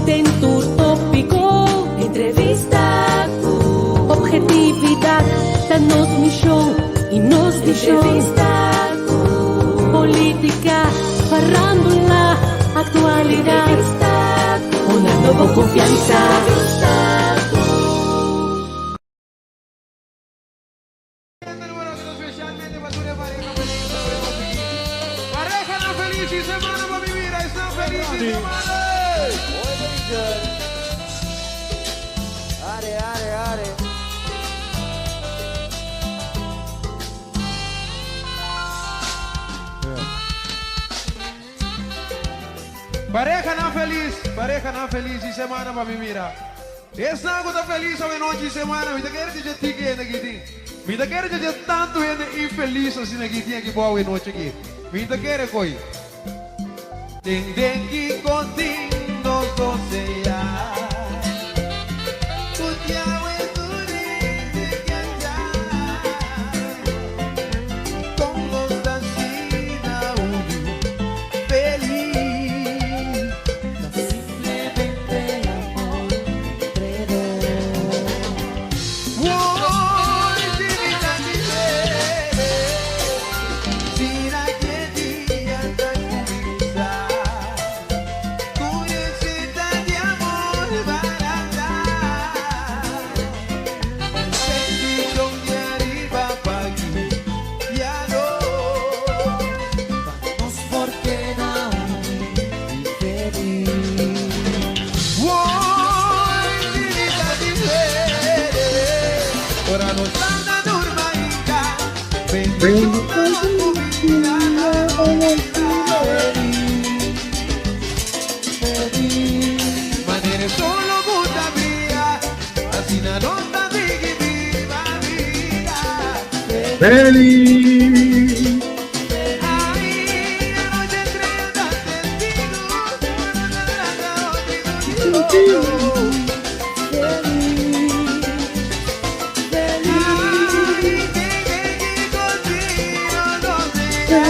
Den tur tópiko, entrevista ku ophetividat ta nos mishon i nos vishon. Entrevista ku polítika, farándula, aktualidat. Entrevista ku honrando bo konfiansa. Entrevista ku. Parehanan felis, parehanan felis y semana pa mi mira. Esnan ku ta felis awe nochi y semana, mi ta kere dje tiki hende aki tin. Mi ta kere dje tantu hende infelis asina aki tin aki bo awe nochi aki. Mi ta kere koy. Den den kiko tin nos dosea. Ku diawe tur hende ke anda. Kon nos ta asina uni felis. Ta simplemente amor entre dos. Woy si mi ta kere, sina ke dia ta kuminsá. Ku receta di amor barata. Bendishon di ariba pa guia nos. Pa nos por keda uní i felis. Woy si mi ta difere. Ora nos lanta durma hinka. Bendishon pa nos ku bida na nos Felis, felis. Manera e sol lo ku ta bria, asina nos ta sigui biba bida. Feliz. Ai, anochi estrella ta testigo, no ta trata otro di otro. Felis, felis. Ai, den den kiko tin nos desea.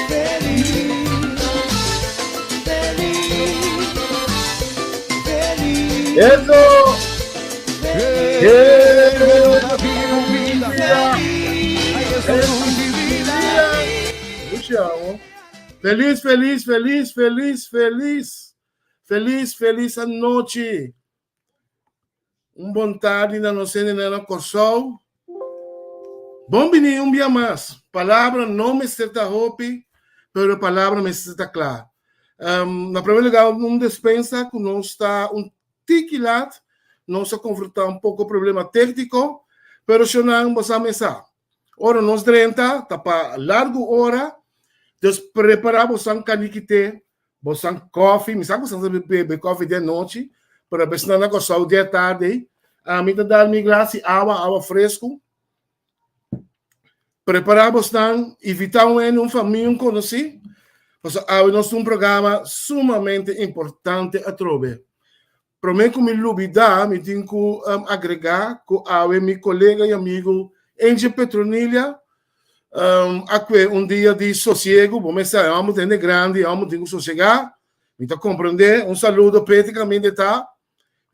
Felis, felis, felis. Eso! Felis, Vida! felis. Luciano. Felis, felis, felis, felis, felis. Felis, felis anochi. Un bon tardi na nos hendenan na Kòrsou. Bon bini un bia mas. Palabra no mester ta hopi, pero palabra mester ta kla. Um, na primer lugar, un despensa ku nos ta un tiki lat, nos a konfrontá un poko problema tékniko, pero shonnan bo sa mesa. Ora nos drenta, ta pa largu ora, dus prepará bosan kaniki te, bosan kòfi, mi sa ku bosan sa bebe kòfi di anochi, pero besnan na Kòrsou di atardi, ami ta dal mi glas di awa, awa fresku. Prepará bosnan, invitá un hende, un famia, un konosí, pasobra awe nos tin un programa sumamente importante atrobe. Promé ku mi lubidá, mi tin ku agregá ku awe mi kolega i amigu Angie Petronilia a kue un dia di sosiegu. Bo mester sa, e hòmber ta hende grandi, e hòmber tin ku sosegá. Mi ta komprendé. Un saludo Petri kaminda e ta.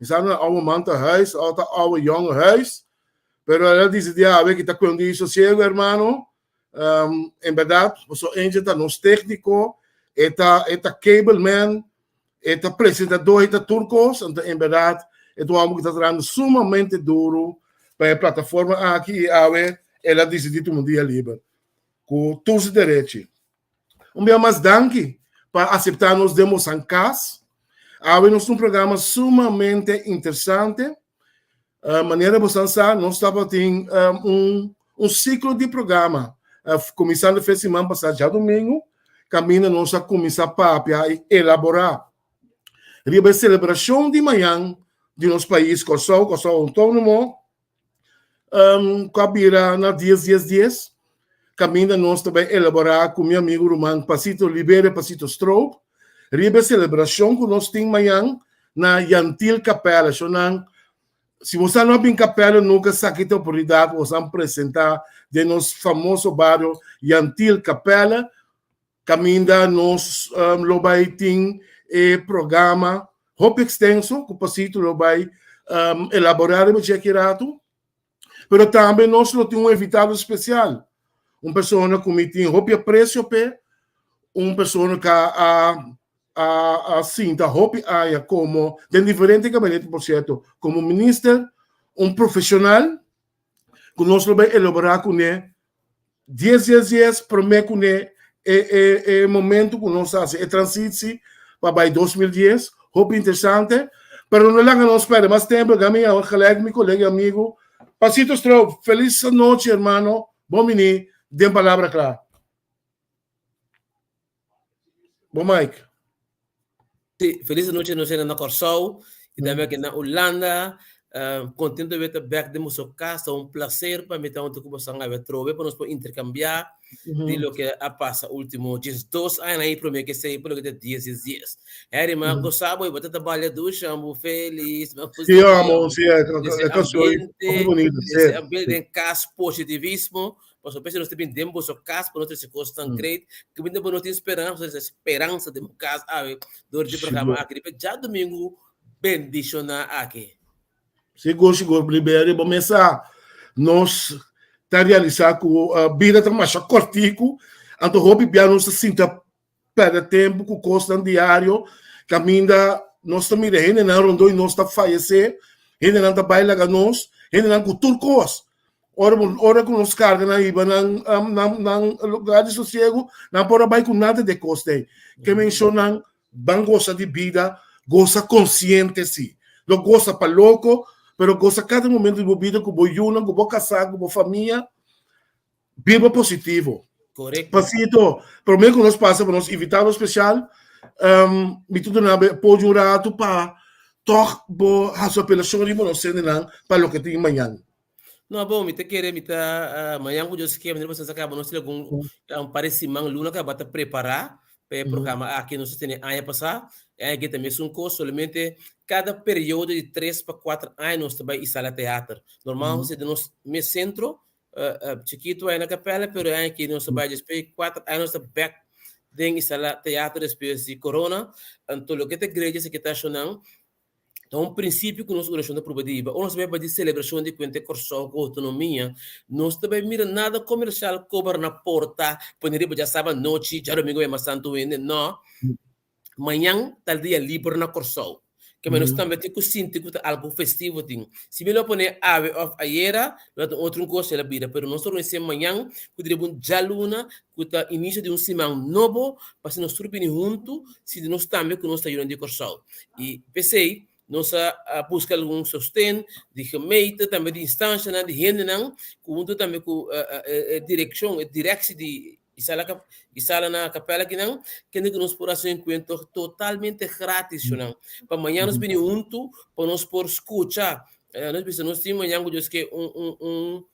Mi sa na ouwe man ta huis òf ta ouwe yònge huis, pero el a disidí awe ki ta kue un dia di sosiegu, hermano. En bèrdat, pasobra Angie ta nos tékniko, e ta e ta cable man, E ta presentador, e ta tur kos, anto en berdad e ta un homber ku ta trahando sumamente duru pa e plataforma aki i awe el a disidí tuma un dia liber ku tur su derechi. Un bia mas danki pa aseptá nos den bosan kas. Awe nos tin un programa sumamente interesante. Manera bosan sa nos tabatin un un siklo di programa kuminsando fe siman pasá djadumingu kaminda nos a kuminsá papia i elaborá riba e selebrashon di mañan di nos pais Kòrsou, Kòrsou Outónomo, ku a bira na dies dies dies, kaminda nos ta bai elaborá ku mi amigu ruman Pasito Libere Pasito Stroop riba e selebrashon ku nos tin mañan na Yantil Capella. Shonnan, si boso no a bin Capella nunka esaki ta oportunidat pa boso presentá den nos famoso bario Yantil Capella. Kaminda nos lo bai tin e programa hopi ekstenso ku Pasito lo bai elaborá riba dje aki ratu. Pero tambe nos lo tin un invitado spesial, un persona ku mi tin hopi apresio p'e, un persona ku a a sinta hopi aña komo den diferente gabinete por sierto, komo minister, un profeshonal ku nos lo bai elaborá kuné dies dies dies promé kuné e e e momento ku nos hasi e transitsi pa bai 2010, hopi interesante, pero no laga nos pèrdè mas tempu, laga mi gelijk mi kolega i amigu Pasito Stroop, felis anochi hermano, bon bini den Palabra Kla. Bo Mike. Sí, felis anochi nos na Kòrsou i tambe aki na Hulanda. Kontentu di ta bèk den boso kas. Ta un plaser pa mi ta huntu ku boso awe atrobe pa nos por interkambiá di loke a pasa último 12 añanan i promé ke esei pa loke ta dies dies dies. Harry, mi a gosa bo i bo ta ta balia dusha, bo felis, mi a Sí, amo, sí, e kanshon hopi bunita, sí. Ese ambiente den kas, positivismo. Pasobra p'esei nos ta bin den boso kas pa nos trese kosnan great. Kaminda bo no tin speransa, nos trese speransa den bo kas awe dor di programa aki riba djadumingu bendishoná aki. Sigur, sigur, Liberio, bo mes sa nos ta realisá ku bida ta masha kòrtiku, anto hopi bia nos ta sinta pèrdè tempu ku kosnan diario kaminda nos ta mira hendenan rondó i nos ta fayesé, hendenan ta bai laga nos, hendenan ku tur kos. Ora bo ora ku nos karga nan hiba nan nan nan lugar di sosiego, nan por a bai ku nada di e kos ei. Ke menshonan ban gosa di bida, gosa konsiente si. No gosa pa loko, pero gosa kada momento di bo bida ku bo yunan, ku bo kasá, ku bo famia. Biba positivo. Correcto. Pasito, promé ku nos pasa pa nos invitado spesial, um, mi ta duna bo apoyo un ratu pa tòg bo hasi apelashon riba nos hendenan pa loke tin mañan. No, bon, mi ta kere, mi ta, uh, mañan ku Dios ke, manera boso sa kaba, nos tin algun un par di siman, luna kaba ta prepará pa e programa aki. Nos a tene aña pasá, e aña aki ta mesun kos, solamente kada periodo di tres pa kuater aña nos ta bai Isala Theater. Normal nos ta den nos mes sentro, Chikitu ai na Capella, pero e aña aki nos ta bai despues di kuater aña nos ta bek den e sala teatro despues di corona. Anto loke ta great esaki ta ashonan ta un prinsipio ku nos orashon ta prueba di hiba. Ora nos ta bai di selebrashon di kuenta Kòrsou ku outonomia, nos ta bai mira nada komershal kobra na porta pone riba djasaba anochi, djadomingo bai mas tantu hende. No. Mañan ta dia liber na Kòrsou. Ke men nos tambe tin ku sinti ku ta algu festivo tin. Si mi lo pone awe òf ayera, lo ta otro un kos el a bira. Pero nos ta organisa mañan ku ta riba un djaluna ku ta inisio di un siman nobo pa asina nos tur bini huntu sinti nos tambe ku nos ta yunan di Kòrsou. I p'esei nos a buska algun sosten di gemeente, tambe di instanshanan, di hendenan ku huntu tambe ku e direkshon, e direksi di I sala ka i sala na kapèl akinan, kende ku nos por hasi un enkuentro totalmente gratis, shonnan. Pa mañan nos bini huntu pa nos por skucha. Nos bisa nos tin mañan ku Dios ke un un un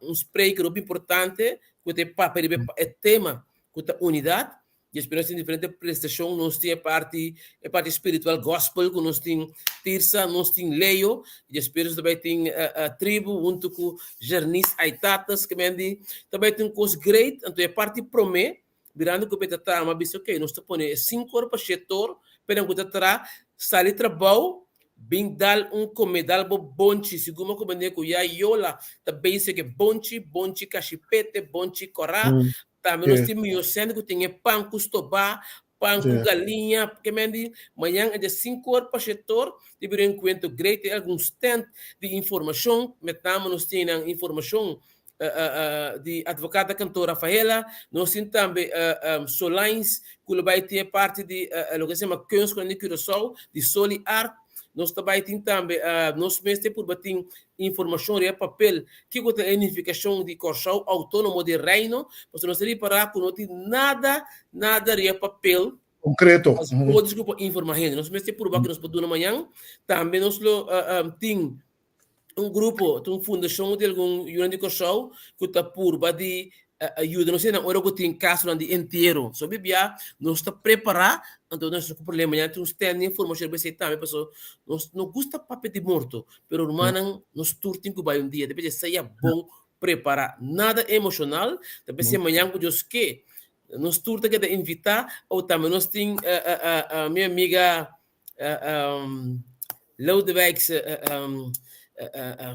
un spreker hopi importante ku ta e papia riba e tema ku ta unidat. Despues nos tin diferente prestashon, nos tin e parti e parti spiritual gospel ku nos tin Tirsa, nos tin Leo, i despues nos ta bai tin Tribu huntu ku Jernis Aitatas ke men di ta bai tin kos great. Anto e parti promé birando ku beta tama bisa ok nos ta pone e sinku ora pa shete or p'e nan ku ta traha sali trabou bin dal un kome dal bo bonchi sigur mi a komprende ku ya Yola ta bezig e bonchi, bonchi kashipete, bonchi kòrá. Tambe nos tin mihó sende ku tin e pan ku stobá, pan ku galiña, ke men di mañan e dia sinku or pa shete or tin bira un enkuentro great tin algun stand di informashon, met name nos tin nan informashon di advokata kantor Rafaela, nos tin tambe Solines ku lo bai tin e parti di loke se yama kunstkrant di Curaçao di Soli Art. Nos ta bai tin tambe nos mes te purba tin informashon riba papel kiko ta e nifikashon di Kòrsou outónomo di Reino, pasobra nos ta ripará ku no tin nada, nada riba papel Konkreto. As kódigo ku por informá hende. Nos mester purba ku nos por duna mañan. Tambe nos lo tin un grupo, un fundashon di algun yunan di Kòrsou ku ta purba di yuda nos hende ora ku tin kasonan di entiero. So bibia nos ta prepará, anto nos ku problema ya tin un stand di informashon riba esei tambe pasobra nos no gusta papia di morto, pero rumannan nos tur tin ku bai un dia, ta p'esei sea bon prepará. Nada emoshonal, ta p'esei mañan ku Dios ke. Nos tur ta keda invitá. O tambe nos tin mi amiga Lodewijk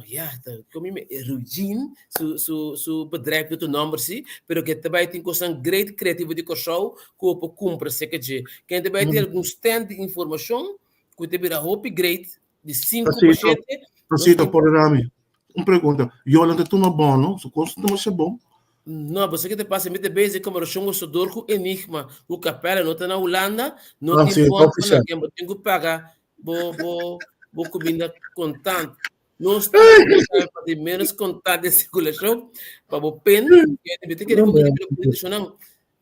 ja, kom mi Rugin, su su su bedrijf di otro nomber si, pero ke ta bai tin kosnan great creativo di Kòrsou ku bo por kumpra seka dje. Ken ta bai tin algun stand di informashon ku ta bira hopi great di 5 pa 7. Pasito, perdona mi. Un pregunta. Yolan ta tuma bono, su kos ta masha bon. No, bo sa ke ta pasa, mi ta bezig komberashon ku Sodor ku Enigma, ku Capella no ta na Hulanda, no Ah, tin sí, ta bono oficial. na ken bo tin ku paga bo bo bo kuminda kontant. Nos ta pa di menos kontant den sirkulashon pa bo pen, mi ta kere ku mi ta bira shonnan.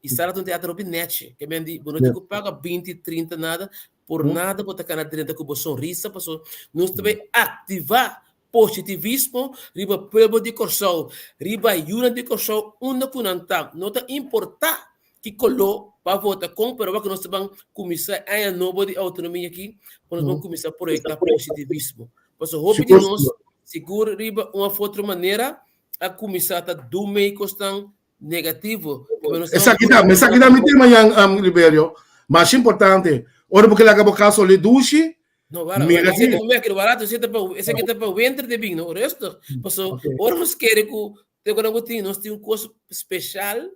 I sala ta un teatro hopi nechi, ke men di bo no tin ku paga 20, 30 nada, por nada bo ta kana drenta ku bo sonrisa paso nos ta bai aktivá positivismo riba pueblo di Kòrsou, riba yunan di Kòrsou unda ku nan ta. No ta importá ki koló bo a vota kon, pero wak nos ta ban kuminsá e aña nobo di outonomia aki, ku nos ban kuminsá proyektá positivismo. Pasobra hopi di nos, sigur riba un òf otro manera, a kuminsá ta dumei kosnan negativo. Esaki ta, esaki ta mi tema yan, um, Liberio. Mas importante, ora bo ke laga bo casa olé dushi, No, wara, mira wara, ki. ese barato, ese ta pa, ese ki ta pa winter de bin, no, rustig. Paso, Okay. ora nos kere ku, te ku nan tin, nos tin un kos special,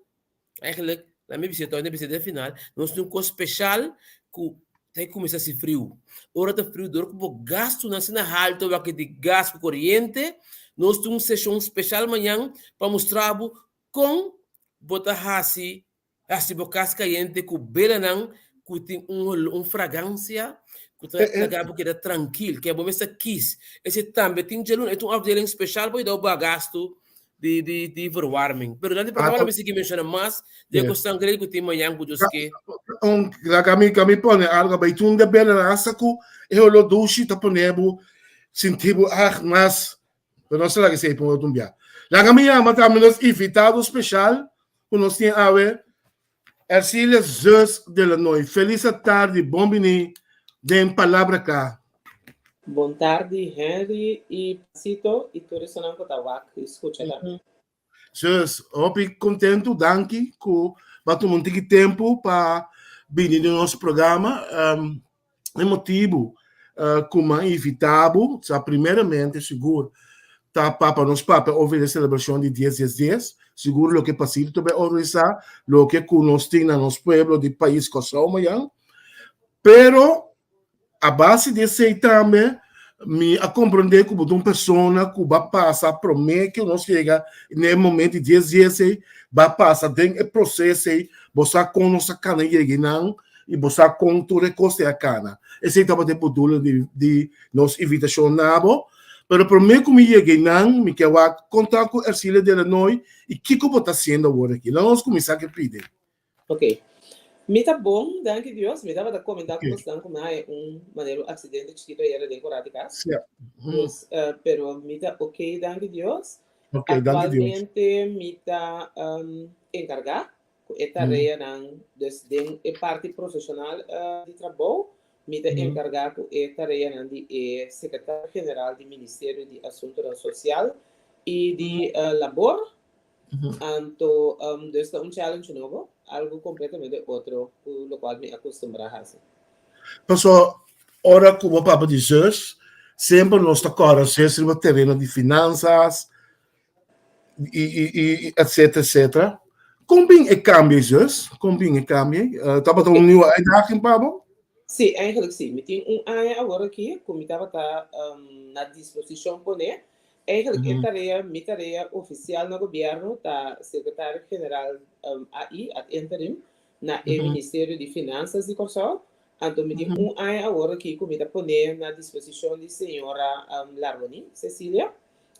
eigenlijk, la mi bisa, todavía bisa den final, nos tin un kos special ku ta kuminsa hasi friu. Ora ta friu, dor ku bo gastunan asina halto wak di gas ku koriente, nos tin un seshon special mañan pa mustra bo kon bo ta hasi hasi bo kas kayente ku belanan ku tin un holo, un fragansia ku ta laga bo keda trankil, ke bo mester kis. Esei tambe tin djaluna, e ta un afdeling special pa yuda bo baha gastu di di di verwarming. Pero durante programa lo mi sigui menciona mas de Yeah. cosnan grandi cu tin mañan cu Dios ke. Un, laga mi, mi pone algo bay tun de bela hasta ku e holo dushi ta pone bo sinti bo ach mas. Pero no será que se pongo otro bia. Laga mi llama tambe nos invitado special ku nos tin awe Ercilia Zus de la Noy. Feliz tarde, bon bini den Palabra Kla. Bon tardi Henry y Pasito y tur esunnan cu ta wak y scucha tambe. Zus, hopi contento, danki cu bo a tuma un tiki tempo pa bini den nos programa. Um, e motibo uh, cu mi a invita bo, sa primeramente sigur ta pa pa nos papia over e celebracion di 10 10 10, sigur loke Pasito ta bay organisa, loke cu nos tin na nos pueblo di pais Kòrsou mañan. Pero A base di esei tambe mi a komprondé ku bo ta un persona ku ba pasa promé ku nos yega na e momento di dies dies ei, ba pasa den e proseso ei, bo sa kon nos a kana yega einan i bo sa kon tur e kos ei a kana. Esei tabata e bedoeling di di nos invitashon na bo. Pero promé ku mi yega einan mi ke wak konta ku Ercilia Delanoy i kiko bo ta hasiendo awor aki. Laga nos kuminsá ku e pidi. Ok. Mi ta bon, danki Dios. Mi tabata comenta cu Ok. bosnan cu mi haya un manera un accidente chikito ayera den cora di cas. Sí. Dus, eh, pero mi ta ok, danki Dios. Ok, danki Dios. Actualmente mi ta um, encarga cu e tareanan, dus den e parti profesional eh, di trabou, mi ta encarga cu e tareanan di e secretario general di Ministerio di Asuntonan Social y di eh, Labor. Anto, dus ta un challenge nobo, algo completamente otro cu locual mi acostumbra haci. Paso, ora cu bo papia di zus, semper nos ta corda zus riba tereno di finanzas, y, y, y, etcétera, etcétera. Con bin e cambio, zus? Con bin e cambio? Tabata un nieuwe uitdaging pa bo? Sí, eigenlijk sí. Mi tin un aña awor aki cu mi tabata na disposicion pone. Eigenlijk e tarea, mi tarea oficial na gobierno ta secretario general AI ad interim na e Ministerio di Finanzas di Kòrsou. Anto mi tin un aña awor aki ku mi ta pone na disposishon di señora Larmonie Cecilia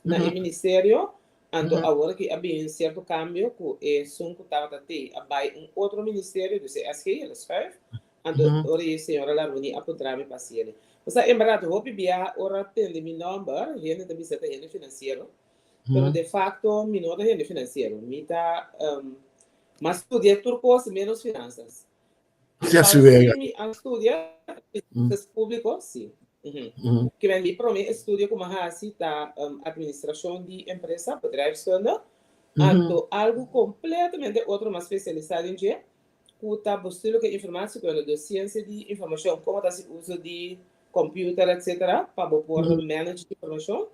na e ministerio. Anto awor aki a bin sierto kambio ku esun ku tabata te a bai un otro ministerio, dus e SG, el a schuif. Anto ora e señora Larmonie a puntra mi pa hasiel. Pasobra en berdad hopi bia ora tende mi nomber hende ta bisa ta hende financiero, pero de facto mi no ta hende financiero. Mi ta mi a studia tur cos menos finanzas. Si asi Cual wega. si mi a studia finanzas publico, si. Ke men mi prome estudio ku mi a hasi ta administracion di empresa, bedrijfskunde. Anto algu kompletamente otro m'a spesialisá den dje, ku ta bestuurlijke informatiekunde, dus siensia di informashon, komo ta hasi uso di computer etcetera pa bo por manage informashon.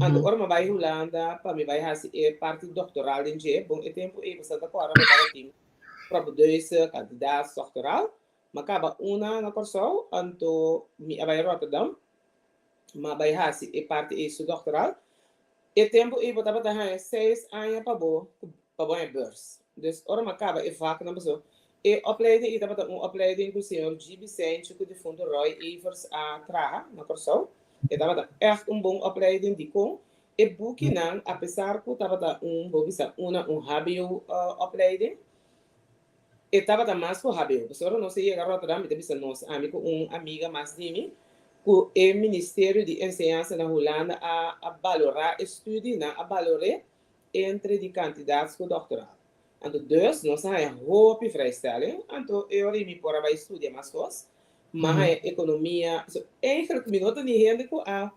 Anto ora m'a bai Hulanda pa mi bai hasi e parti doktoral den dje, bon e tempu ei bo ta kòrda bo tabatin propedeuse, kandidaat, doktoral. M'a kaba una na Kòrsou, anto mi a bai Rotterdam, m'a bai hasi e parti ei su doktoral. E tempu ei bo tabata haña seis aña pa bo pa bo haña beurs. Dus ora m'a kaba e vaknan paso e opleiding ei tabata un opleiding ku señor GB Seintje ku difunto Roy Evers a traha na Kòrsou. E tabata ègt un bon opleiding dikon e bukinan apesar ku tabata un bo bisa una un hbo opleiding E tabata mas ku hbo. Pasobra ora nos a yega Rotterdam, mi ta bisa nos, ami ku un amiga mas di mi, ku e Ministerio di Enseñansa na Hulanda a a balorá e studi, nan a balor'é entre di kandidaats ku doktoraal. Anto dus nos a haña hopi vrijstelling, anto e ora ei mi por a bai studia mas kos, m'a haña ekonomia, so eigenlijk mi no ta ni hende ku a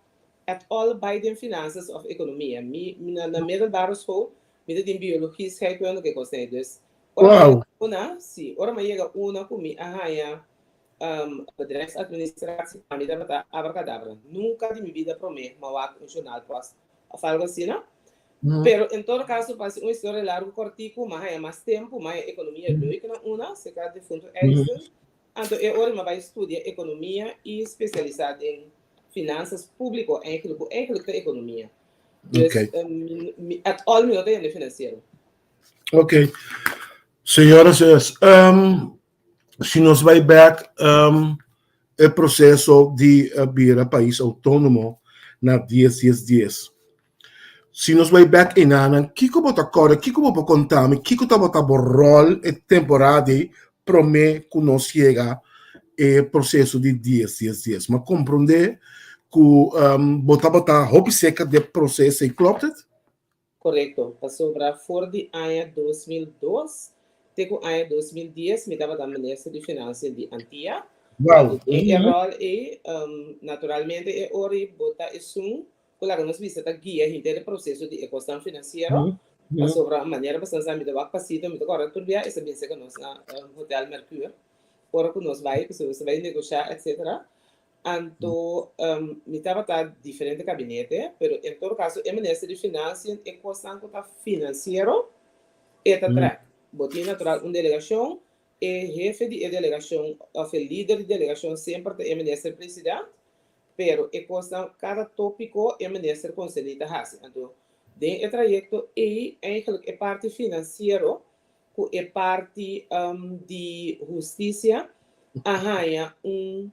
at all bai den finansas òf ekonomia. Mi na na middelbare school mi ta tin biologie, scheikunde, ke kos ei. Dus Ora mi yega una, sí, ora mi yega una ku mi a haña bedrijfsadministratie, pa mi tabata abracadabra. Nunka di mi bida promé mi a wak un journaalpost òf algu asina. Pero en todo kaso, pa hasi un historia largu kòrtiku, mi a haña mas tempu, mi a haña ekonomia leuk na una, serka difunto Erickson. Anto e ora mi a bai studia ekonomia i spesialisá den finansas públiko, eigenlijk, ku eigenlijk ta ekonomia. Dus, at all mi no ta hende finansiero. Ok. Señora, señores, um, si nos bai back um, e proceso di uh, bira país autónomo na 10 10 10. Si nos bai back enanan, kiko bo ta kòrda, kiko bo por konta mi, kiko tabata bo ròl e temporada ei promé ku nos yega e proseso di 10 10 10? M'a komprondé ku um, bo tabata hopi serka di e proseso ei, klopt het? Korekto, pasobra for di aña 2002 te ku aña 2010 mi tabata minister di Finansia di Antia. Wow. Den e ròl ei, naturalmente e ora ei bo ta esun ku laga nos bisa ta guia henter e proseso di e kosnan finansiero, pasobra manera boso sa mi ta wak pasito, mi ta kòrda tur bia e sa bin serka nos na Hotel Mercure ora ku nos bai, pasobra nos ta bai negoshá etcetera. Anto mi tabata diferente kabinete, pero en todo kaso e minister di Financiën e kosnan ku ta finansiero e ta trèk. Bo tin natural un delegashon, e hefe di e delegashon òf e lider di delegashon semper ta e minister president, pero e kosnan kada tópiko e minister konserní ta hasi. Anto den e trayekto ei eigenlijk e parti finansiero ku e parti di hustisia a haña un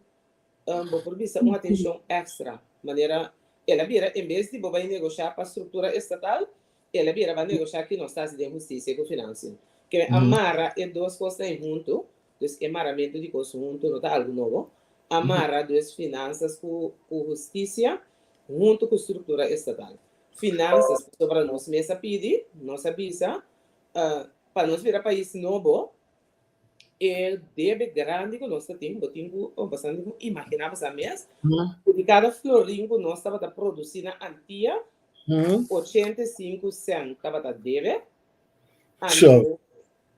bo por bisa un atenshon èkstra. Manera el a bira en bes di bo bai negoshá pa struktura estatal, el a bira bai negoshá ki nos ta hasi den hustisia ku finansia. Ke a mara e dos kosnan ei huntu, dus e maramentu di kos huntu no ta algu nobo, a mara dus finansas ku hustisia huntu ku struktura estatal. Finansas, pasobra nos mes a pidi, nos a bisa, Pa nos bira pais nobo, e debe grandi ku nos ta tin, bo tin ku bastante ku imaginá boso mes, ku di kada florin ku nos tabata produsí na Antia, 85 sènt tabata debe, anto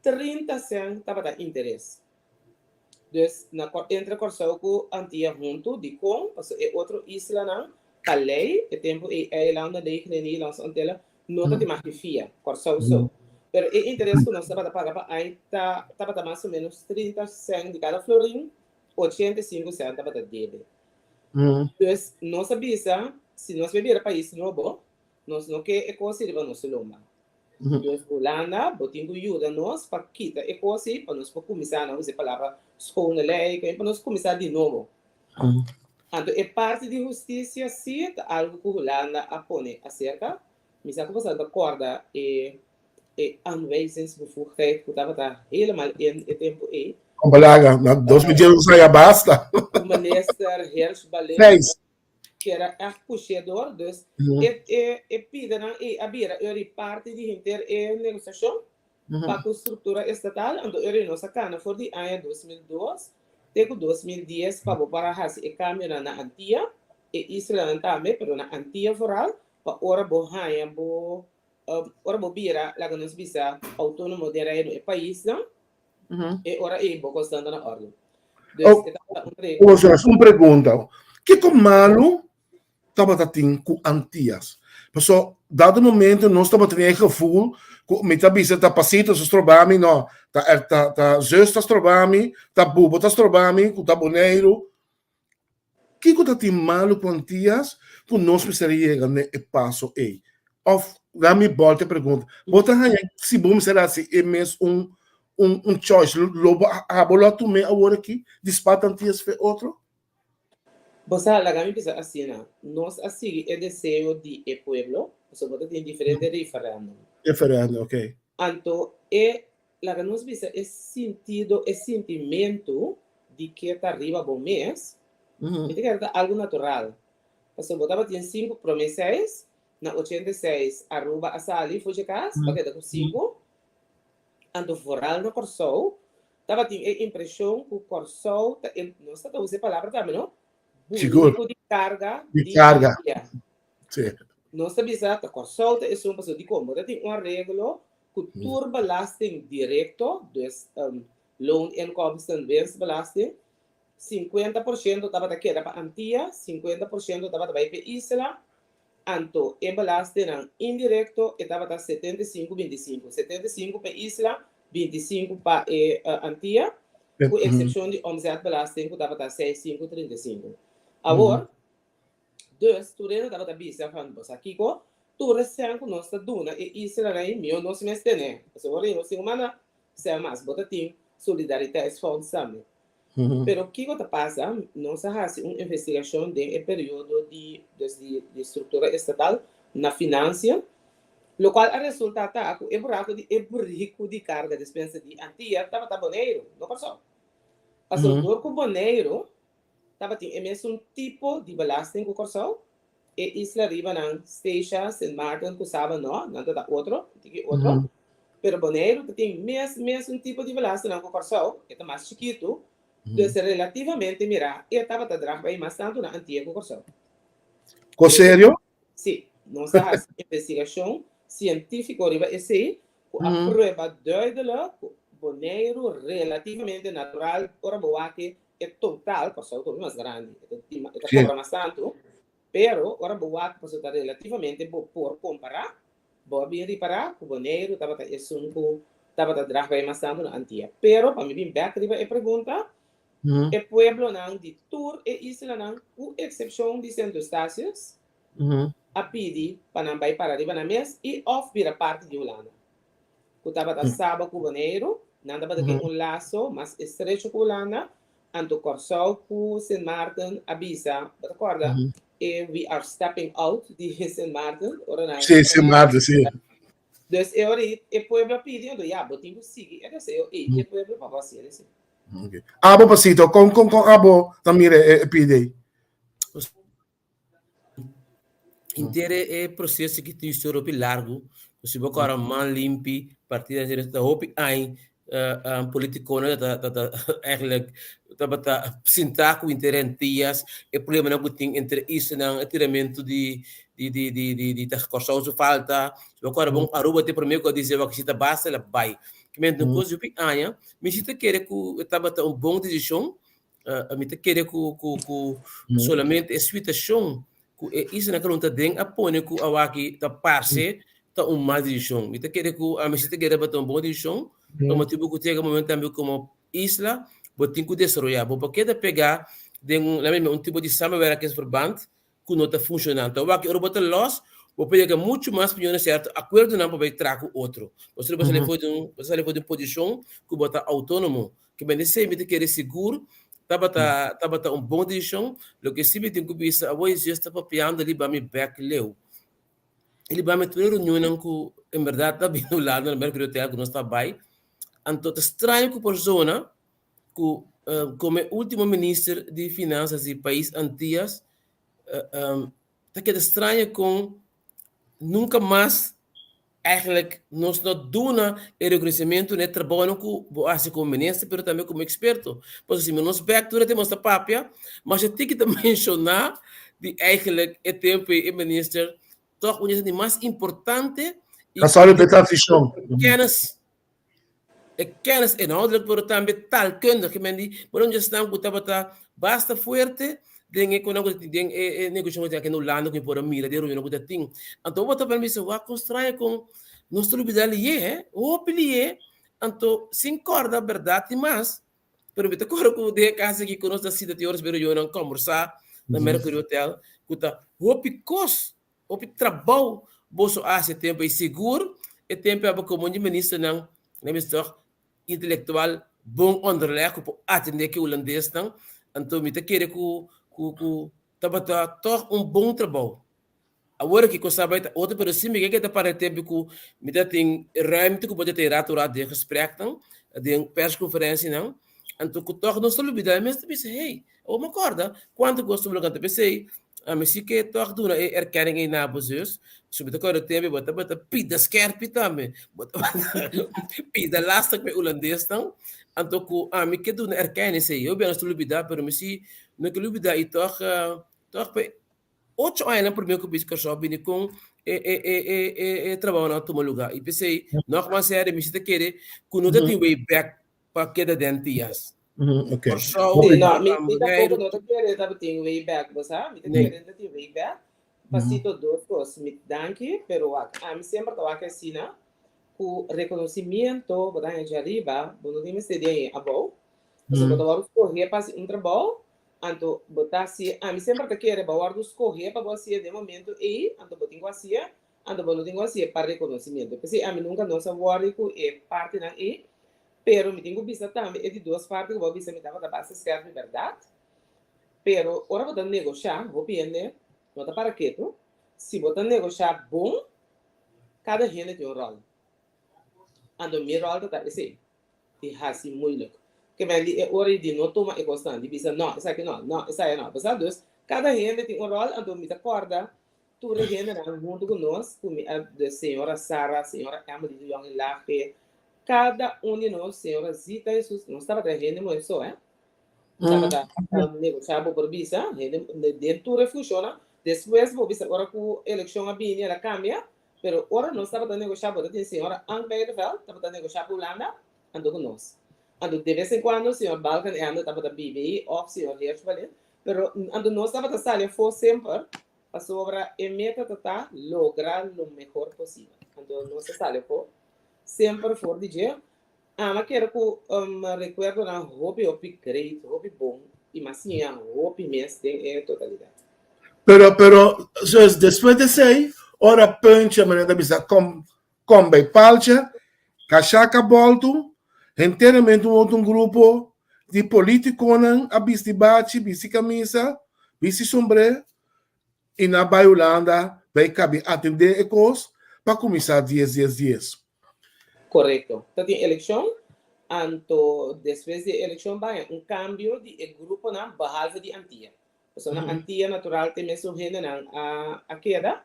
30 sènt tabata interes. Dus na entre Kòrsou ku Antia huntu, dikon? Pasobra e otro islanan pa lei, e tempu ei eilanden, Negen Nederlandse Antillen, no ta tin mag di fia, Kòrsou so. Pero e interes ku nos tabata paga pa ai ta tabata mas o ménos 30 sènt di kada florin, 85 sènt tabata debe. Dus nos a bisa, si nos bai bira pais nobo, nos no ke e kos ei riba nos lomba. Dus Hulanda, bo tin ku yuda nos pa kita e kos ei pa nos por kuminsá, nan usa e palabra schone lei, pa nos kuminsá di nobo. Anto e parti di hustisia sí ta algu ku Hulanda a pone aserka. Mi sa ku boso ta kòrda e e aanwijzingsbevoegdheid ku tabata helemaal in e tempu ei. Kompalaga, na 2010 nos a ya basta. Ku minister Hirsch Balin Kier a ègt push'é dor, dus e e e pidanan ei a bira eur i parti di henter e negosiashon pa ku struktura estatal, anto eur i nos a kana for di aña 2002 te ku 2010 pa bo por a hasi e kambionan na Antia, e islanan tambe, pero na Antia vooral, pa ora bo haña bo. Ora bo bira, laga nos bisa, outónomo den Reino e paisnan, e ora ei bo kosnan ta na òrdu. Dus Oh, e tabata un trayekto. Oseas, un pregunta. Kiko malu tabata tin ku Antias? Paso, dado momento nos tabata tin e gevoel ku mi ta bisa ta Pasito ta stroba mi, no, ta er, ta ta zus ta stroba mi, ta Bubo ta stroba mi, ku ta Boneiru. Kiko ta tin malu ku Antias ku nos mester a yega n'e e paso ei? Òf, laat mi bòlta e pregunta, bo ta haña si bo mester hasi e mes un un un choice, lo bo abo lo a tum'é awor aki di spat Antias fe otro? Bo sa, laga mi bisa asina, nos a sigui e deseo di e pueblo, pasobra bo ta tin diferente referèndum. Referèndum, oké. Anto e Laga nos bisa e sintido, e sintimentu di ke ta riba bo mes, mi ta kere ta algu natural. Pasobra bo tabatin sinku promé seis, na 86 Aruba a sali for dje kas, bo a keda ku sinku. Anto vooral na Kòrsou tabatin e impreshon ku Kòrsou ta e, nos ta ta usa e palabra tambe no, Sigur. buriku di karga Di di karga. Antia. Sí. Nos ta bisa ta Kòrsou ta esun pasobra dikon bo ta tin un areglo ku tur belasting direkto, dus looninkomsten, winstbelasting, 50% tabata keda pa Antia, 50% tabata bai pa e isla, anto e belastingnan indirekto e tabata 75, 25, 75 pa e isla, 25 pa e Antia, ku eksepshon di omzetbelasting ku tabata 6, 5, 35. Awor, Dus, tur hende tabata bisa van, Bo sa kiko? Tur e sèn ku nos ta duna e islanan ei, mihó nos mes ten'é. Pasobra ora ei nos tin ku manda sèn mas. Bo ta tin solidariteitsfonds tambe. Pero kiko ta pasa? Nos a hasi un investigashon den e periodo di, dus di, di struktura estatal na Finansia, lokual a resultá ta ku e buraku di e buriku di karga despensa di Antia tabata Boneiru, no Kòrsou. Pasobra dor ku Boneiru Tabatin e mesun tipo di belasting ku Kòrsou. E isla riba nan, Statia, Sint Maarten ku Saba no, nan ta ta otro, un tiki otro. Pero Boneiru ta tin mes mesun tipo di belastingnan ku Kòrsou, e ta mas chikitu, dus relativamente mirá e tabata drag bai mas tantu na Antia ku Kòrsou. Ko serio? Sí, nos a hasi investigashon sientífiko riba esei ku a prueba duidelijk ku Boneiru relativamente natural ora bo wak e total, Kòrsou ta hopi mas grandi, e ta tin e ta kobra mas tantu, pero ora bo wak pasobra ta relativamente bo por kompará, bo a bin ripará ku Boneiru tabata esun ku tabata drag bai mas tantu na Antia. Pero pa mi bin bèk riba e pregunta, e pueblonan di tur e islanan ku eksepshon di Sint Eustatius a pidi pa nan bai para riba nan mes i òf bira parti di Hulanda. Ku tabata Saba ku Boneiru, nan tabata tin un laso mas estrecho ku Hulanda, anto Kòrsou ku Sint Maarten a bisa, bo ta kòrda e we are stepping out di Sint Maarten ora nan. Sí, Sint Maarten, sí. Dus e ora ei e pueblo a pidi, anto ya, bo tin ku sigui e deseo ei di e pueblo pa bo hasi esei. Abo, Pasito, kon kon kon abo ta mira e pidi ei? Inter e proceso ki tin historia hopi largu, ku si bo kòrda man limpi, partida ta hopi aña politikonan ta ta ta eigenlijk tabata sintá ku inter Antillas, e problemanan ku tin entre islanan, e tiramentu di di di di di di ta Kòrsou su falta, si bo kòrda bon Aruba ta e promé ku a disi wak si ta basta el a bai. Ki menti un kos di hopi aña, mi si ta kere ku e tabata un bon desishon Mi ta kere ku ku ku solamente e situashon ku e islanan ku ta den a pone ku awaki ta parse ta un mal desishon. Mi ta kere ku ami si ta kere tabata un bon desishon pa motibu ku chega momento tambe komo isla bo tin ku desaroyá. Bo por keda pegá den un laat mi un tipo di samenwerkingsverband ku no ta funshoná. Anto awaki ora bo ta lòs bo por yega muchu mas piñó na sierto akuerdonan pa bai traha ku otro. Pasobra bo sali for di un bo sali for di un posishon ku bo ta outónomo. Ke bende esei mi ta kere sigur tabata tabata un bon desishon. Loke si mi tin ku bisa awor Jesus ta papiando riba mi bek leu. I riba mi tur e reunionnan ku en bèrdat ta bini Hulanda na Mercury Hotel ku nos ta bai. Anto ta straño ku persona ku komo e ultimo minister di finansas di pais Antias ta keda straño kon nunka mas Eigenlijk nos no duna e reconocimiento na e trabounan cu bo haci como minister pero tambe como experto. Pasobra si mi nos bek tur e tempo nos ta papia, masha tiki ta menciona di eigenlijk e tempo ei e minister toch un di mas importante. Ta sòru pa e transishon. Kennis, e kennis inhoudelijk pero tambe taalkundig, ke men di, bo no esnan ku tabata basta fuerte den e konan ku ta tin den e negoshon ku tin aki na Hulanda ku mi por a mira den reunionnan ku ta tin. Anto bo ta para bisa wak kon straño kon nos ta lubida lié, he, hopi lié, anto sin kòrda bèrdat tin mas, pero mi ta kòrda ku den e kas aki ku nos ta sinta tin ora riba e reunionnan kòmbersá na Mercury Hotel ku ta hopi kos Hopi trabou boso a hasi e tempu ei. Sigur e tempu ei abo komo di ministernan nan mester tòg intelektual bon onderleg ku por atendé ku e hulandesnan. Anto mi ta kere ku ku ku tabata tòg un bon trabou. Awor aki kos a bai ta otro pero si mi ke ta para e tempu ku mi ta tin ruimte ku por ta tin rato rato den gespreknan, den perskonferensianan. Anto ku tòg nos ta lubidá e mes ta bisa hey, awor mi a kòrda kuantu kos ta blokando. P'esei ami si ke tòg duna e erkenning ei na bo zus. Pasobra mi ta kòrda tempu bo tabata pida skèrpi tambe. Bo tabata pida lastig pa e hulandesnan. Anto ku ami ke duna erkenning esei. Hopi bia nos ta lubidá pero mi si no ke lubidá i tòg tòg pa ocho añanan promé ku Bichi Kòrsou bini kon e e e e e e trabounan a tuma lugá. I p'esei nògmas sèri mi si ta kere ku no ta tin way back pa keda den tias. Okay. Kòrsou, Sí, no, mi, mi Boneiru, tampoco no ta kere tabatin way back, bo sa? Mi ta Nee. kere ta tin way back. Pasito dos kos. Mi danki, pero wak, ami semper ta wak asina, ku reconocimiento bo ta haña djariba, bo no tin mester di haña abou. Pasobra bo ta wòrdu skohé pa hasi un trabou, anto bo ta hasié, ami semper ta kere bo a wòrdu skohé pa bo hasié den momento ei, anto bo tin ku hasié, anto bo no tin ku hasié pa reconocimiento. P'esei ami nunka no sa wòri ku e partinan ei, Pero mi tin ku bisa tambe e di dos parti ku bo a bisa mi tabata basta skèrpi bèrdat. Pero ora bo ta negoshá, hopi hende no ta para ketu. Si bo ta negoshá bon, kada hende tin un ròl. Anto mi ròl ta ta esei, di hasi moeilijk. Ke men di e ora di no tuma e kosnan, di bisa no, esaki no, no, esaya no. Bo sa? Dus kada hende tin un ròl, anto mi ta kòrda Tur e hendenan huntu ku nos, ku mi a, de señora Sara, señora Emily de Jong Laje, kada un di nos, señora Zita Jesus, nos tabata hende muhé so, eh. Tabata negoshá bo por bisa, hende den tur e funshonnan. Despues bo bisa ora ku elekshon a bini el a kambia, pero ora nos tabata negoshá bo ta tin señora Ank Bijleveld tabata negoshá pa Hulanda anto ku nos. Anto de bes en kuando señor Balkenende tabata bibi ei òf señor Hirschbalin, pero anto nos tabata sali afó semper Pasobra e meta ta ta logra lo mehor posibel. Anto nos ta sali afó semper for di dje. Ama kere ku rekuerdonan hopi hopi great, hopi bon i mas siña hopi mes den e totalidat. Pero, pero, zus, despues di esei, ora Punch a manera ta bisa kom, kom bij paaltje, kashaka boltu, henteramente un otro grupo di politiconan a bisti bachi, bisti camisa, bisti sombré y nan a bay Hulanda bay cabi atende e cos pa cuminsa dies dies dies. Correcto. Ta tin eleccion, anto despues di e eleccion bay un cambio di e gruponan behalve di Antia. Pasobra na Antia natural te mesun hendenan a a keda,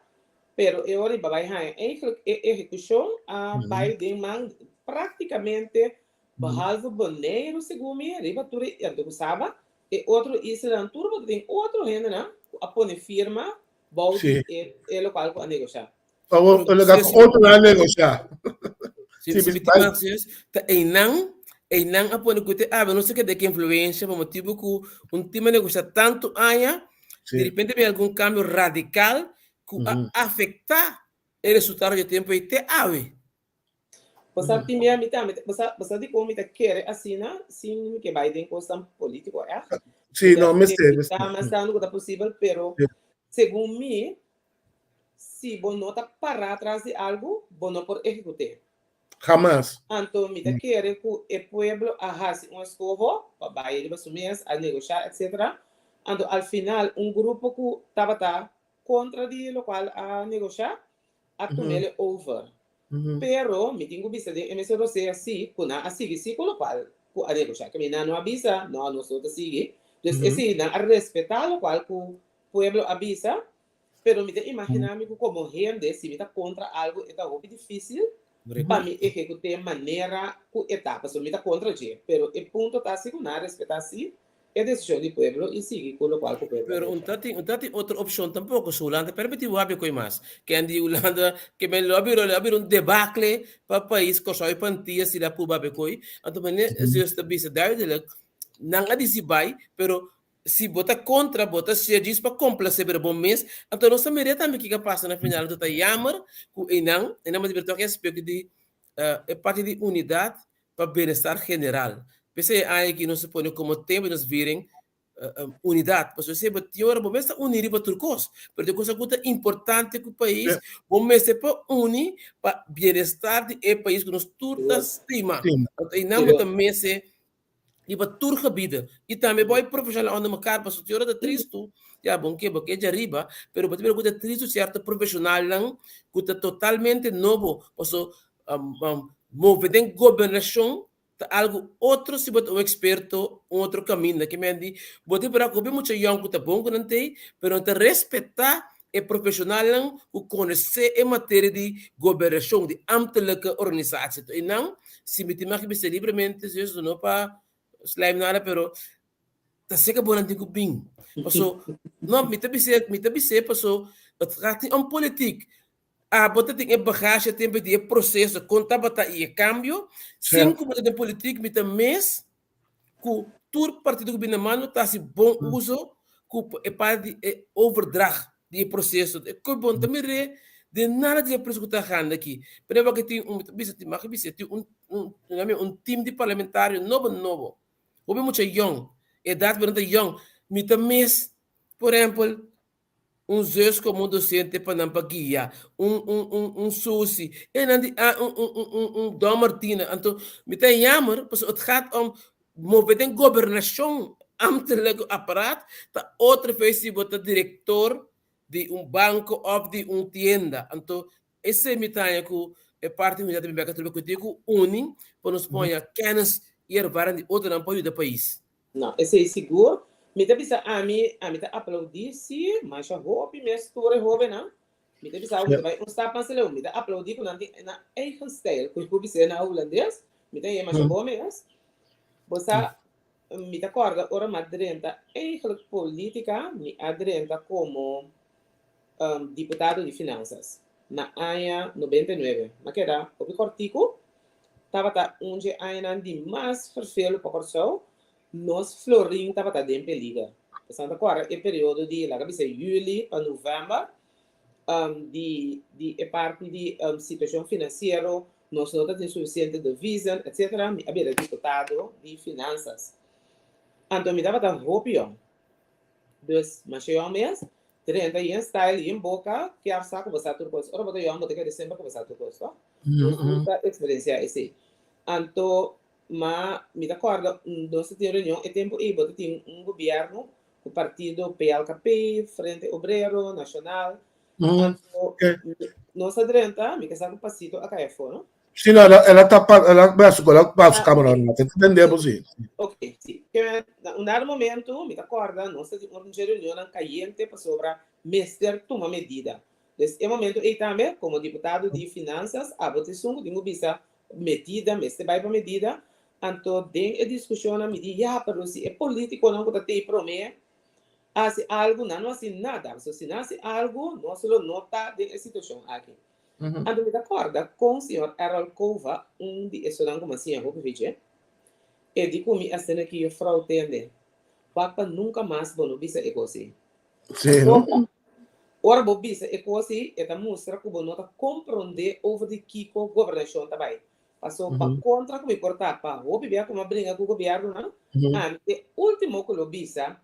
pero e ora riba bai haña eigenlijk e ehekushon a bai den man práktikamente behalve Boneiru segun mi riba tur e anto ku Saba e otro islanan tur bo ta tin otro hendenan ku a pone firma bou di e e lokual ku a negoshá. Awor e lokual ku otronan a negoshá. Si si mi tin mas zus, ta einan, einan a pone ku te awe no sa keda ki influensia pa motibu ku un tim a negoshá tantu aña, di repente bin algun kambio radikal ku a afektá e resultado di e tempu ei te awe. Bo sa tin bia mi tambe, bo sa, bo sa dikon mi ta kere asina sin mi ke bai den kosnan polítiko ègt. Sí, no, mester, mester. Ta mas tantu ku ta posibel, pero segun mi, si bo no ta pará tras di algu, bo no por ehekut'é. Hamas. Anto mi ta kere ku e pueblo a hasi un eskoho pa bai riba su mes, a negoshá, etcetera. Anto al final un grupo ku tabata kontra di lokual a negoshá a tum'el over. Pero mi tin ku bisa den e mesun rosea sí ku nan a sigui sí ku lokual ku a negoshá. Kemi nan no a bisa, no, nos no ta sigui. Dus esei nan a respetá lokual ku pueblo a bisa. Pero mi ta imaginá mi ku komo hende, si mi ta kontra algu, e ta hopi difísil pa mi ehekut'é manera ku e ta, pasobra mi ta kontra dje. Pero e punto ta si ku nan a respetá sí. E desishon di pueblo i sigui ku lokual ku pueblo a Pero un deja. ta tin un ta tin otro opshon tampoko. So Hulanda permití wak koe mas. Ken di Hulanda ke men lo a bira lo a bira un debakle pa pais Kòrsou i pa Antia si la purba be koe. Anto mene Zeus ta bisa duidelijk nan a disi bai pero si bo ta kontra bo ta share djis pa komplase pero bo mes anto nos ta mira tambe kiko a pasa na final anto ta yamer ku einan einan bo ta bira tok e aspekto di e parti di unidat pa bienestar general. P'esei e aña aki nos a pone komo tema di nos viering unidat. Pasobra esei bo tin ora bo mester uni riba tur kos, pero tin kos ku ta importante ku pais, bo mester por uni pa bienestar di e pais ku nos tur ta stima. Anto einan bo ta mester riba tur gebida. I tambe bo e profeshonal unda mekar, pasobra tin ora ta tristu, ya bon ke bo ke djariba, pero bo ta mira ku ta tristu sierto profeshonalnan ku ta totalmente nobo, pasobra Move den gobernashon ta algu otro si bo ta un eksperto un otro kaminda. Ke men di bo tin por a kopi mucha yòn ku ta bon ku nan tei, pero nan ta respetá e profeshonalnan ku konosé e materia di gobernashon, di ambtelijke organisatie. Enton einan si mi tin mag bisa libremente, señor, no pa slijm nada, pero ta seka bo nan tin ku bin. Paso, no, mi ta bis'é, mi ta bis'é paso het gaat niet om politiek. Abo ta tin e bagashe tempu di e proseso kon tabata i e kambio. Sin ku bo ta den politik mi ta mes ku tur partido ku bin na mando ta hasi bon uso ku e parti di e overdracht di e proseso. E kos bon ta mir'é den nada di e proseso ku ta ganda aki. Pero e wak tin un, mi ta bisa, tin mag bisa, tin un un team di parlamentario nobo nobo. Hopi mucha yòn, edat pero nan ta yòn. Mi ta mes, por ehèmpel, un zus komo un dosente pa nan pa guia, un un un un Susi, e nan di ah un un un un un Don Martina. Anto mi ta jammer pasobra het gaat om move den gobernashon ambtelijk apparaat ta otro vez si bo ta direktor di un banko of di un tienda. Anto esei mi ta haña ku e parti mi ta bek atrobe ku tin ku uni pa nos poña kennis i ervaring di otronan pa yuda pais. No, esei sigur. Mi ta bisa ami, ami ta aplaudí sí, masha hopi mes tur e hóbennan. Mi ta bisa mi ta bai un stap mas leu. Mi ta aplaudí ku nan tin nan eigen stijl, ku por bis'é na hulandes. Mi ta haña masha bon mes. Bo sa, mi ta kòrda ora mi a drenta eigenlijk polítika, mi a drenta komo diputado di finansas na aña 99. Mi a keda hopi kòrtiku. Tabata un dje añanan di mas fervelo pa Kòrsou. Nos florin tabata den peliger. Pasobra ta kòrda e periodo di, laga bisa yüli pa novèmber, di di e parti di situashon finansiero, nos no ta tin sufisiente devisen, etsetera. Mi a bira diputado di finansas. Anto mi tabata hopi yòn. Dus, masha yòn mes, Drenta yen style yen boca kier sa cu bo sa tur cos. Ora bo ta yong bo ta kere semper cu bo sa tur cos to. Nos tur ta experiencia esey. Anto ma mi ta corda nos ta tin reunion e tempo ey bo ta tin un gobierno cu partido PLKP, Frente Obrero, Nacional. Anto nos a drenta mi ke sa cu Pasito a cay afo no. Sí, no, el a tapa, el a bira su, el a baha su cámara un rato. Te entendemos, sí. Ok, sí. Ke na un dado momento, mi ta kòrda, nos ta tin un reunionnan kayente pasobra mester tuma medida. Dus e momento ei tambe, komo diputado di Finansas, abo ta esun ku tin ku bisa medida, mester bai pa medida. Anto den e diskushonnan mi di, ya, pero si e polítikonan ku ta tei promé hasi algu, nan no hasi nada. Pasobra si nan hasi algu, nos lo no ta den e situashon aki. Anto mi ta kòrda kon señor Errol Cova, un di esonan ku mi a siña hopi fi dje, e di ku mi asina ki yefrou tende, Wak pa nunka mas bo no bisa e kos ei. Sí, no? Pasobra ora bo bisa e kos ei, e ta mustra ku bo no ta komprondé over di kiko gobernashon ta bai. Pasobra pa kontra ku mi por ta pa hopi bia ku mi a bringa ku gobièrnunan, ami ta e último ku lo bisa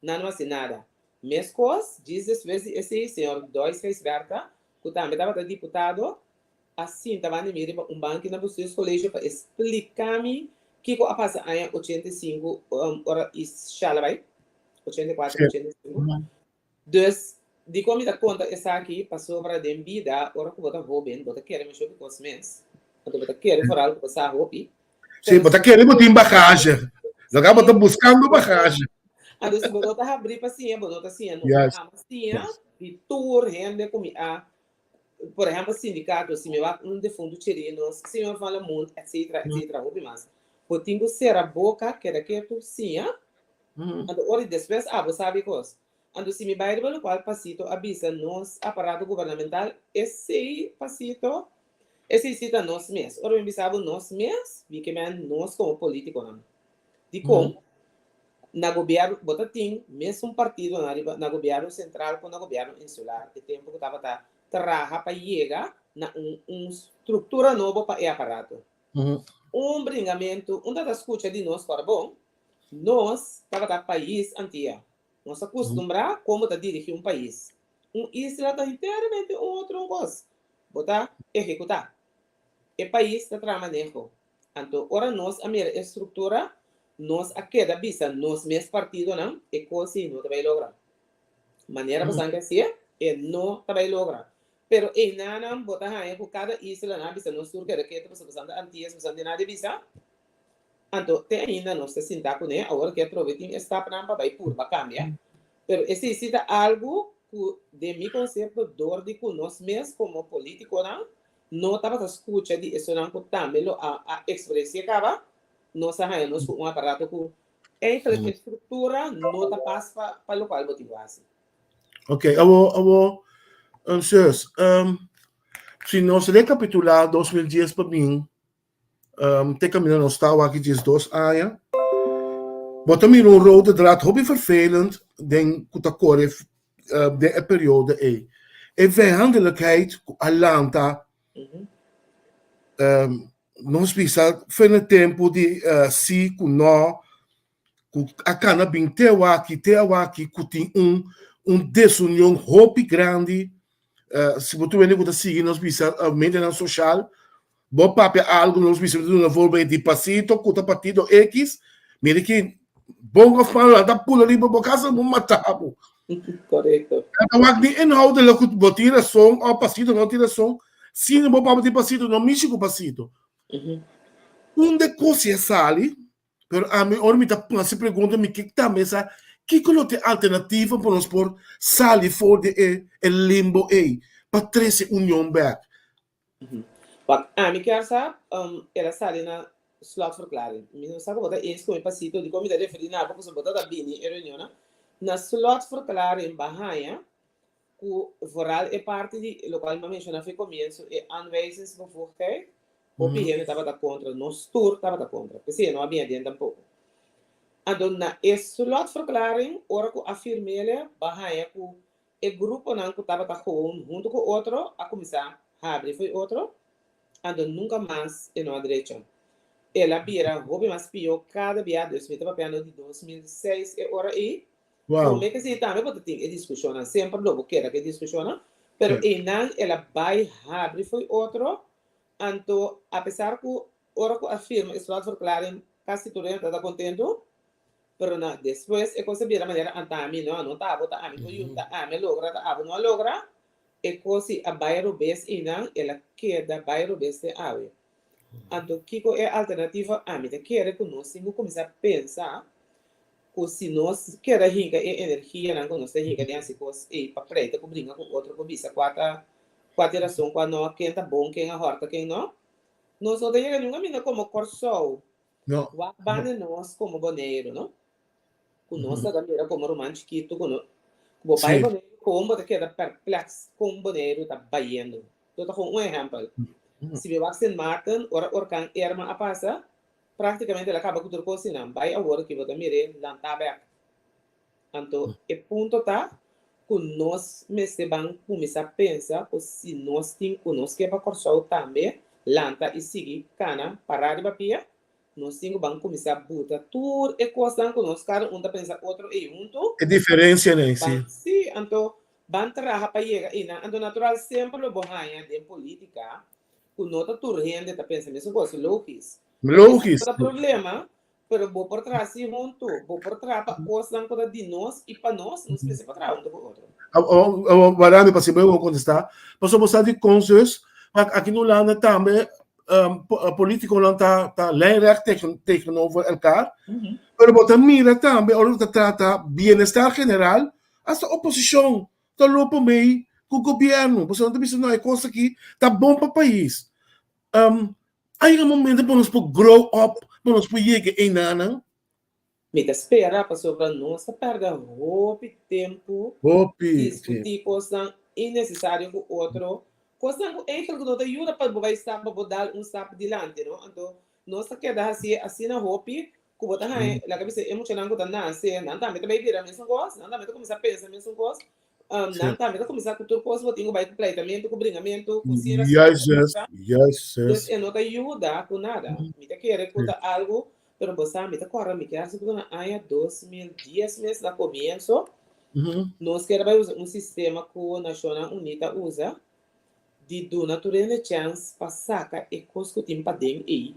nan no hasi nada. Meskos, djis despues di esei, señor Dois Gijsbertha ku tambe tabata diputado, a sinta banda mi riba un banki na Bestuurscollege pa e splika mi kiko a pasa aña 85 ora Ishala bai, 84, 85. Dus, dikon mi ta konta esaki? Pasobra den bida, ora ku bo ta hóben, bo ta kere masha hopi kos mes, anto bo ta kere foral ku bo sa hopi. Sí, bo ta kere bo tin bagahe. Loke bo ta buskando bagahe. Anto si bo no ta habrí pa siña, bo no ta siña nunka. Yes. Amo siña di tur hende ku mi a, por ehèmpel sindikato, si mi wak un defuntu Chirinos, señor Van Lamoen, etcetera, etcetera, hopi mas. Bo tin ku sera boka, keda ketu, siña. Anto ora di despues abo sabi kos. Anto si mi bai riba lokual Pasito a bisa nos aparato gubernamental, esei Pasito, esei si ta nos mes. Ora mi bisa bo nos mes, mi ke men nos komo politikonan. Dikon? Na gobièrnu, bo ta tin mesun partidonan riba na gobièrnu sentral ku na gobièrnu insular e tempu ku tabata traha pa yega na un un struktura nobo pa e aparato. Un bringamentu, un ta ta skucha di nos kòrda bon, Nos tabata pais Antia. Nos a kustumbrá kon bo ta dirigí un pais. Un isla ta enteramente un otro un kos. Bo ta ehekutá. E pais ta traha maneho. Anto ora nos a mira e struktura, nos a keda bisa nos mes partidonan e kos ei no ta bai logra. Manera bo san ke hasié, e no ta bai logra. Pero einanan bo ta haña ku kada isla nan a bisa nos tur keda ketu pasobra bosan ta Antias, bosan tin nada di bisa. Anto te ainda nos ta sinta kuné, awor ke atrobe tin e stapnan pa bai purba kambia, pero esei si ta algu ku den mi konsepto dor di ku nos mes komo politikonan no tabata skucha di esonan ku tambe lo a a eksperensi'é kaba, nos a haña nos ku un aparato ku eigenlijk e struktura no ta pas pa pa lokual bo tin ku hasi. Ok, awo, awo, um, zus, um, si nos rekapitulá 2010 pa bin, Um, te caminda nos ta aki 12 aña. Bo ta mira un rode draad hopi vervelend den ku ta kore uh, den e periode ei. E vijandelijkheid ku a lanta um, nos bisa fene tempo di uh, si ku no ku a kana bin te awaki te awaki ku tin un un desunion hopi grandi uh, si bo tu wende ku ta sigui nos bisa uh, medianan social Bo papia algo nos bisa mi ta duna voorbeeld di pasito ku ta partido X, mira ki bon of malo nan ta pula riba bo casa bo mata bo. Korekto. Nan ta wak ni inhoudelijk ku bo tin rason of pasito no tin rason, sino bo papia di pasito no mishi ku pasito. Unda e kos ya sali, pero ami ora mi ta hasi pregunta mi ke tambe sa kiko lo ta e alternativa pa nos por sali for di e limbo ei pa trese union bek. Wak, ami kier sa, um, el a sali na slotverklaring. Mi no sa ku bo ta eens ku mi pasito, dikon mi ta referí na bo pasobra bo ta ta bini e reunionnan. Na slotverklaring bo a haña ku vooral e parti di lokual mi a menshoná for e komienso, e aanwijzingsbevoegdheid, hopi hende tabata kontra, nos tur tabata kontra. P'esei e no a bini aden tampoko. Anto na e slotverklaring, ora ku a firm'el, bo a haña ku E gruponan ku tabata gewoon huntu ku otro a kuminsá habri fo'i otro, anto nunka mas e no a drecha. El a bira hopi mas pió kada bia, dus mi ta papiando di 2006 e ora ei. Wow. Promé ke esei tambe bo ta tin e diskushonnan, semper lo bo keda ku e diskushonnan, pero einan el a bai habri fo'i otro, anto apesar ku ora ku a firma e slotverklaring kasi tur hende tabata kontentu, Pero na despues e kos a bira manera anta ami no, no ta abo ta ami por yun, ta ami a logra ta abo no a logra, e kos si a bai robes einan el a keda bai robes te awe. Anto kiko e alternativa? Ami ta kere ku nos tin ku kuminsá pensa ku si nos keda hinka e energianan ku nos ta hinka den hasi kos ei pa pleita ku bringa ku otro ku bisa kua ta kua tin rason kua no, ken ta bon ken a hòrta ken no, nos no ta yega niun kaminda komo Kòrsou. No. Wak banda nos komo Boneiru, no? Ku nos ta mira komo ruman chikitu ku no ku bo bai Boneiru kon bo ta keda perpleks kon Boneiru ta bayendo. Lo ta kon un ehèmpel. Si mi wak Sint Maarten ora orkan Irma a pasa praktikamente el a kaba ku tur kos einan. Bai awor aki bo ta mir'é lantá bèk. Anto e punto ta ku nos mester ban kuminsá pensa ku si nos tin ku nos ke pa Kòrsou tambe lanta i sigui kana pará riba pia, nos tin ku ban kuminsá buta tur e kosnan ku nos kada un ta pensa otro ei huntu. E diferensianan, si. Ban, si, anto ban traha pa yega einan. Anto natural semper lo bo haña den polítika ku no ta tur hende ta pensa mesun kos, logis. Logis. Esei ta problema Pero bo por traha así huntu. Bo por traha pa kosnan ku ta di nos i pa nos, nos mester por traha huntu ku otro. Warami pa si bo kontestá. Pasobra bo sa di kon zus, aki na Hulanda tambe politikonan ta ta lijnrecht tegen tegenover elkaar. Pero bo ta mira tambe ora bo ta trata bienestar general, hasta oposishon ta lopo mei ku gobièrnu. Pasobra nan ta bisa no e kos aki ta bon pa pais. A yega momento pa nos por grow up, pa nos por yega einanan. Mi ta spera pasobra nos ta pèrdè hopi tempu Hopi, sí. diskutí kosnan innesesario ku otro, kosnan ku eigenlijk no ta yuda pa bo bai stap pa bo dal un stap dilanti, no. Anto nos ta keda hasié asina hopi ku bo ta haña, laga bisa e muchanan ku ta nase, nan tambe ta bai bira mesun kos, nan tambe ta kuminsá pensa mesun kos, nan tambe ta kuminsá ku tur kos bo tin ku bai ku pleitamentu, ku bringamentu, ku sira, sira, Juist, sira. juist, Dus juist. e no ta yuda ku nada. Mi ta kere ku ta algu Pero bo sa, mi ta kòrda mi kier sigur na aña 2010 mes na komienso, nos kier a bai usa un sistema ku Nashonnan Uní ta usa di duna tur hende chèns pa saka e kos ku tin paden ei.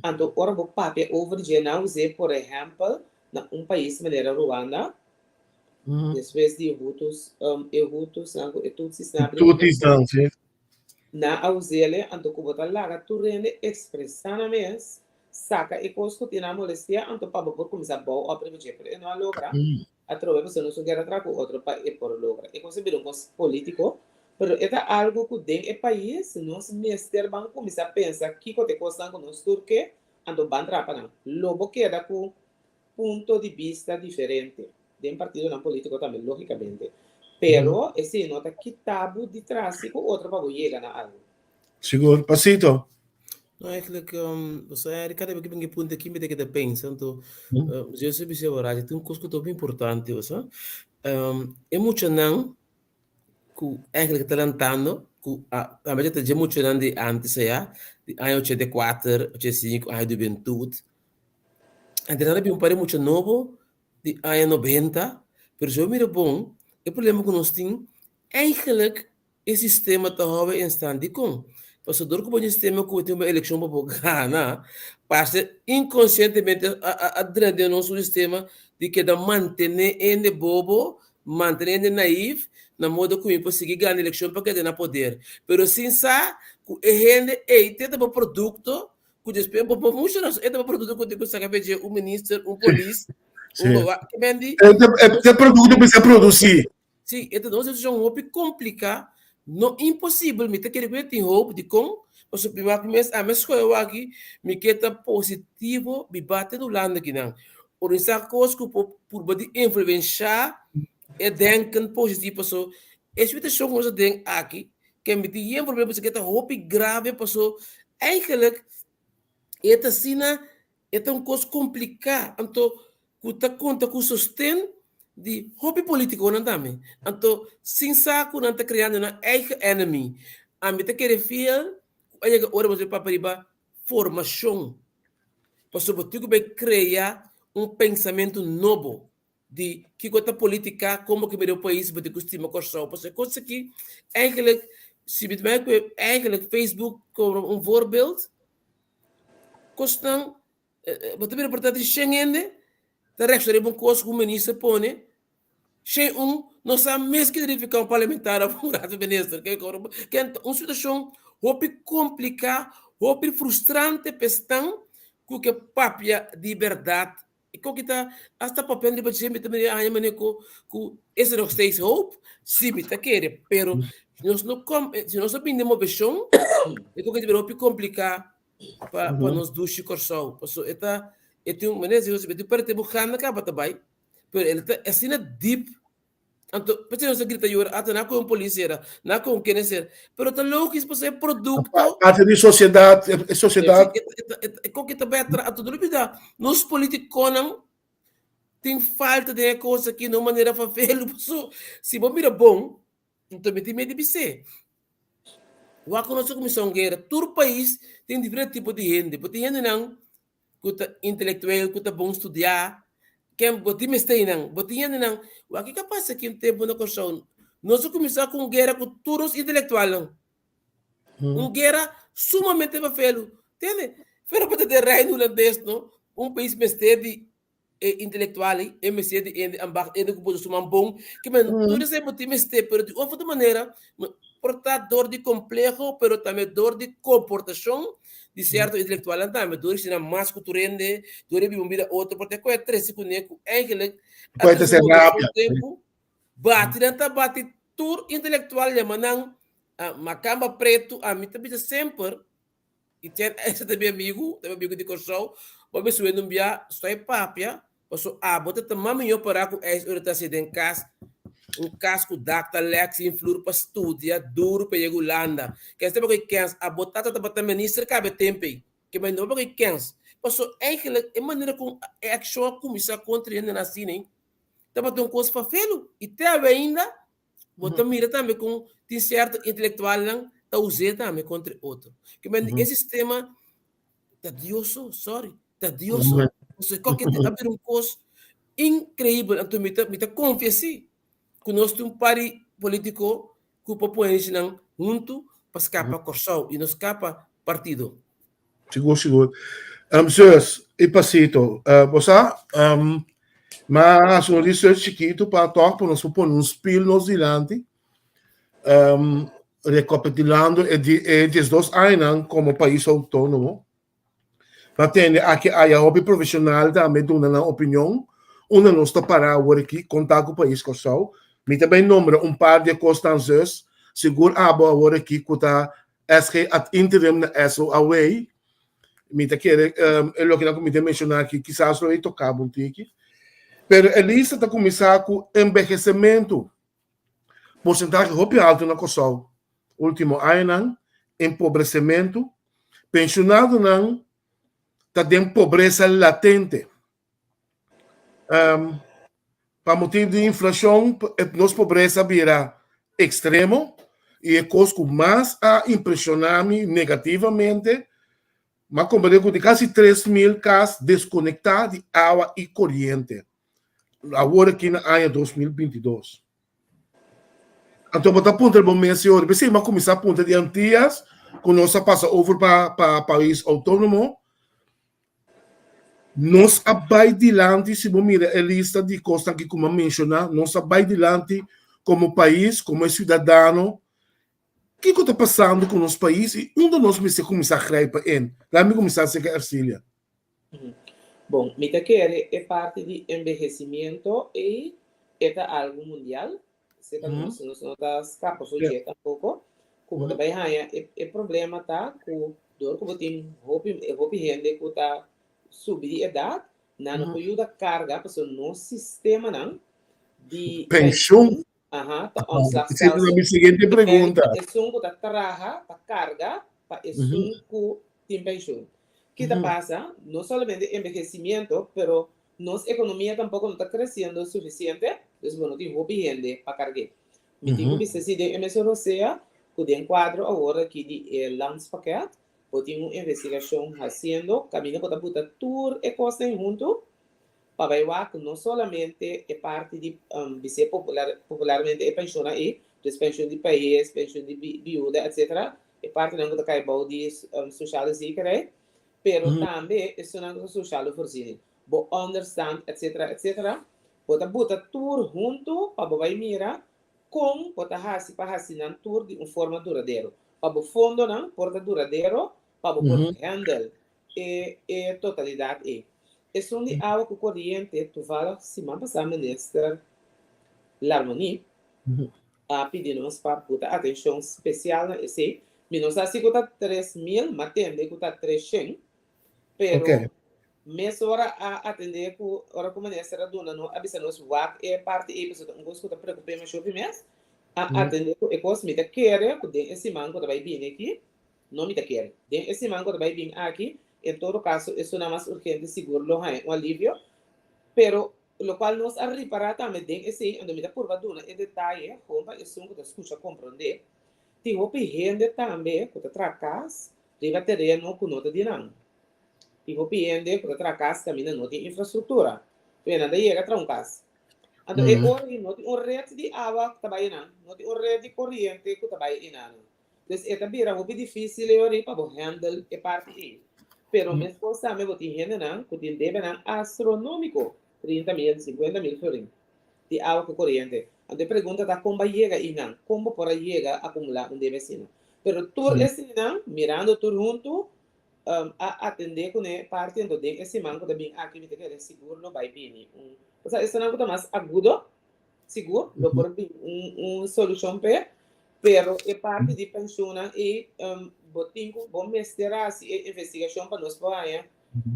Anto ora bo papia over dje nan us'é por ehèmpel na un pais manera Ruanda, despues di Hutus, e Hutusnan ku e Tutsisnan a bringa ku Tutsisnan, si. Nan a us'el anto ku bo ta laga tur hende ekspresá nan mes, saka e kos ku tin nan molestia, anto pa bo por kuminsá bou òp riba dje. Pero e no a logra. Atrobe pasobra nos un kere traha ku otro pa e por logra. E kos a bira un kos polítiko, pero e ta algu ku den e pais nos mester ban kuminsá pensa kiko ta e kosnan ku nos tur ke, anto ban traha pa nan. Lo bo keda ku punto di bista diferente, den partidonan politico tambe logicamente, pero esey no ta kita bo di trasi cu otro pa bo yega na algo. Sigur. Pasito. No, eigenlijk, bo sa, Eric, kada bes ku mi punta aki mi ta keda pensa, anto, Zeus a bisa bo rato, tin un kos ku ta hopi importante, bo sa. E muchanan ku eigenlijk ta lantando, ku a tambe ta dje muchanan di antes aya, di aña 84, 85, aña di hubentut, Antes nan a bin un par di mucha nobo di aña nobenta, pero si bo mira bon, e problema ku nos tin, eigenlijk e sistema ta hòwe en stand. Dikon? Pasobra dor ku bo tin sistema ku bo tin un elekshon pa bo gana, parse inkonsientemente a drenta den nos un sistema di keda mantené hende bobo, mantené hende naïf, na modo ku mi por sigui gana elekshon pa keda na poder. Pero sin sa ku e hende ei te ta bo produkto Ku despues bo por mucha nos e ta produkto ku tin ku saka fe dje un minister, un polis, un goba, ke men di. E ta produkto ku sa produsí. Sí, e ta un situashon hopi kompliká, no imposibel, mi ta kere ku e tin hoop, dikon? Pasobra mi wak mes, ami a skohe wak mi ke ta positivo biba te Hulanda kinan. Organisá kos ku por purba di influenshá e denken positivo paso e situashon ku nos ta den aki ke mi tin yen problema pasobra ke ta hopi grave paso eigenlijk e ta asina e ta un kos kompliká anto ku ta konta ku sosten di hopi politikonan tambe anto sin sa ku nan ta kreando nan eigen enemy ami ta kere fiel ku a yega ora bo papia riba formashon pasobra bo tin ku bai krea un pensamentu nobo di kiko ta politica, como ke mira e pais, bo tin ku stima Kòrsou. Pasobra e kos aki eigenlijk, si mi ta bai ku eigenlijk Facebook como un voorbeeld, kosnan bo ta mira por ta di shen hende ta reakshoná riba un kos ku un minister pone, shen un no sa mes ke significa un parlamentario òf un raad van minister. Un situashon hopi kompliká, hopi frustrante pa esnan ku ke papia di bèrdat E koki ta hasta papiando riba dje, mi ta mira haña manera ku ku is er nog steeds hoop? Sí, mi ta kere, pero si nos no kom si nos no bini den moveshon, e koki ta bira hopi kompliká pa pa nos dushi Kòrsou. Pasobra e ta e tin un manera si e tin pèrdè tempu gana kaba ta bai, pero el ta asina dip. Anto, p'esei nos ta grita yora, ata na ku un polis era, na ku un kende ser. Pero ta logis pasobra e produkto. Parte di sosiedat, e sosiedat. E koki ta bai atras. Anto no lubida, nos politikonan tin falta den e kos aki na un manera favelu. Pasobra si bo mira bon, anto mi tin miedu di bis'é. Wak ku nos a kuminsá un guera. Tur pais tin diferente tipo di hende. Bo tin hendenan ku ta intelektueel, ku ta bon studiá, ken bo tin mester einan, bo tin hendenan, wak kiko a pasa aki un tempu na Kòrsou? Nos a kuminsá ku un guera ku tur nos intelektualnan, un guera sumamente fafelu, tende? Pero bo ta den Reino Hulandes no, un pais mester di e intelektual ei, e mester di hende ambacht, hende ku por usa su man bon, ke men tur esei bo tin mester, pero di otro manera por ta dor di kompleho, pero tambe dor di komportashon di sierto intelektualnan tambe, dor di siña mas ku tur hende, dor di biba un bida otro, por ta ku e trese kuné ku eigenlijk a trese un tempu, bati nan ta bati tur intelektual yama nan makamba pretu, ami ta bisa semper, I ten ese ta mi amigu, ta mi amigu di Kòrsou. Bo bisa wende un bia, stoi papia, paso abo ta tuma mihó pará ku eis ora ta hasi den kas, un kas ku dak ta lèk sin flur pa studia duru pa yega Hulanda. Kens ta bai kens, abo tata tabata minister kabe tempu ei. Ke bai no bai kens. Paso eigenlijk e manera kon e akshon a kuminsá kontra hendenan asina ei tabata un kos fafelu i te awe ainda Bo ta mira tambe kon tin sierto intelektualnan ta us'é tambe kontra e otro. Ke men e sistema ta Dios so, sorry, ta Dios so. Pasobra koke a bira un kos inkreibel. Anto mi ta mi ta konfia si ku nos tin un par di politiko ku por pone nan huntu pa skapa Kòrsou i no skapa partido. Sigur, sigur. Um, zus, e pasito. Uh, bo sa, um, ma haci un research chiquito pa toch pa nos por pone un spiel nos dilanti. Um, recapitulando e, di, e 12 añanan como pais autónomo. Pa tende aki aya hopi profesional tambe duna nan opinion. Unda nos ta para awor aki, konta ku pais Kòrsou. Mi ta bai nombra un par di e kosnan zus. Sigur abo awor aki ku ta SG ad interim na SOAW, mi ta kere e lokenan ku mi ta menshoná aki kisas lo e toká bo un tiki. Pero e lista ta kuminsá ku enbehesementu, porsentahe hopi altu na Kòrsou último añanan, empobresementu, penshonadonan ta den pobresa latente. Pa motibu di inflashon nos pobresa a bira ekstremo i e kos ku mas a impreshoná mi negativamente, mi a komprendé ku tin kasi 3000 kas deskonektá di awa i koriente awor aki na aña 2022. Anto bo ta puntra bo mes, señor, p'esei mi a kuminsá puntra di Antias ku nos a pasa over pa pais outónomo. Nos a bai dilanti, si bo mira e lista di kosnan ki ku mi a menshoná, nos a bai dilanti komo pais, komo e siudadano. Kiko ta pasando ku nos pais i unda nos mester kuminsá grijpa in? Laat mi kuminsá serka Ercilia. Bon, mi ta kere e parti di enbehesimiento ei e ta algu mundial. Serka nos, nos no ta skapa for dje tampoko. Ku bo ta bai haña e problema ta ku dor ku bo tin hopi hopi hende ku ta subi di edat, nan no por yuda karga pasobra nos sistemanan di Penshun. Aha, ta Esei ta omslagstelsel. mi siguiente pregunta. Esun ku ta traha ta karga pa esun ku tin penshun. Ki ta pasa? No solamente envejecimiento, pero nos ekonomia tampoko no ta kresiendo sufisiente, dus bo no tin hopi hende pa karg'é. Mi tin ku bisa si den e mesun rosea ku den kuadro awor aki di e landspakket bo tin un investigashon hasiendo kaminda bo ta buta tur e kosnan huntu pa bai wak no solamente e parti di bis'é popularmente e penshonnan ei, dus penshon di pais, penshon di biuda etcetera, e partinan ku ta kai bou di sociale zekerheid, pero tambe esunnan ku ta sociale voorziening, bo onderstand etcetera etcetera. Bo ta buta tur huntu pa bo bai mira kon bo ta hasi pa hasi nan tur di un forma duradero. Pa bo fondonan por ta duradero pa bo por handle e e totalidat ei. Esun di awa ku koriente toevallig siman pasá minister Larmonie a pidi nos pa buta atenshon spesial na esei. Mi no sa si ku ta 3000, m'a tende ku ta 300. Pero mesora a atendé ku ora ku minister a duna nos a bisa nos wak e parti ei pasobra ta un kos ku ta preokup'é masha hopi mes. A atendé ku e kos mi ta kere ku den e siman ku ta bai bini aki, no mi ta kere, den e siman ku ta bai bini aki, en todo kaso esunnan mas urgente sigur lo haña un alivio. Pero lokual nos a ripará tambe den esei, anto mi ta purba duna e detaye gewoon pa esun ku ta skucha komprondé, tin hopi hende tambe ku ta traha kas Riba tereno ku no ta di nan. Tin hopi hende ku ta traha kas kaminda no tin infrastruktura. P'e nan ta yega traha un kas. Anto e ora ei no tin un ret di awa ku ta bai einan, no tin un ret di koriente ku ta bai einan. Dus e ta bira hopi difísil e ora ei pa bo handle e parti ei. Pero meskos tambe bo tin hendenan ku tin debenan astronómiko, 30 mil, 50 mil florin, di awa ku koriente. Anto e pregunta ta kon bo a yega einan? Kon bo por a yega akumulá un debe asina? Pero tur eseinan, mirando tur huntu, a atendé kuné parti anto den e siman ku ta bin aki mi ta kere sigur lo bai bini un, osea esnan ku ta mas agudo sigur lo por bin un un solushon p'e, pero e parti di penshunnan ei bo tin ku bo mester hasi e investigashon pa nos por haña.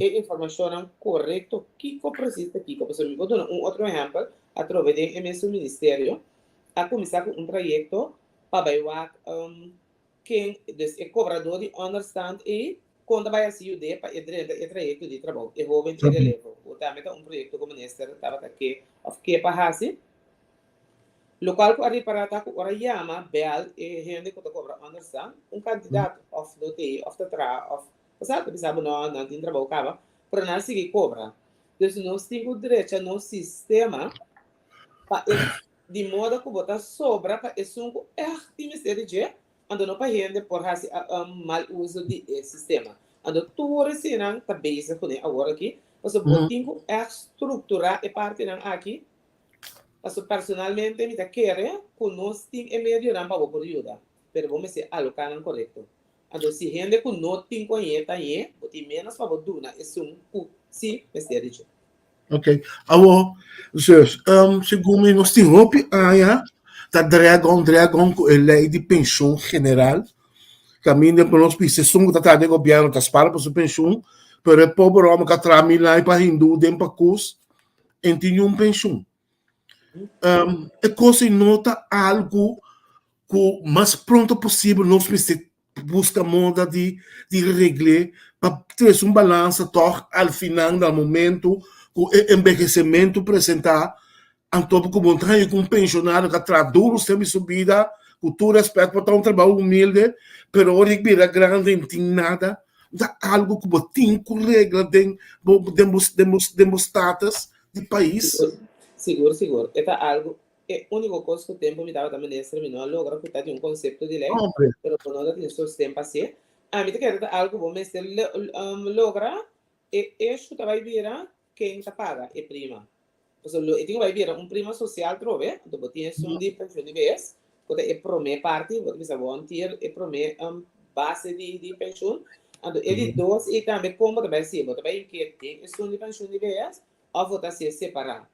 e informashonnan korekto kiko presis ta kiko. Pasobra mi por duna un otro ehèmpel, atrobe den e mesun ministerio a kuminsá ku un trayekto pa bai wak ken, dus e kobradó di ònderstand ei kon ta bai hasi yud'é pa e drenta e trayekto di trabou, e hóben di relevo, ku tambe ta un proyekto ku minister tabata ke òf ke pa hasi. Lokual ku a ripará ta ku ora yama bèl e hende ku ta kobra ònderstand, un kandidat òf no t'ei òf ta traha òf Pasá ta bisa bo no, nan tin trabou kaba, pero nan sigui kobra. Dus nos tin ku drecha nos sistema pa e di moda ku bo ta sobra pa esun ku ègt tin mester di dje, anto no pa hende por hasi mal uso di e sistema. Anto tur eseinan ta bezig kuné awor aki, pasobra bo tin ku ègt strukturá e partinan aki, pasobra personalmente mi ta kere ku nos tin e medionan pa bo por yuda, pero bo mester aloká nan korekto. Anto si hende ku no tin ku hañ'é ta hañ'é, bo tin ménos pa bo duna esun ku sí mester di dje. Ok. Awor, zus, segun mi nos tin hopi aña ta dragon dragon ku e lei di penshon general. Kaminda ku nos bisa esun ku ta traha den gobièrnu ta spara pa su penshon, pero e pober hòmber ku a traha mil aña pa hindú den pakus e no tin niun penshon. E kos ei no ta algu ku mas pronto posibel nos mester buska moda di di regl'é pa trese un balansa tòg al final na momento ku e enbehesementu presentá anto ku bo ta haña ku un penshonario ku a traha duru semper su bida ku tur rèspèt por ta un trabou humilde pero ora e bira grandi e no tin nada ta algu ku bo tin ku regla den bo den bo den bo status di pais. Sigur, sigur. E ta algu, e úniko kos ku tempu mi tabata minister mi no a logra ku ta di un konsepto di lei, pero bo no ta tin sosten pa hasié. Ami ta kere ta algu bo mester logra, e eshu ta bai bira ken ta paga e prima. Pasobra lo e tin ku bai bira un prima sosial trobe, anto bo tin esun di penshon di behes, ku ta e promé parti, bo ta bisa volunteer e promé base di penshun. Anto e di dos ei tambe kon bo ta bai hasié? Bo ta bai inke den esun di penshun di behes òf bo ta hasié separá?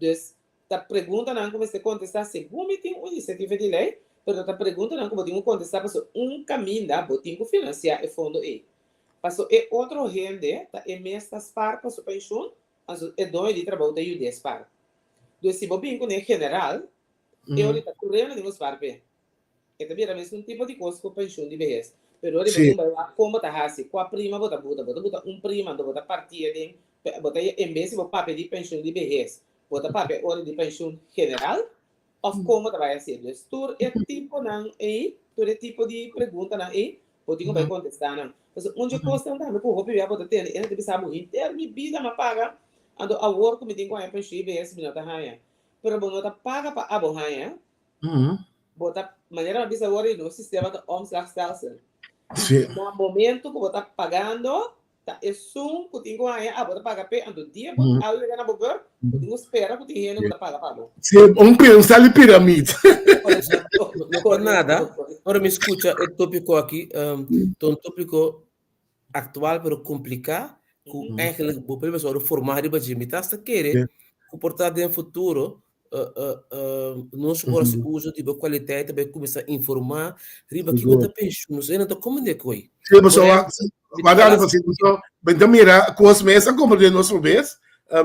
Dus ta preguntanan ku mester kontestá segun mi tin un inisiativa di lei, pero ta preguntanan ku bo tin ku kontestá pasobra un kaminda bo tin ku finansiá e fondo ei. Pasobra e otro hende ta e mes ta spar pa su penshun, anto e doño di trabou ta yud'é spar. Dus si bo bin kuné general, E ora ta tur rena di un spar p'e. E ta bira mesun tipo di kos ku penshun di behes. Pero ora bo tin bai wak kon bo ta hasi, kua prima bo ta buta. Bo ta buta un prima anto bo ta partié den, bo ta en bes di bo papia di penshun di behes, bo ta papia ora di penshun general òf kon bo ta bai hasié. Dus tur e tiponan ei, tur e tipo di preguntanan ei, bo tin ku bai kontestá nan. Pasobra un dje kosnan tambe ku hopi bia bo ta tende, e ta bisa bo henter mi bida m'a paga, anto awor ku mi tin ku haña penshun di behes mi no ta haña. Pero bo no ta paga pa abo haña. Bo ta, manera mi a bisa awor, nos sistema ta omslagstelsel. Sí. Na momento ku bo ta pagando, ta esun ku tin ku haña abo ta paga p'e, anto dia bo a yega na bo beurt, bo tin ku spera ku tin hende ku ta paga pa bo. Sí, un pi, un sal di piramid. No por nada, ora mi skucha e tópiko aki, ta un tópiko aktual pero kompliká ku eigenlijk bo por mester wòrdu formá riba dje. Mi ta hasta kere ku por ta den futuro nos por hasi uso di bo kualidat ta bai kuminsá informá riba kiko ta penshun. Nos hende no ta komprendé koe. Sí, pasobra wak bo ta mira kos mes a komprendé nos robes,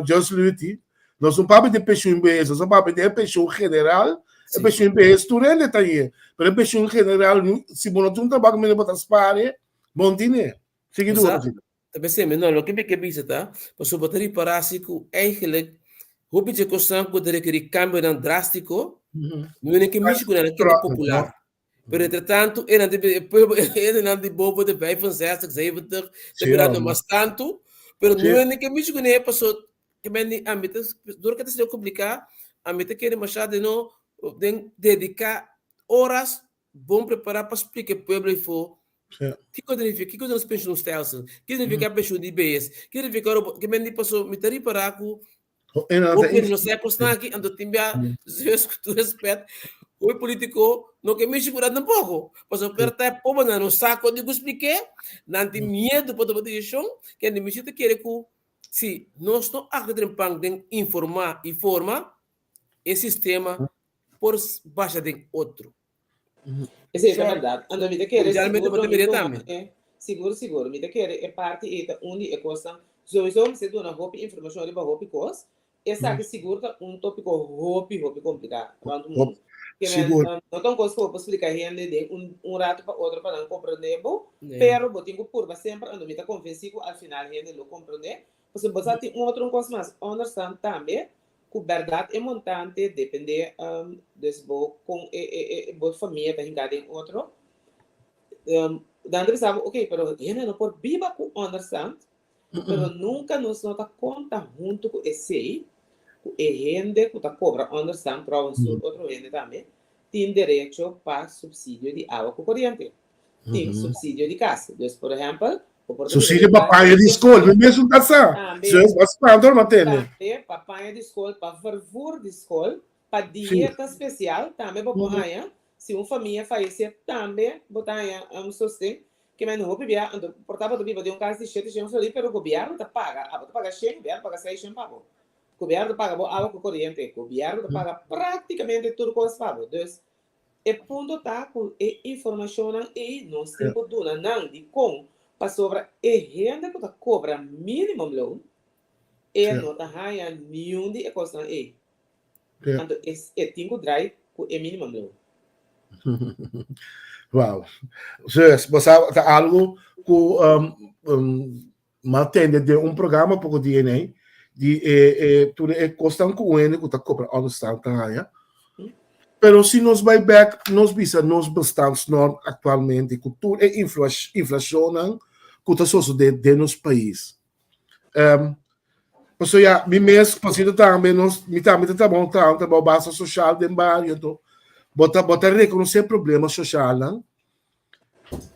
Just Luti, nos no papia di penshun behes, nos a papia di e penshun general, e penshun behes tur hende ta hie, pero e penshun general si bo no tin un trabou bo ta spar Bon tine. Sigui Bo duro, sa, sigui. ta pensé mi, no, loke mi ke bisa ta, pasobra bo ta ripará si ku eigenlijk hopi dje kosnan ku ta rekerí kambionan drástiko, no e ke mishi ku nan a keda popular. Pero entretantu e nan ta e pueblo, e hendenan di boven de 65, 70 ta birando mas tantu, pero no e ke mishi kuné paso ke men di ami ta dor ke ta sido kompliká, ami ta kere mashá den no den dediká oras Bon prepará pa splika e pueblo efo kiko ta nifiká, kiko ta nos pensioenstelsel, kiko ta nifiká pensioen di behes, kiko ta nifiká ora bo, ke men di paso mi ta ripará ku hopi hende no sa e kosnan aki, anto tin bia Zeus ku tur respet, hopi politiko no ke mishi ku nan tampoko, pasobra per ta e pobernan no sa kon di ku splik'é, nan tin miedu pa tuma desishon, kende mishi ta kere ku si nos no aktua trempan den informá i forma e sistema por basha den otro. Esei ta bèrdat. Anto mi ta kere Mundialmente sigur bo ta lo mi mira tuma tambe. e. Sigur sigur. Mi ta kere e parti ei ta un di e kosnan. Souiso mester duna hopi informashon riba hopi kos. Esaki sigur ta un topiko hopi hopi kompliká rònt mundu. Ke men no ta un kos ku bo por splika hende den un un ratu pa otro pa nan komprondé bo, pero bo tin ku purba semper anto mi ta konvensí ku al final hende lo komprondé. Pasobra bo sa tin un otro un kos mas, onderstand tambe ku bèrdat e montante dependé dus bo kon e e e bo famia ta hinká den otro. Nan ta bisa bo ok pero hende no por biba ku onderstand Pero nunka nos no ta konta huntu ku esei ku e hende ku ta kobra onderstand, trouwens tur otro hende tambe, tin derecho pa supsidio di awa ku koriente. Tin supsidio di kas. Dus por ehèmpel, bo por ta biba Supsidio den pa kas paña di skol, mi mesun ta sa. Tambe. Zus, bo a spanta ora mi a tende. Tambe pa paña di skol, pa vervoer di skol, pa dieta spesial tambe bo por haña. Si un famia fayesé tambe bo ta haña sosten. Ke men hopi bia, anto por ta bo ta biba den un kas di shete shen florin, pero gobièrnu ta paga, abo ta paga shen, gobièrnu paga seis shen pa bo. Gobièrnu ta paga bo awa ku koriente, gobièrnu ta paga práktikamente tur kos pa bo. Dus, e punto ta ku e informashonnan ei nos tin ku duna nan. Dikon? Pasobra e hende ku ta kobra minimumloon, e no ta haña niun di e kosnan ei. Anto e tin ku drai ku e minimumloon. Wow. Zus, bo sa ta algo ku m'a tende den un programa poko dia nei di e e tur e kosnan ku un hende ku ta kobra onderstand ta haña. Pero si nos bai bek nos bisa nos bestandsnorm aktualmente ku tur e inflashonnan ku ta sosode den nos pais. Pasobra ya mi mes pasito tambe nos mi tambe ta trabaha un trabaho trabaho basa social den bario anto bo ta bo ta rekonosé problema socialnan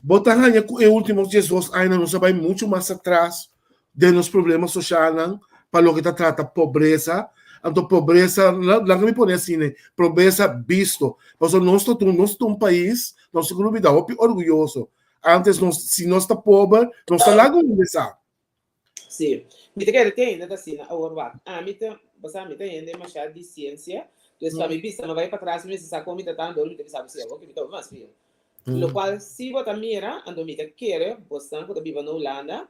bo ta haña ku e último diesdos añanan nos a bai muchu mas atras den nos problema socialnan pa loke ta trata pobresa anto pobresa laga mi pone asina pobresa bisto pasobra nos ta nos ta un pais nos ta bida hopi orguyoso antes nos si nos ta pober nos ta laga un sa. Sí. Mi ta kere te ainda ta asina. Awor wak, ami ta, pasá mi ta hende mashá di siensia, dus pa mi bisa mi bai patras mi mester sa kon mi ta ta, anto mi ta bisa bo si awor ke mi ta hopi mas frio. Lokual si bo ta mira, anto mi ta kere bosnan ku ta biba na Hulanda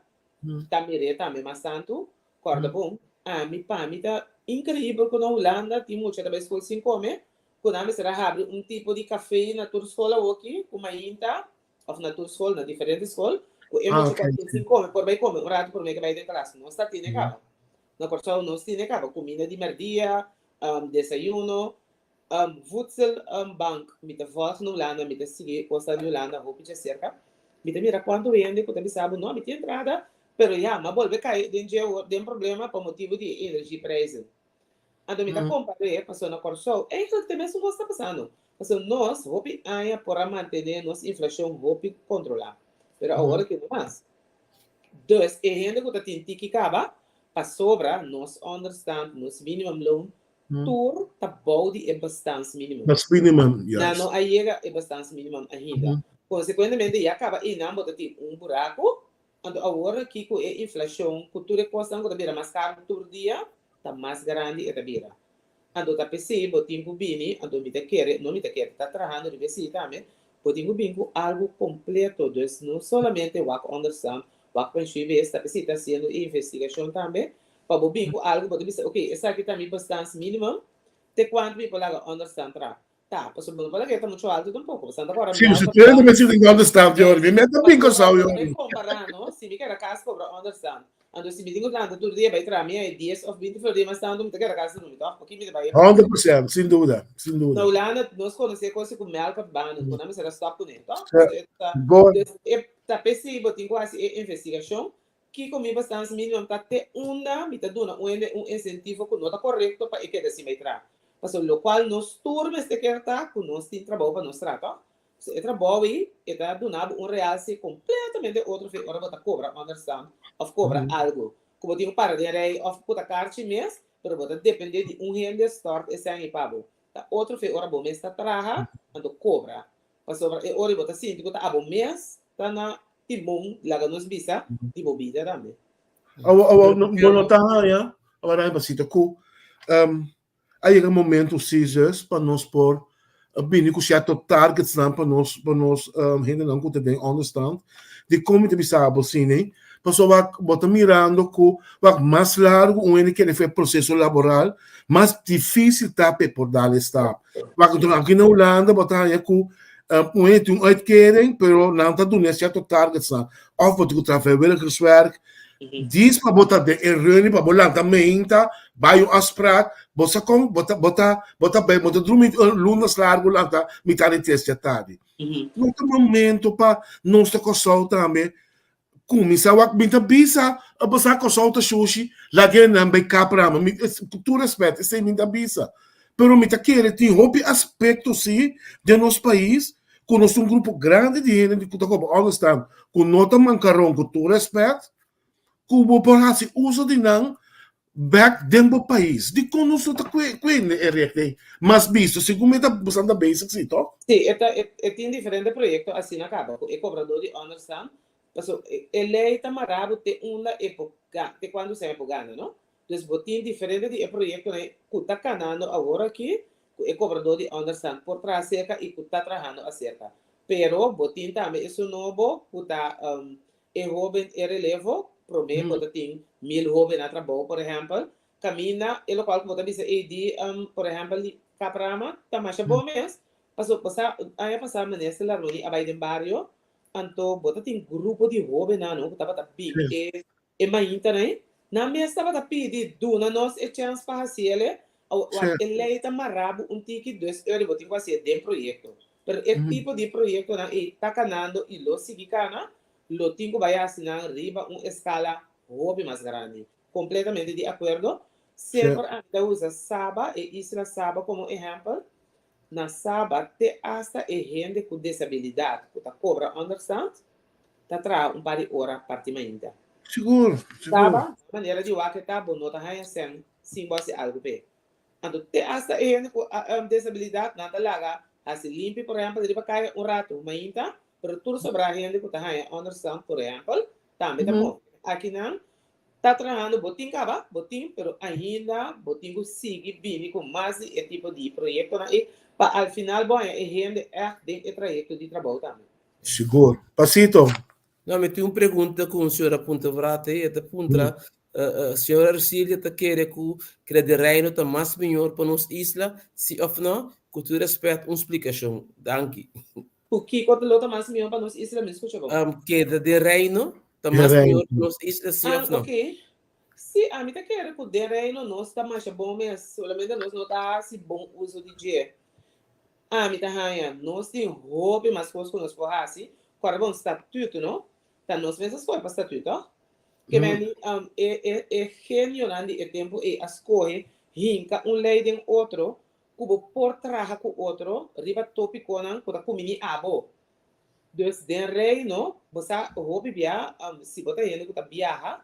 ta mir'é tambe mas tantu, kòrda bon, ami pa mi ta inkreibel ku na Hulanda tin mucha ta bai skol sin kome, ku nan mester a habri un tipo di kafé na tur skol awoki ku mainta of na tur skol, na diferente skol, ku e mucha ku a tin sin kome por bai kome un ratu promé ke bai den klas. Nos ta tine kaba. Na Kòrsou nos tine kaba kuminda di mèrdia, desayuno, voedselbank. Mi ta vòlg na Hulanda, mi ta sigui kosnan di Hulanda hopi djaserka. Mi ta mira kuantu hende ku ta bisa bo, no, mi tin entrada, pero ya, m'a bolbe kai den dje awor, den problema pa motibu di e energieprijzen. Anto mi ta kompar'é pasobra na Kòrsou eigenlijk ta e mesun kos ta pasando. Pasobra nos hopi aña por a mantené nos inflashon hopi kontrolá, pero awor aki no mas. Dus e hende ku ta tin tiki kaba pasobra nos onderstand, nos minimumloon tur ta bou di e bestaansminimum. Bestaansminimum, Nan juist. no a yega e bestaansminimum ainda. Konsekuentemente ya kaba einan bo ta tin un buraku Anto awor aki ku e inflashon, ku tur e kosnan ku ta bira mas karu tur dia, ta mas grandi e ta bira. Anto ta p'esei bo tin ku bini, anto mi ta kere, no mi ta kere, ta trahando riba esei tambe, bo tin ku bini ku algu kompleto, dus no solamente wak onderstand, wak pensioen bes, ta p'esei ta hasiendo e investigashon tambe, pa bo bini ku algu, bo ta bisa, ok, esaki ta mi bestaansminimum, te kuantu mi por laga onderstand traha. Ta, pasobra bo no por laga e ta mucho alto tampoco. Bo Santa Cora Sí, mel si ta tu eres bel. de Mexico, onderstand, joh. Mi meta pinko Pasobra sau, bo joh. ta compara, no? Si mi keda cas cobra onderstand. Anto si mi tin cu lanta tur dia bay traha mi ay dies of binti florin mas tanto mi ta keda cas drumi, toch? Pakico mi ta bay e 100%, sin duda, sin duda. Na Hulanda nos conoce cos cu melkert-banen, cu nan mester a stop cune, toch? Ja. Dus e ta, Bo- dus e ta p'esei bo tin cu haci e investigacion Kiko mi bestaansminimum ta te unda mi ta duna un hende un insentivo ku no ta korekto pa e keda sin bai traha. Pasobra lokual nos tur mester kier ta ku nos tin trabou pa nos traha, tòg? Pasobra e trabou ei e ta duna bo un realse kompletamente otro fe ora bo ta kobra onderstand òf kobra algu ku bo tin ku para den rei òf ku ta karchi mes, pero bo ta dependé di un hende stòrt e sèn ei pa bo. Ta otro fe ora bo mes ta traha anto kobra. Pasobra e ora ei bo ta sinti ku ta abo mes ta na timon, laga nos bisa, di bo bida tambe. Awo, awo, no, bo no ta haña, awor haña pasito ku, um, a yega momento si zus pa nos por a bini ku sierto targetsnan pa nos pa nos hendenan ku ta den onderstand. Dikon mi ta bisa bo asina? Pasobra wak bo ta mirando ku wak mas largu un hende kere for e proseso laboral, mas difísil ta pa e por dal e stap. Wak aki na Hulanda bo ta haña ku un hende tin un uitkering pero nan ta duna e sierto targetsnan. Òf bo tin ku traha vrijwilligerswerk. Dis pa bo ta den e reuni pa bo lanta meinta, bai un afspraak, bo sa kon bo ta bo ta bo ta bai bo ta drumi lunas largu lanta mitad di tres dja tardi. No ta momento pa nos ta Kòrsou tambe kuminsá wak mi ta bisa apesar Kòrsou ta shushi laga nan bai kap rama mi ku tur rèspèt esei mi ta bisa pero mi ta kere tin hopi aspekto si den nos pais ku nos ta un grupo grandi di hende ku ta koba ònderstaan ku no ta mankaron ku tur rèspèt ku bo por hasi uso di nan bèk den bo pais. Dikon nos no ta kuende e règt ei? Mas bisto segun mi ta boso ta bezig si tok? Sí, e ta e tin diferente proyekto asina kaba ku e kobradó di ònderstaan paso e lei ta mará bo te unda e por te kuantu sèn e por gana no. Dus bo tin diferente di e proyektonan ku ta kanando awor aki ku e kobradó di ònderstaan por traha serka i ku ta trahando aserka. Pero bo tin tambe esun nobo ku ta e hóben e relevo, promé bo ta tin mil hóben na trabou, por ehèmpel, kaminda e lokual ku bo ta bisa ei di, por ehèmpel, di Kaprama ta masha bon mes, pasobra bo sa aña pasá Minister Larmonie a bai den bario, anto bo ta tin grupo di hóbennan ku tabata bin e E maintanan ei, nan mes tabata pidi, Duna nos e chèns pa hasiel e. Awor, e lei ta mará bo un tiki, dus ora bo tin ku hasié den proyekto. Pero e tipo di proyektonan ei ta kanando i lo sigui kana, lo tin ku bai hasi nan riba un eskala hopi mas grandi. Kompletamente di akuerdo. Semper ami ta usa Saba, e isla Saba komo ehèmpel. Na Saba te asta e hende ku desabilidat ku ta kobra ònderstand ta traha un par di ora parti mainta. Sigur, sigur. Saba, manera di wak e ta, bo no ta haña sèn sin bo hasi algu p'e. Anto te asta e hende ku desabilidat nan ta laga hasi limpi, por ehèmpel, riba kaya un ratu mainta, pero tur sobrá hende ku ta haña ònderstand, por ehèmpel, tambe ta move. Akinan Ta trahando, bo tin kaba, bo tin, pero ainda bo tin ku sigui bini ku mas di e tipo di proyektonan ei pa al final bo haña e hende ègt den e trayekto di trabou tambe. Sigur. Pasito. No, mi tin un pregunta ku un señora puntra wrat ei. E ta puntra, Señora Ercilia ta kere ku keda di Reino ta mas miñor pa nos isla, si òf no? Ku tur rèspèt, un splikashon. Danki. Ku kiko lo ta mas mihó pa nos isla? Mi skucha bon. Keda den Reino ta mas mihó pa nos isla, sí òf no? Ok. Sí, ami ta kere ku den Reino nos ta masha bon mes, solamente nos no ta hasi bon uso di dje. Ami ta haña nos tin hopi mas kos ku nos por hasi. Kòrda bon, statuto, no? Ta nos mes a skohe pa statuto, tòg? Ke men e e genionan di e tempu ei a skohe hinka un lei den otro ku bo por traha ku otro riba tópikonan ku ta kuminí abo. Dus den Reino, bo sa hopi bia, si bo ta hende ku ta biaha,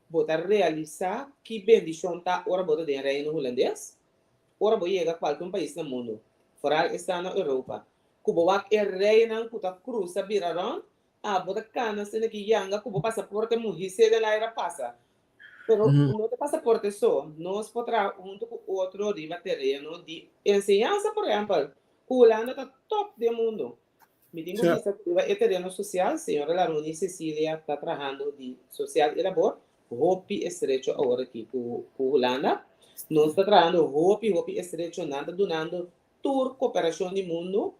bo ta realisá ki bendishon ta ora bo ta den Reino Hulandes. Ora bo yega kualke un pais na mundu, foral esnan na Europa, ku bo wak e reinan ku ta krusa bira rònt, abo ta kana asina ki yanga ku bo pasaporte muhise den laira pasa. Pero no ta pasaporte so, nos por traha hunto ku otro riba tereno di enseñansa, por ehèmpel, ku Hulanda ta top den mundo. Mi tin ku bisa ku riba e tereno sosial, señora Laroni Cecilia ta trahando di sosial i labor hopi estrecho awor aki ku Hulanda. Nos ta trahando hopi hopi estrecho, nan ta dunando tur koperashon di mundo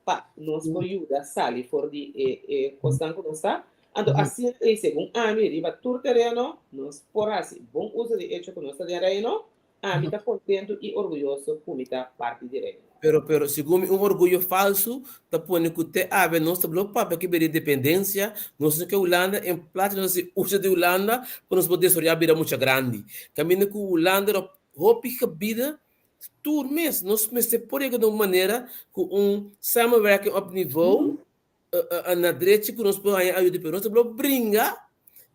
pa nos por yuda sali for di e e kosnan ku nos ta. Anto asina ei segun ami riba tur tereno nos por hasi bon uso di echo ku nos ta den Reino. Ami ta kontentu i orguyoso ku mi ta parti di Reino. Pero pero segun mi un orguyo falsu ta pone ku te awe nos ta blo papia ki bira independensia, nos no ke Hulanda en plats di nos hasi uso di Hulanda pa nos por desaroya bira mucha grandi. Kaminda ku Hulanda lo hopi gebida Tur mes nos mester por yega na un manera ku un samenwerking op niveau na drechi ku nos por haña ayuda pero nos ta blo bringa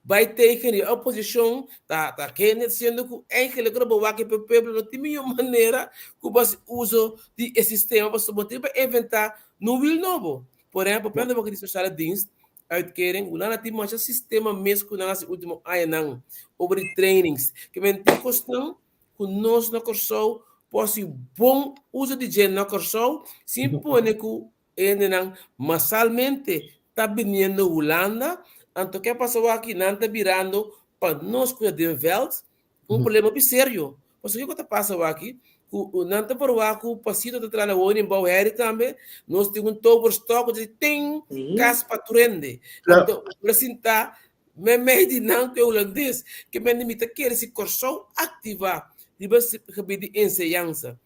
bai tegen di oposishon ta ta kende siendo ku eigenlijk ora bo wak e pueblo no tin mihó manera ku bo hasi uso di e sistema pasobra bo tin pa inventá no wil nobo. Por ehempel prende bo di sociale dienst uitkering Hulanda tin masha sistema mes ku nan hasi ultimo añanan over di trainings ke men tin kosnan ku nos na Kòrsou. por hasi bon uso di dje na Kòrsou sin pone ku hendenan masalmente ta biniendo Hulanda, anto ke a pasa wak nan ta birando pa nos ku ta den vèlt un problema hopi serio. Pasobra kiko ta pasa wak ku nan ta por wak ku pasito ta traha na woningbouw heri tambe, nos tin un toverstok ku ta di tin kas pa tur hende. Anto lo sinta meimei di nan ku e hulandes ke mende mi ta kere si Kòrsou aktivá riba gebied di enseñansa,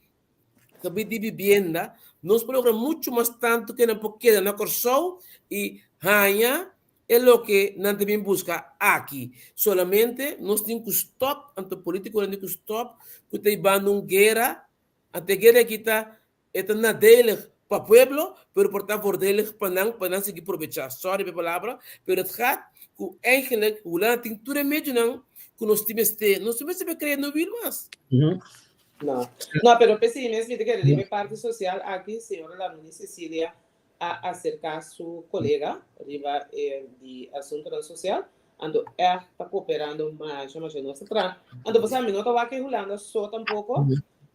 gebied di bibienda, nos por logra muchu mas tantu ke nan por keda na Kòrsou i haña e loke nan ta bin buska aki. Solamente nos tin ku stòp, anto polítikonan tin ku stòp ku ta hibando un guera, anto e guera aki ta E ta nadelig pa pueblo, pero por ta voordelig pa nan, pa nan sigui probecha. Sorry pa e palabra, pero het gaat ku eigenlijk Hulanda tin tur e medionan ku nos tin mester. Nos no mester krea no wiel mas. No. No, pero p'esei mes mi ta kere riba e parti sosial aki, señora Larmini Cecilia a aserká su kolega riba e di asuntunan sosial, anto ègt ta koperando masha masha. Nos ta traha. Anto pasá mi no ta wak e Hulanda so tampoko,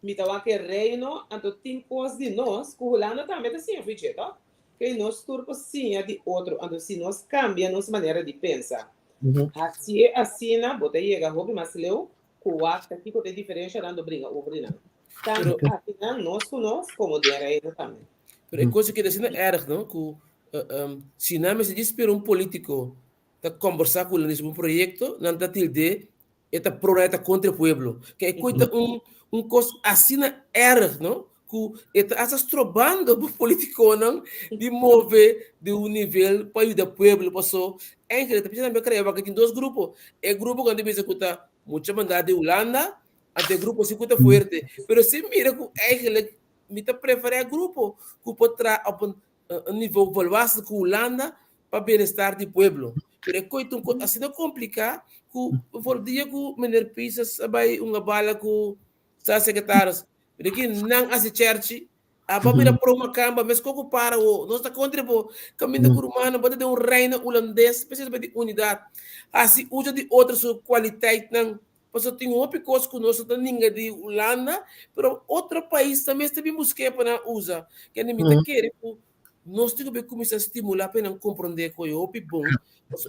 Mi ta wak e Reino, anto tin kos di nos ku Hulanda tambe ta siña for dje, to? Kei nos tur por siña di otro, anto si nos kambia nos manera di pensa, hasié asina bo ta yega hopi mas leu ku wak ta kiko ta e diferenshanan do bringa over di nan. Tantu akinan nos ku nos komo den Reino tambe. Pero e kos aki ta asina erg, no, ku si nan mester djis spera un politiko ta kombersá ku hulandes un proyekto, nan ta tild'é E ta pro e ta kontra e pueblo. Ke e koi ta un un kos asina erg, no? Ku e ta hasta strobando bo politikonan di move di un nivel pa yuda pueblo. Paso eigenlijk ta bisa tambe krea wak tin dos grupo. E grupo ku nan ta bisa ku ta mucha mandá di Hulanda, anto e grupo si ku ta fuerte. Pero si mira ku eigenlijk mi ta preferá e grupo ku por traha op un un nivel volwassen ku Hulanda pa bienestar di pueblo. Pero e koi ta un kos asina kompliká ku for dia ku meneer Pisas a bai hunga bala ku staatssecretaris, di ki nan hasi chèrchi, abo a bira pro makamba, meskos ku para wo, nos ta kontra bo, kaminda ku rumannan bo ta den un reino hulandes, p'esei ta di unidat, hasi uso di otro su kualiteitnan, pasobra tin hopi kos ku nos no ta ninga di Hulanda, pero otro pais tambe ta bin busk'é pa nan usa, kende mi ta kere ku Nos tin ku be kuminsá stimulá pa nan komprondé ku e hopi bon.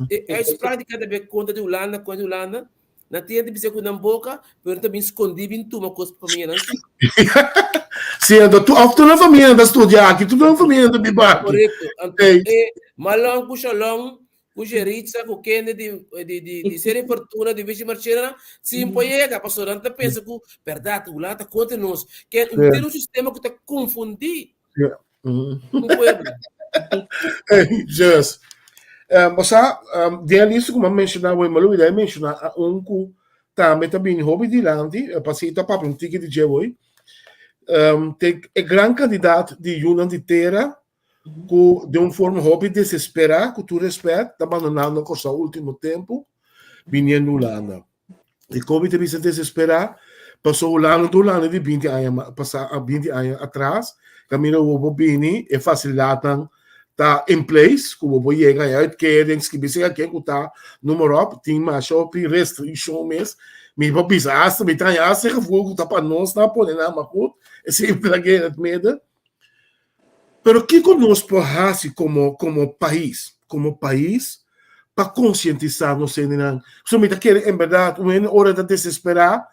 E uitspraak di kada be kontra di Hulanda, kontra di Hulanda, nan tin hende bisa ku nan boka, pero nan ta bin skondí bin tuma kos pa famianan si. Sí, anto tu, òf tur nan famia nan ta studia aki, tur nan famia nan ta biba aki. Korekto. Anto e Malon ku Shalom ku Jeritza ku kende di di di di Seri Fortuna di Vichy Marchena sin por yega pasobra nan ta pensa ku bèrdat Hulanda ta kontra nos. Ke tin un sistema ku ta konfundí. Ja. Un pueblo. Hey, just. Um, o um, den lista como mencionar, we malu idea mencionar a un ku tambe ta bini hopi dilanti, eh, pasita papia un tiki di dje hoy. Um, te e gran kandidaat di yunan di tera ku de un forma hopi desesperá, ku tur respet, ta abandonando Kòrsou último tempu, biniendo Hulanda. E kobi ta bisa desesperá, paso Hulanda ta Hulanda di 20 aña pasá, 20 aña atras, kaminda bo por bini, e fasilidatnan ta in place, ku bo por yega e uitkering, skibi sega ken ku ta, noem maar op, tin masha hopi restrikshon mes. Mi por bisa hasta, mi ta haña hasta e gevoel ku ta pa nos nan a pone nan, ma goed, esei mi ta kere in het midden. Pero kiko nos por hasi komo komo pais, komo pais pa konsientisá nos hendenan? So mi ta kere en bèrdat un hende ora e ta desesperá,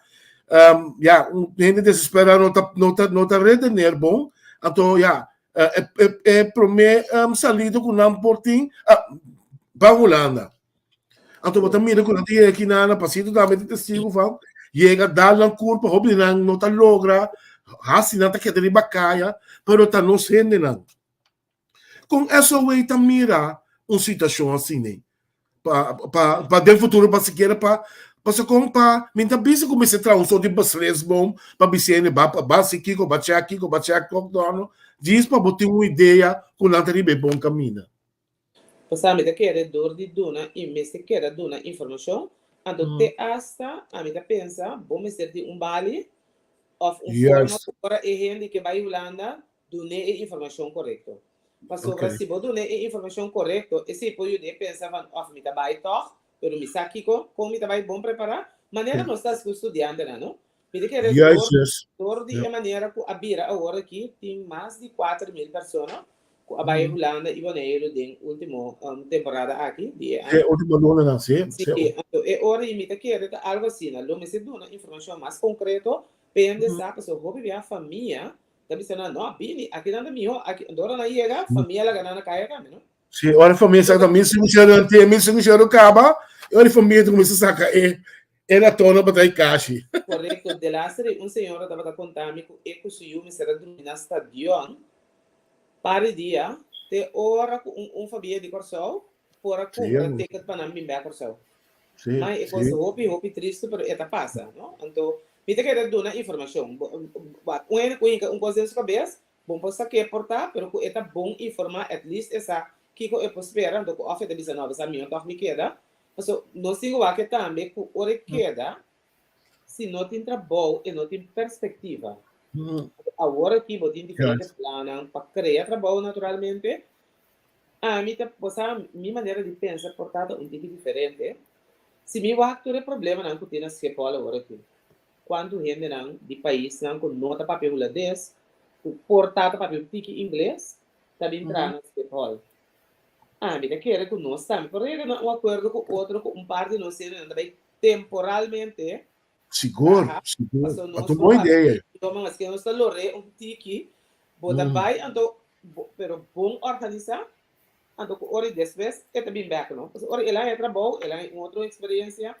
um, ya, un hende desesperá no ta no ta no ta redener bon, anto ya, e e e promé um, salida ku nan por tin, ah, ban Hulanda. Anto bo ta mira ku nan ta yega aki nan, Pasito tambe ta testigo van, yega dal nan kurpa, hopi di nan no ta logra, hasi nan ta keda riba kaya, pero ta nos hendenan. Kon SOA ta mira un situashon asina? Pa, pa, pa den futuro pa sikiera pa, pasobra kon pa, mi ta bisa ku mester traha un sort di beslisboom pa bisa hende ba, ba hasi kiko, ba chèk kiko, ba chèk kok, no, djis pa bo tin un idea ku nan ta riba e bon kaminda. Pasá mi ta kere dor di duna i mester keda duna informashon, anto te asta ami ta pensa bo mester tin un bali òf un forma ku ora e hende ke bai Hulanda dun'é e informashon korekto. Pasobra si bo dun'é e informashon korekto esei por yud'é pensa van òf mi ta bai tòg, pero mi sa kiko, kon mi ta bai bon prepará, manera nos ta hasi ku studiantenan no. Mi ta kere Juist, dor, juist. dor di Ja. e manera ku a bira awor aki tin mas di 4.000 persona ku a bai Hulanda i Boneiru den último temporada aki di e E aña. último lunanan, sí, Sí, sí. anto e ora i mi ta kere ta algo asina. Lo mester duna informashon mas konkreto pa hende sa, pasobra hopi bia famia ta bisa nan, no, bini, aki nan ta mihó, aki, anto ora nan yega, famia laga nan na kaya tambe, no? Sí, ora famia saka mi sinshero te mi sinshero kaba, e ora famia ta kuminsá saka e e ratonan pa trae kashi. Korekto, delaster un señora tabata konta mi ku e ku su yu mester a drumi na stadion par di dia te ora ku un un famia di Kòrsou por a kumpra ticket pa nan bin bek Kòrsou. Mai e kos hopi hopi tristu pero e ta pasa, no? Anto mi ta kere duna informashon. Un hende ku hinka un kos den su kabes Bon por sa ke por ta, pero ku e ta bon informá at least e sa kiko e por spera, anto ku òf e ta bisa no a bisa mihó tòg mi keda. Paso nos tin ku wak tambe ku ora e keda si no tin trabou e no tin perspektiva. Awor aki bo tin diferente plannan pa krea trabou naturalmente. Ami ta bo sa mi manera di pensa por ta ta un tiki diferente. Si mi wak tur e problemanan ku tin na Schiphol awor aki, Kuantu hendenan di paisnan ku no ta papia hulandes, ku por ta ta papia un tiki ingles, ta bin traha na Schiphol? Ami ta kere ku nos tambe por yega na un akuerdo ku otro ku un par di nos hendenan ta bai temporalmente Sigur, traha, sigur. pasobra Ta nos un por bon papia idea. e idioma maske nos ta lor'é un tiki, bo ta bai anto pero bon organisá. Anto ku ora i despues e ta bin bek no. Pasobra ora el a haña trabou, el a haña un otro eksperensia,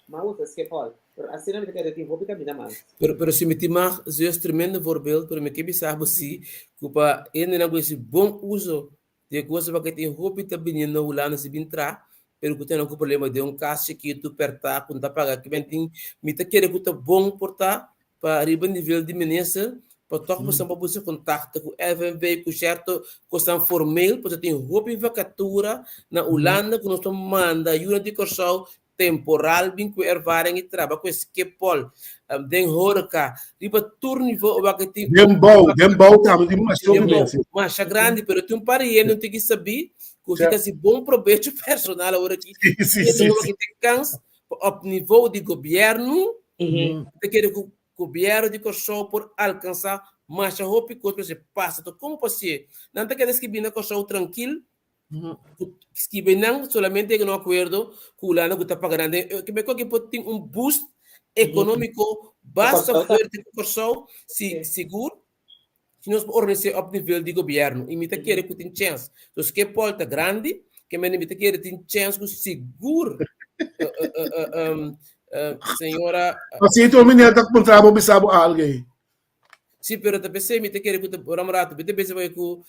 m'a usa Schiphol. Pero asina mi ta kere tin hopi kaminda mas. Pero pero si mi tin mag, zus tremendo voorbeeld, pero mi ke bisa bo si ku pa hendenan ku hasi bon uso di e cosa paske tin hopi ta bini na Hulanda si bin traha, pero ku tene ku problema den un kas chikitu pèrtá ku no ta paga kimen tin mi ta kere ku ta bon por ta pa riba nivel di minister pa tòg boso pa buska kontakto ku FNV ku sierto kosnan formeel pasobra tin hopi vakatura na Hulanda ku nos ta manda yunan di Kòrsou temporal bin ku ervaring i traba ku e Schiphol den horeka riba tur nivel ora ku tin Den bou, den bou tambe tin masha den bou hopi mes. masha grandi pero tin un par di hende no tin ki sabí ku si ta hasi bon probecho personal awor aki Sí, sí, sí, sí. tin kans pa op nivo di gobièrnu, ta kere ku gobièrnu di Kòrsou por alkansá masha hopi kos pero si pasa ta komo pa sié. Nan ta keda skibí na Kòrsou trankil, ku skibi nan solamente yega na un akuerdo ku Hulanda ku ta paga nan den e ke koke por tin un boost ekonómiko basta fuerte ku Kòrsou si sigur Si nos por organis'é op nivel di gobièrnu i mi ta kere ku tin chèns. So Schiphol ta grandi, ke mende mi ta kere tin chèns ku sigur señora. Pasito un meneer ta puntra bo bisa bo algu ei. Si, pero ta p'esei mi ta kere ku ta ora un ratu mi ta pensa bai ku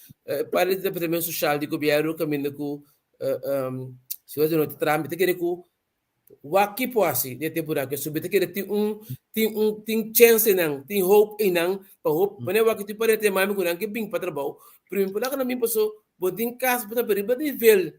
parti di departamento sosial di gobièrnu kaminda ku señora di no ta traha mi ta kere ku Wak ki por hasi den e temporada aki? So mi ta kere tin un tin un tin chance einan, tin hoop einan pa hoop. Wanneer wak tin parente mami ku nan ke bin pa trabou, pero mi por laga nan bin paso bo tin kas bo ta riba nivel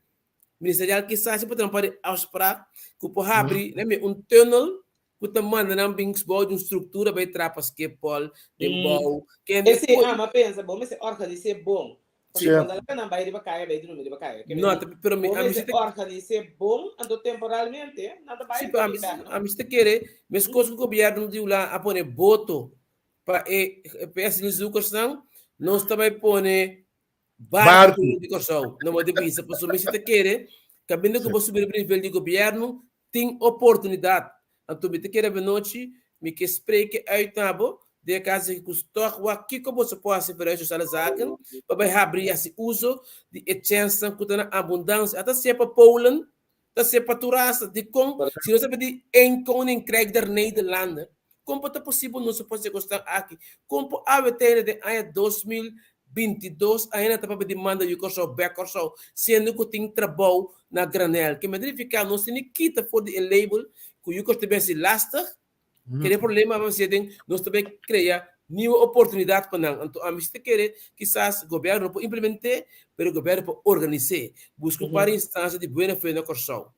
ministerial kisas si por traha un par di afspraak ku por habri nami un tunnel ku ta manda nan bin bou di un struktura bai traha pa Schiphol, den bou. Kende Esei ama pensa bo mester organis'é bon. Sí. Pasobra cuando laga nan bai riba kaya, bai drumi riba kaya. Ke No, meni, ta, pero mi, bo a mi mester si ta, organis'é bon, anto temporalmente nan ta bai sí, pero a drumi mi, bek, no? a mi si ta kere, meskos ku gobièrnu di Hulanda a pone boto pa e pa e asielzoekersnan, nos ta bai pone barku Barku. di Kòrsou. No bo ta bisa, pasobra mi si ta kere, kaminda ku Sí. bo subi riba nivel di gobièrnu, tin oportunidat. Anto mi ta kere avenochi mi ke spreke uit na bo den e kas aki ku tòg wak kiko boso por hasi for Sociale Zaken pa bai habri i hasi uso di e chènsnan ku ta na abundansia. A ta sea pa Polen, ta sea pa tur rasa. Dikon si nos a pidi één koninkrijk der Nederlanden? Kon por ta posibel nos a por hasi e kosnan aki? Kon por awe tene den aña 2022 ainda ta papia di manda yu Kòrsou bèk Kòrsou siendo ku tin trabou na granel? Ke mester nifiká nos tin di kita for di e label ku yu Kòrsou ta bin hasi lastig? Kende problema a hasi den nos ta bai krea niu oportunidat pa nan. Anto ami si ta kere kisas gobièrnu no por implement'é pero gobièrnu por organis'é. Buska un par di instansia di buena fe na Kòrsou.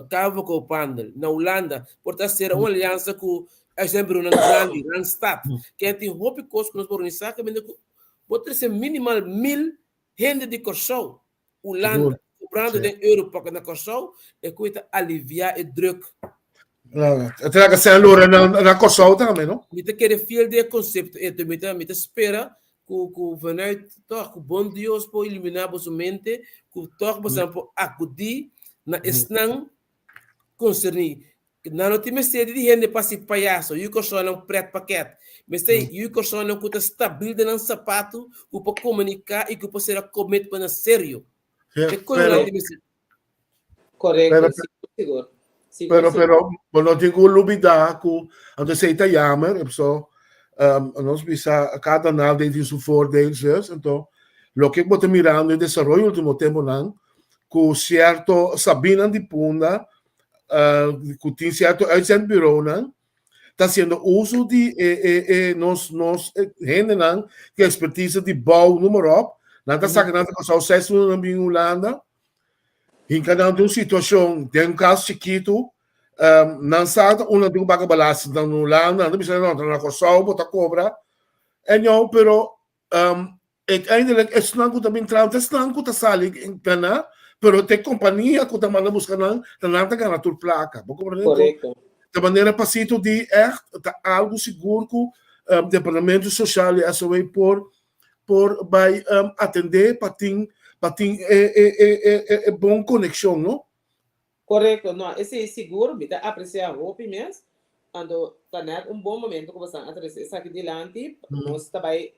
Kamer van Koophandel na Hulanda por ta sera un aliansa ku uitzendbureaunan grandi, Randstad, ken tin hopi kos ku nos por organisá kaminda ku bo trese minimal 1000 hende di Kòrsou, Hulanda, Sigur. kobrando Sí. den euro pa na Kòrsou, e ku e ta aliviá e druk. E ta sèn lora na Kòrsou tambe, no? Mi ta kere fiel den e konsepto ei, mi ta mi ta spera ku ku vanuit tòg ku bon Dios por iluminá boso mente ku tòg boso por akudí na esnan konserní. Nan no tin mester di hende pa hasi payaso, yu Kòrsounan prèt pakèt. Mester yu Kòrsounan ku ta stabil den nan sapatu, ku por komuniká i ku por sera komitmennan serio. E kosnan nan tin mester. Korekto, sigur sigur. Sigur Pero, sigur. pero, bo no tin ku lubidá ku, anto esei ta yamer, so, nos bisa kada nadeel tin su voordeel, zus, anto loke bo ta mirando e desaroyo ultimo temponan, ku sierto sabinan di Punda, ku tin sierto uitzendbureaunan, ta hasiendo uso di e e e nos nos hendenan ku ekspertise di bou, noem maar op, nan ta saka nan ta Kòrsou ses luna nan bin Hulanda, Hinka nan den un situashon, den un kas chikitu, nan sa ta un nan tin ku paga belasting na Hulanda, nan ta bisa no, ta na Kòrsou bo ta kobra. En jou, pero uiteindelijk esnan ku ta bin traha, ta esnan ku ta sali gana, pero ta e kompania ku ta manda buska nan, ta nan ta gana tur plaka. Bo komprende? Korekto. Ta manera pasito di ègt ta algu sigur ku Departamento Sosial di SOA por por bai atendé pa tin pa tin e e e e e bon konekshon no. Korekto, no, esei sigur, mi ta apresiá hopi mes, anto ta nèt un bon momento ku bosan a trese esaki dilanti, nos ta bai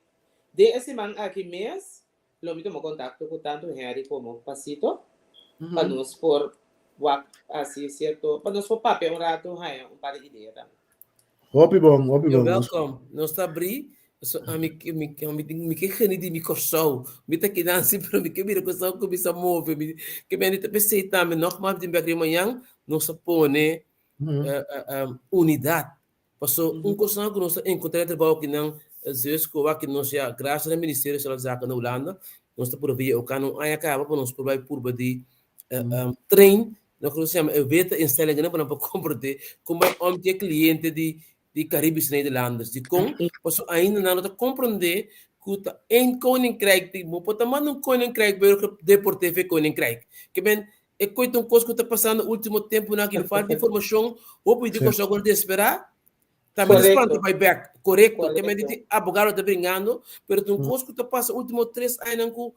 den e siman aki mes lo mi tuma kontakto ku tantu Henry komo Pasito pa nos por wak hasi sierto, pa nos por papia un ratu haña un par di idea tambe. Hopi bon, hopi You're bon. welcome. Nos ta abrí. So, ami, mi, mi, mi ke geni di mi Kòrsou. Mi ta keda ansi, pero mi ke mira Kòrsou kuminsá move. Mi ke mende ta p'esei tambe nògmaals di bèk riba mañan nos a pone unidat. Paso un kosnan ku nos ta enkontrá den trabou akinan, Zeus ku wak nos ya gracias na Ministerio di Sociale Zaken na Hulanda, nos ta purba via oká un aña kaba pa nos por bai purba di train loke nos yama e weta instellingen pa nan por komprendé kon bai om ku e kliente di di Caribische Nederlanders. Dikon? Pasobra ainda nan no ta komprendé ku ta één koninkrijk di bo por ta manda un koninkrijk pero deport'é for e koninkrijk. Ke men e koi ta un kos ku ta pasando último tempunan aki, falta di informashon, hopi di Kòrsou ku ta desperá, tambe ta spanta bai bèk. Korekto, ke men di abogado ta bringando, pero ta un kos ku ta pasa último tres añanan ku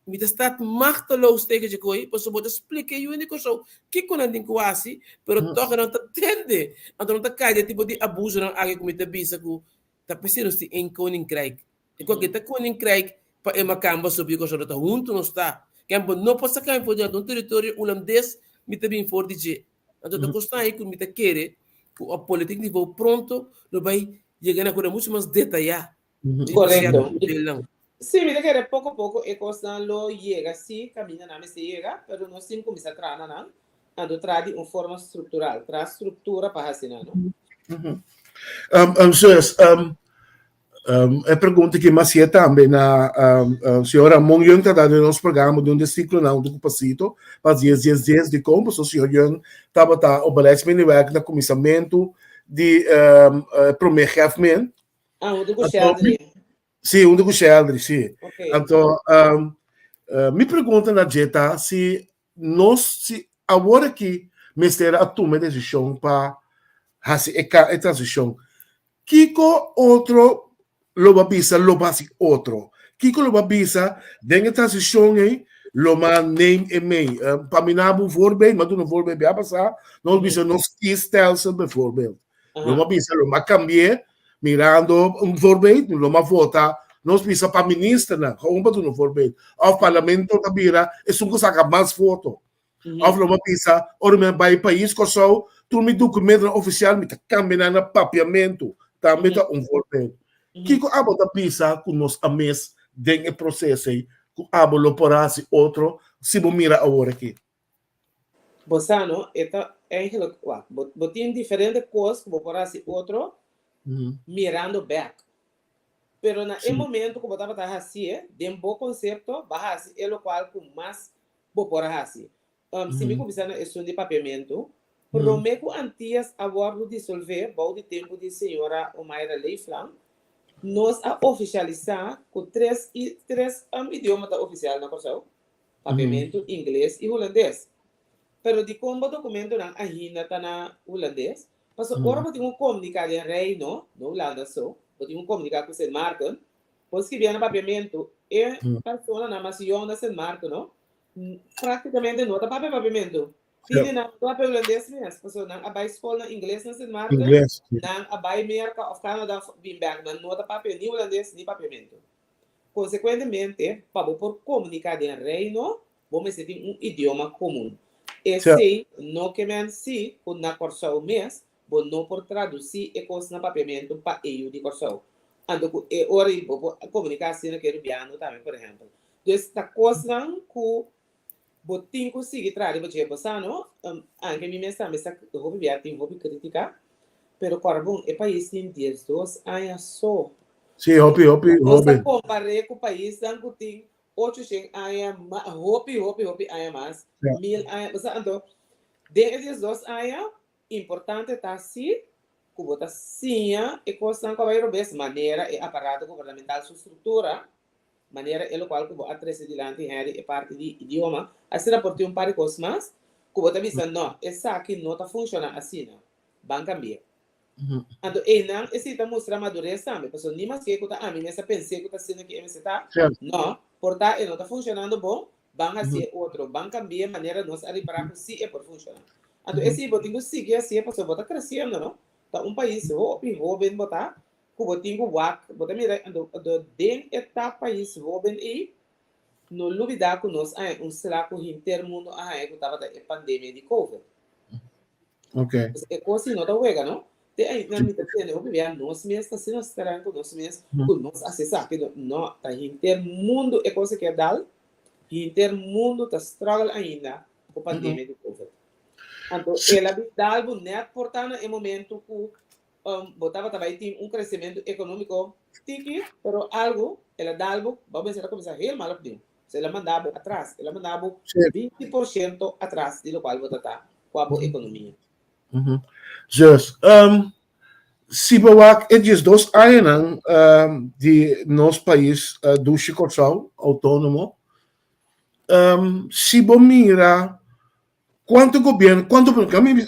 Mi ta staat machteloos tegen dje koe, pasobra bo ta splika e yu di Kòrsou kiko nan tin ku hasi, pero tòg nan ta tende. Anto nan ta kai den tipo di abusonan aki ku mi ta bisa ku ta p'esei nos tin één koninkrijk. E ku aki ta koninkrijk pa e makamba so yu Kòrsou no ta huntu nos ta. Ken bo no por saka mi for di nan, ta un teritorio hulandes mi ta bin for di dje. Anto ta kos nan ku mi ta kere ku op politiek niveau pronto lo bai yega na kos muchu mas detayá. Korekto. Sí, mi ta kere poko poko e kosnan lo yega sí kaminda nan mester yega, pero nos tin kuminsá traha na nan, anto traha di un forma struktural, traha struktura pa hasi nan, no? Zus, e pregunta ki mi hasié tambe na señor Ramon Young ta da den nos programa di un di e siklonan huntu ku Pasito pa dies dies dies dikon pasobra señor Young tabata op beleidsmedewerker na kuminsamentu di e promé geefment. Ah, huntu ku Sheldry. Sí, huntu ku Sheldry, sí. Okay. Anto, um, uh, mi pregunta na dje ta si nos, si awor aki mester a tuma e desishon pa hasi e, ka, e transishon, kiko otro lo ba bisa lo ba hasi otro? Kiko lo ba bisa den e transishon ei lo ma neem e mee? Uh, pa mi na bo voorbeeld, ma duna voorbeeld bia pasá, nos bisa nos kiesstelsel bijvoorbeeld. Lo m'a bisa, lo m'a cambi'é, mirando un voorbeeld, lo m'a vota, nos bisa pa ministernan, gewoon pa duna un voorbeeld, of parlamento ta bira esun ku saka mas voto. Of lo m'a bisa, ora mi a bai pais Kòrsou, tur mi dokumentonan ofisial mi ta kambia nan na papiamentu, tambe ta un voorbeeld. Kiko abo ta bisa ku nos a mis den e proseso ei, ku abo lo por hasi otro si bo mira awor aki? Bo sa no, e ta eigenlijk, wak, bo, bo tin diferente kos ku bo por hasi otro mirando bek. Pero na e momento ku bo tabata hasié, den bo konsepto, bo a hasi e lokual ku mas bo por a hasi. Si mi kuminsá na esun di papiamentu, promé ku Antias a wòrdu disolvé bou di tempu di señora Omayra Leeflang, nos a ofisialisá ku tres i tres idioma ta ofisial na Kòrsou, Papiamentu, ingles i hulandes. Pero dikon bo dokumentonan ainda ta na hulandes? Pasobra ora bo tin ku komuniká den Reino, no Hulanda so, bo tin ku komuniká ku Sint Maarten, bo skibia na papiamentu, e personanan mas yòn na Sint Maarten no, práktikamente no ta papia papiamentu. Tin di nan no ta papia hulandes mes, pasobra nan a bai skol na ingles na Sint Maarten, nan a bai Merka òf Kanada òf bin bèk, nan no ta papia ni hulandes ni papiamentu. Konsekuentemente, pa bo por komuniká den Reino, bo mester tin un idioma komun. Esei no ke men si ku na Kòrsou mes bo no por tradusí e kos na papiamentu pa e yu di Kòrsou. Anto ku e ora ei bo por komuniká asina ku e rubiano tambe, por ehèmpel. Dus ta kosnan ku bo tin ku sigui traha riba dje. Bo sa no, anke mi mes tambe sa hopi bia tin hopi krítika, pero kòrda bon, e pais tin diesdos aña so. Sí, hopi, hopi Nos ta hoben. kompar'é ku paisnan ku tin 800 aña, hopi, hopi, hopi aña mas, 1000 aña. Bo sa anto, den e 12 aña, importante ta si ku bo ta siña e kosnan ku a bai robes, manera e aparato gubernamental su struktura, manera e lokual ku bo a trese dilanti Henry e parti di idioma, asina por tin un par di kos mas ku bo ta bisa no, esaki no ta funshoná asina, ban kambi'é. Anto einan esei ta mustra madures tambe, pasobra ni maske ku ta ami mes a pens'é ku ta asina ki e mester ta, no, por ta e no ta funshonando bon, ban hasié otro, ban kambi'é manera nos a ripará ku sí e por funshoná. Anto esei bo tin ku sigui hasié pasobra bo ta kresiendo, no? Ta un pais hopi hóben bo ta, ku bo tin ku wak, bo ta mira anto den e ta pais hóben ei, no lubidá ku nos a haña un sla ku henter mundu a haña ku tabata e pandemia di covid. Ok. Pues e kos si no ta wega, no? Te ainda mi ta tende hopi bia nos mes ta asina streng ku nos mes ku nos hasi esaki. No, no, ta henter mundu e kos aki a dal, henter mundu ta struggle ainda ku pandemia di covid. Anto el a bin dal bo nèt por ta na e momento ku bo tabata bai tin un kresementu ekonómiko tiki, pero algu el a dal bo, bo a mester a kuminsá helemaal opnieuw. So el a manda bo atras, el a manda bo 20% atras di lokual bo ta ta kua bo ekonomia. Dus, si bo wak e 12 añanan di nos pais dushi Kòrsou, outónomo, si bo mira kuantu gobièrnu, kuantu,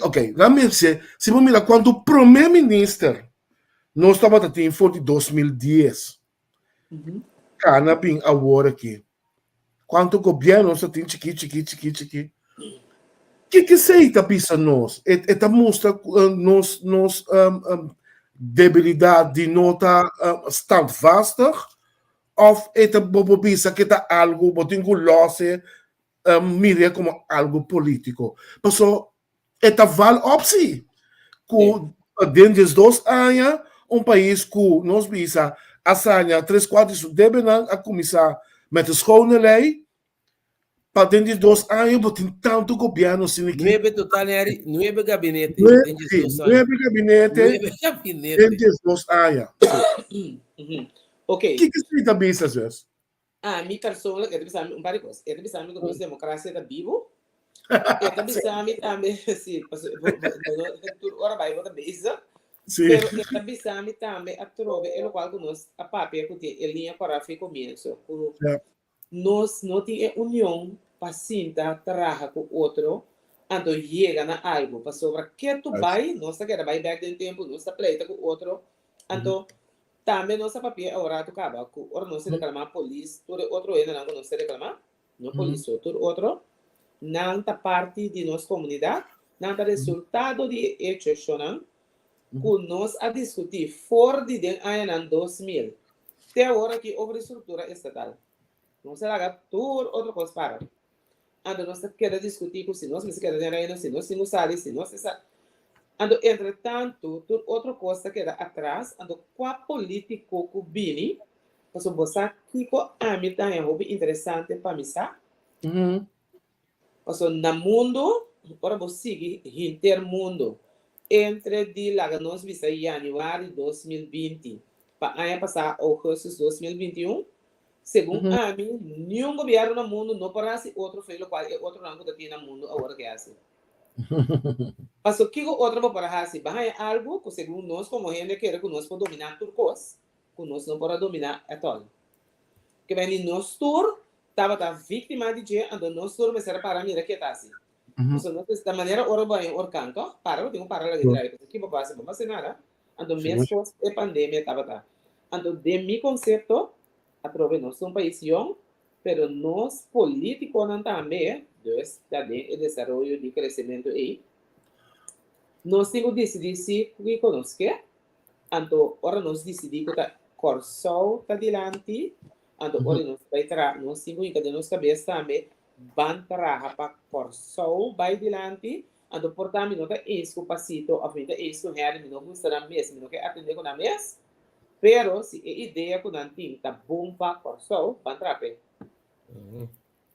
ok, laat mi bis'é, si bo mira kuantu promé minister nos tabata tin for di 2010, Kana bin awor aki. Kuantu gobièrnu nos ta tin chikí chikí chikí chikí. Kiko esei ta bisa nos? E e ta mustra nos nos debilidat di no ta standvastig òf e ta bo por bisa ke ta algu bo tin ku lòs e mir'é komo algu polítiko? Paso E ta val op si ku den 12 aña un pais ku nos bisa a saña tres kuart di su debenan a kuminsá met e schone lei pa den 12 aña bo tin tantu gobièrnu asina aki. Nuebe total Henry, nuebe gabinete den 12 aña. Nuebe gabinete Nuebe gabinete. den 12 aña. Ok. Kiko esei ta bisa zus? Ami persoonlijk, e ta bisa mi un par di kos. E ta bisa mi ku nos demokrasia ta bibu. E ta bisa mi tambe, si, paso bo, bo, bo no tur ora bai bo ta bezig. Sí. Pero e ta bisa mi tambe atrobe e lokual ku nos a papia ku tin e liña kòrá fi komienso, ku Ja. nos no tin e union pa sinta traha ku otro anto yega na algu. Pasobra ketu bai nos ta keda bai bèk den tempu, nos ta pleita ku otro, anto Tambe nos a papia e orato kaba ku ora nos reklamá polis tur e otro hendenan ku nos ta reklamá, no polis so, tur otro, nan ta parti di nos komunidat, nan ta resultado di e echonan ku nos a diskutí for di den añanan 2000 te awor aki over di struktura estatal. Nos a laga tur otro kos para. Anto nos ta keda diskutí ku si nos mester keda den Reino, si nos tin ku sali, si nos esa. Anto entre tantu tur otro kos ta keda atras, anto kua polítiko ku bini, pasobra bo sa kiko ami ta haña hopi interesante pa mi sa? Pasobra na mundu, ora bo sigui henter mundu, entre di laga nos bisa yanüari 2020 pa aña pasá ougùstùs 2021, Segun ami, niun gobierno na mundu no por hasi otro fe lokual e otronan ku ta tin na mundu awor ke hasi. Paso kiko otro bo por a hasi? Bo a haña algu ku segun nos komo hende kere ku nos por dominá tur kos, ku nos no por a dominá ètòl. Ke bini nos tur tabata víktima di dje, anto nos tur mester a para mira ke ta hasi. So no ta manera ora bo haña un orkan toch? Para bo tin ku para laga e drai. Pasobra ki bo por hasi? Bo no hasi nada. Anto meskos e pandemia tabata. Anto den mi konsepto atrobe nos ta un pais yong pero nos politikonan tambe dus ta den e desaroyo di kresementu ei nos tin ku disidí si kiko nos ke. Anto ora nos disidí ku ta Kòrsou ta dilanti anto ora nos bai traha nos tin ku hinka den nos kabes tambe Ban traha pa Kòrsou bai dilanti, anto por ta mi no ta eens ku Pasito òf mi ta eens ku Henry, mi no gusta nan mes, mi no ke atendé ku nan mes, pero si e idea ku nan tin ta bon pa Kòrsou, ban traha p'e.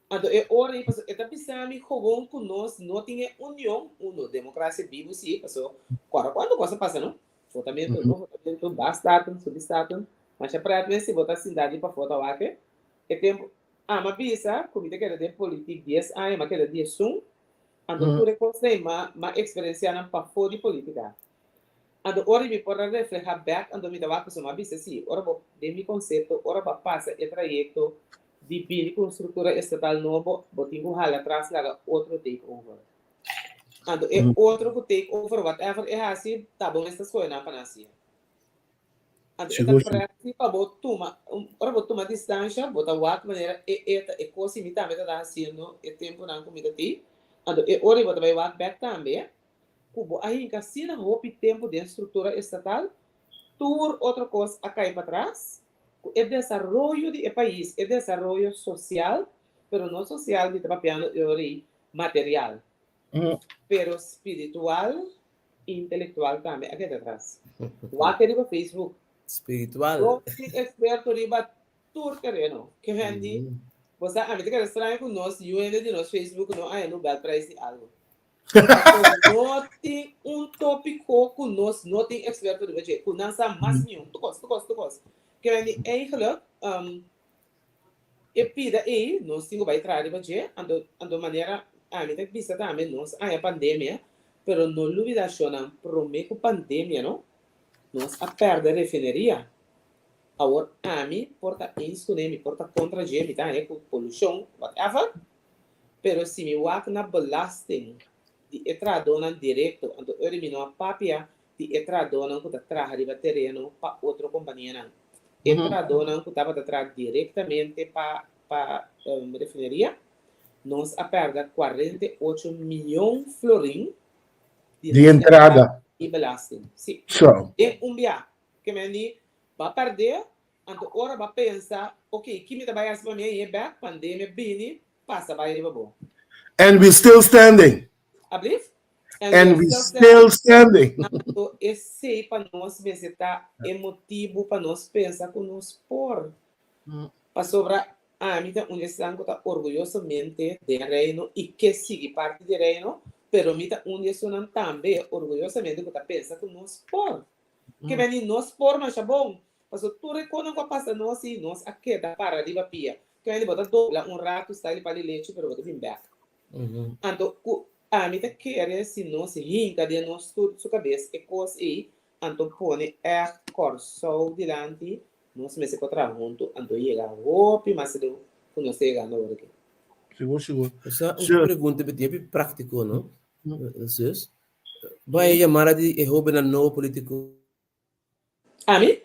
Anto e ora ei, pasobra e ta bisa mi gewoon ku nos no tin e union, uno, demokrasia bibu si, pasobra kòrda kuantu kos a pasa no, votamentu, no votamentu, bas datum, subi statum, masha prèt mes si bo ta sinta di pafó ta wak e tempu. Ami a bisa ku mi ta keda den politik dies aña, mi a keda diesun, anto tur e kosnan ei mi a eksperensiá nan pafó di politika. Anto ora mi por a reflehá bèk, anto mi ta wak pasobra mi a bisa si, ora bo, den mi konsepto, ora bo a pasa e trayekto di bini ku un struktura estatal nobo, bo tin ku hala atras laga otro take over. Anto e otro ku take over, whatever e hasi, ta bo mes ta skohe nan pa nan hasié. Anto e ta prèsti pa bo tuma, ora bo tuma distansha, bo ta wak manera e e ta e kos i mi tambe ta ta hasiendo e tempunan ku mi ta tin. Anto e ora ei bo ta bai wak bèk tambe ku bo a hinka asina hopi tempu den struktura estatal, tur otro kos a kai patras, ku e desaroyo di e pais, e desaroyo sosial, pero no sosial mi ta papiando e ora ei material, pero spiritual Intelectual tambe a keda atras. Wak riba Facebook. Spiritual. Nos tin experto riba tur tereno. Ke hende, bo sa, ami ta keda straño ku nos yu hende di nos Facebook no haña Nobel Prijs di algo. Pasobra no tin un tópiko ku nos no tin experto riba dje, ku nan sa mas mihó. Tur kos, tur kos, tur kos. Ke hende eigenlijk, E pida ei nos tin ku bai traha riba dje, anto anto manera ami ta bisa tambe nos a haña pandemia, pero no lubida shonnan promé ku pandemia no, nos a pèrdè refineria. Awor ami por ta eens kuné, mi por ta kontra dje, mi ta haña ku polushon, whatever, pero si mi wak na belasting di e trahadónan direkto, anto ora mi no a papia di e trahadónan ku ta traha riba tereno pa otro kompanianan. E trahadónan ku tabata traha direktamente pa pa refineria, nos a pèrdè 48 mion florin di Di entrada. di belasting. Sí. Den un bia. Ke men di, bo a pèrdè, anto ora bo a pensa, oke, ki mi ta bai hasi pa mi a yega bèk, pandemia bini, pasa bai riba bo. And we still standing. Ablief? And we still standing. Anto esei pa nos mester ta e motibu pa nos pensa ku nos por. Pasobra ami ta un di esnan ku ta orguyosamente den Reino i ke sigui parti di Reino, pero mi ta un di esunnan tambe orguyosamente ku ta pensa ku nos por. Ke beni nos por masha bon, pasobra tur e konan ku a pasa nos i nos a keda para riba pia. Ke beni bo ta dobla un ratu style pa di lechi pero bo ta bin bèk. Anto ku ami ta kere si nos hinka den nos tur su kabes e kos ei, anto pone ègt Kòrsou dilanti, nos mester por traha huntu, anto yega hopi mas leu ku nos ta yegando awor aki. Sigur, sigur. Esa un pregunta bi tin hopi práktiko, no, zus? Bo a yamada di e hóbennan nobo polítiko? Ami?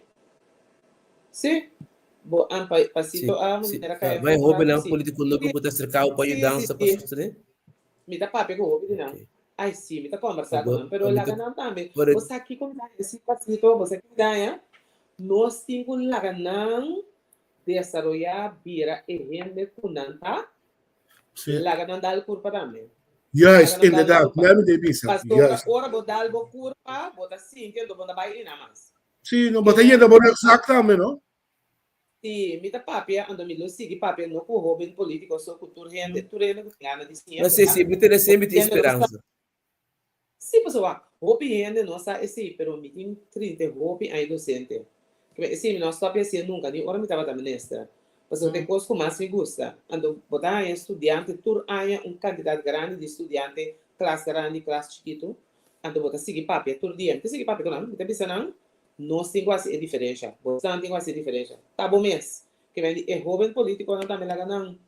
Si. Bo an pa pasito a Si, manera kaya Bai for hobennan si. politico nobo ku ta aserká bo pa Si, si, yudansa pa si. sostené? Mi ta papia ku hopi di nan. Ok. Ai si, mi ta kombersá ku Bo, nan, pero mi laga ta nan tambe. por Bo sa kiko mi ta haña si pasito, bo sa kiko mi ta haña? Nos tin ku laga nan desaroyá bira e hende ku nan ta. Si. Laga nan dal kurpa tambe. Juist, Laga nan dal inderdaad. kurpa. Nèt mi ta bisa. Pasobra Juist. ora bo dal bo kurpa, bo ta sinti anto bo no ta bai einan mas. Sí, no, bo ta yega bo rugzak tambe, no? Sí, mi ta papia, anto mi lo sigui papia no ku hóben polítiko so, ku tur hende, tur hende ku tin gana di siña. No, sí, sí, mi tene semper tin Hende no sa. speransa. Sí, pasobra hopi hende no sa esei, pero mi tin 30 i hopi aña dosente. Esei mi no a stòp hasié nunka, ni ora mi tabata minister. Pasobra ta e kos ku mas mi gusta. Anto bo ta haña studiante tur aña, un kantidat grandi di studiante, klas grandi, klas chikitu. Anto bo ta sigui papia tur dia. Mi ta sigui papia ku nan. Mi ta bisa nan, Nos tin ku hasi e diferensha. Bosnan tin ku hasi e diferensha. Ta bo mes. Ke men di e hóben polítikonan tambe laga nan.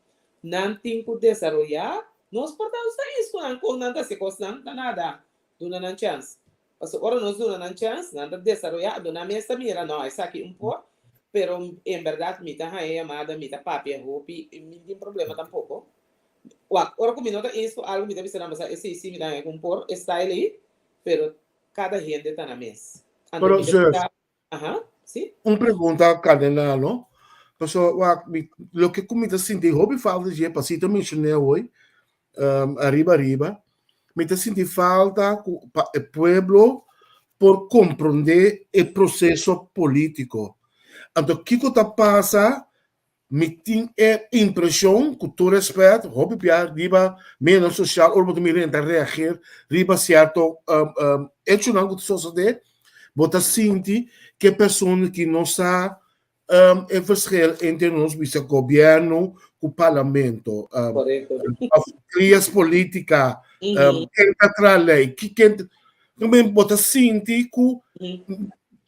Nan tin ku desaroyá. Nos por ta usa is ku nan kon nan ta hasi kosnan, ta nada. Duna nan chèns. Pasobra ora nos duna nan chèns, nan ta desaroyá, anto nan mes ta mira, no, esaki un por, pero en bèrdat mi ta haña yamada, mi ta papia hopi, i mi no tin problema tampoko. Wak, ora ku mi no ta eens ku algu, mi ta bisa nan, Basa, esei sí mi ta haña ku un por, e style ei, pero kada hende ta na mes. Anto Pero mi ta zus, bisa, aha, sí. un pregunta cardenal, no? Pasobra wak, mi, loke ku mi ta sinti hopi falta dje, pasito menshoné hoy, ariba ariba, mi ta sinti falta ku pa e pueblo por komprondé e proseso polítiko. Anto kiko ta pasa, mi tin e impreshon, ku tur rèspèt, hopi bia riba medionan sosial ora bo ta mira hende ta reageer riba sierto echonan ku ta sosodé, bo ta sinti ku e persona ki no sa e verschil entre nos bisa gobierno ku parlamento. Correcto. Of trias politica, ken ta traha ley, ki ken ta, bo ta sinti ku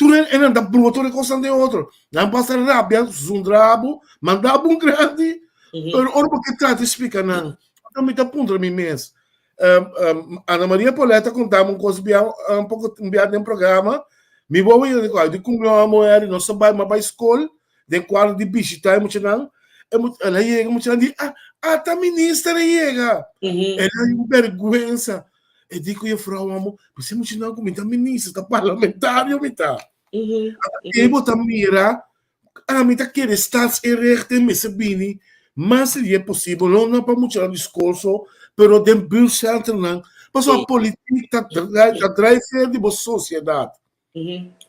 tur e nan ta brua tur e kosnan den otro. Nan pasa rabia, zundra bo, manda bo un grandi, pero ora bo ke trata di splika nan, anto mi ta puntra mi mes, Ana Maria Paulette a contami un cos bia un poco un bia den programa, mi bo a di di cu mi muher nos a bai, mi a bai school den cuadro di bishita e muchanan, e el a yega muchanan di ah ata minister a yega, el a un berguensa, e di cu juffrouw amo, pues e muchanan cu mi ta minister, ta parlamentario mi ta. E bo ta mira Ami ta kere staatsinrichting mester bini mas lihe posibel, no no pa muchanan di skol so, pero den buurtcentrumnan, pasobra politiek ta ta drijfveer di bo sosiedat.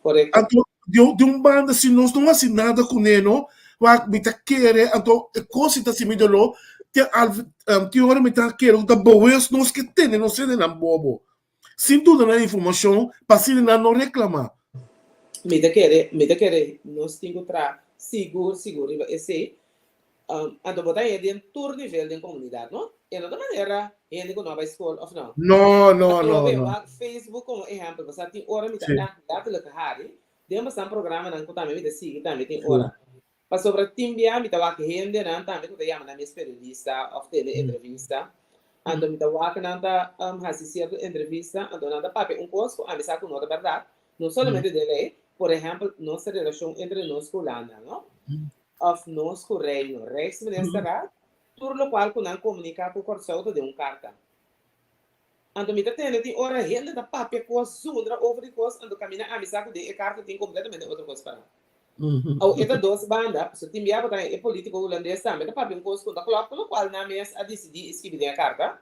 Korekto. Anto di di un banda si nos no hasi nada kuné no, wak mi ta kere anto e kos si ta hasi mi doló, te al tin ora mi ta kere ku ta bewust nos ke tene nos hendenan bobo. Sin duna nan informashon pa asina nan no reklamá. Mi ta kere, mi ta kere nos tin ku traha sigur, sigur riba esei. Anto bo ta haña den tur nivel den komunidat, no? E no ta manera hende ku no a bai skol òf no. No, no, no, Atrobe no. wak Facebook komo ehèmpel, pasobra tin ora mi ta Sí. ègt lètterlijk hari den bastan programanan ku tambe mi ta sigui tambe tin Sí. ora. Pasobra tin bia mi ta wak hendenan tambe ku ta yama nan mes periodista òf tene entrevista. Anto mi ta wak nan ta hasi sierto entrevista, anto nan ta papia un kos ku ami sa ku no ta bèrdat, no solamente den lei, por ehèmpel nos relashon entre nos ku Hulanda, no? Òf nos ku Reino, Rijksministerraad, tur lokual ku nan komuniká ku Kòrsou ta den un karta. Anto mi ta tende tin ora hende ta papia kos zundra over di kos, anto kaminda ami sa ku den e karta tin kompletamente otro kos pará. Awo e ta dos banda, pasobra tin bia bo ta e politico hulandes tambe ta papia un kos ku no ta klòp ku lokual nan mes a disidí i skibi den e karta,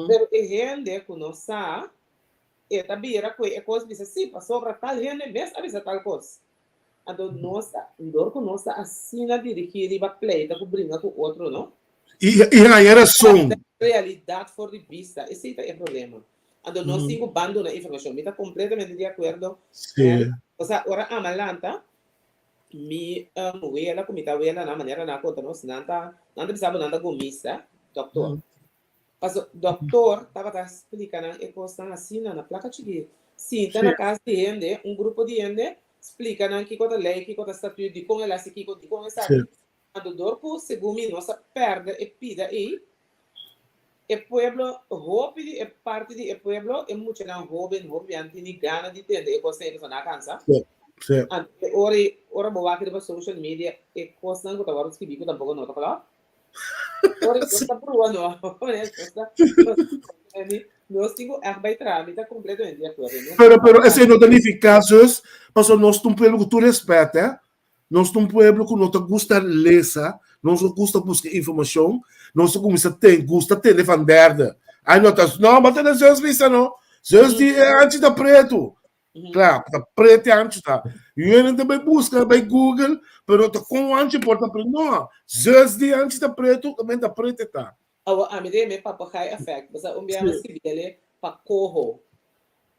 pero e hende ku no sa e ta bira ku e kos bisa sí pasobra tal hende mes a bisa tal kos. Anto nos ta, dor ku nos ta asina dirigí riba pleita ku bringa ku otro no. I i haña rason. Realidat for di bista, esei ta e problema. Anto nos tin ku ban duna informashon. Mi ta kompletamente di akuerdo. Sí. Osea, ora ama lanta, mi wela ku mi ta wela nan manera nan a konta nos, nan ta nan ta bisa bo nan ta gomista, dòktor. Paso doktor tabata splika nan e kosnan asina na plaka chikí. Sinta na kas di hende, un grupo di hende, splika nan kiko ta lei, kiko ta statuut, dikon el hasi kiko, dikon esaki. Anto dor ku segun mi nos a pèrdè e pida ei, e pueblo, hopi di e parti di e pueblo, e muchanan hóben, hopi biaha no tin ni gana di tende e kosnan ei pasobra nan a kansa. Anto e ora ei, ora bo wak riba social media, e kosnan ku ta wòrdu skibí ku tampoko no ta klòp. Ora nos ta proba no. Nos tin ku ègt bai traha, mi ta kompletamente di akuerdo. Pero, pero esei no ta nifiká, zus, pasobra nos ta un pueblo ku tur rèspèt, eh. Nos ta un pueblo ku no ta gusta lesa, nos no gusta buska informashon, nos ta kuminsá ten, gusta tende van derde. Ai no ta, no, bo tende zus bisa no. Zus di e hanchi ta pretu. Kla, ta prete hanchi ta. Yunan ta bai buska, bai Google, pero ta kon hanchi por ta pretu. No, zus di hanchi ta pretu, tambe ta prete ta. Awo ami den mi papegaai effect, pasobra un bia mi a skibi ele pa koho.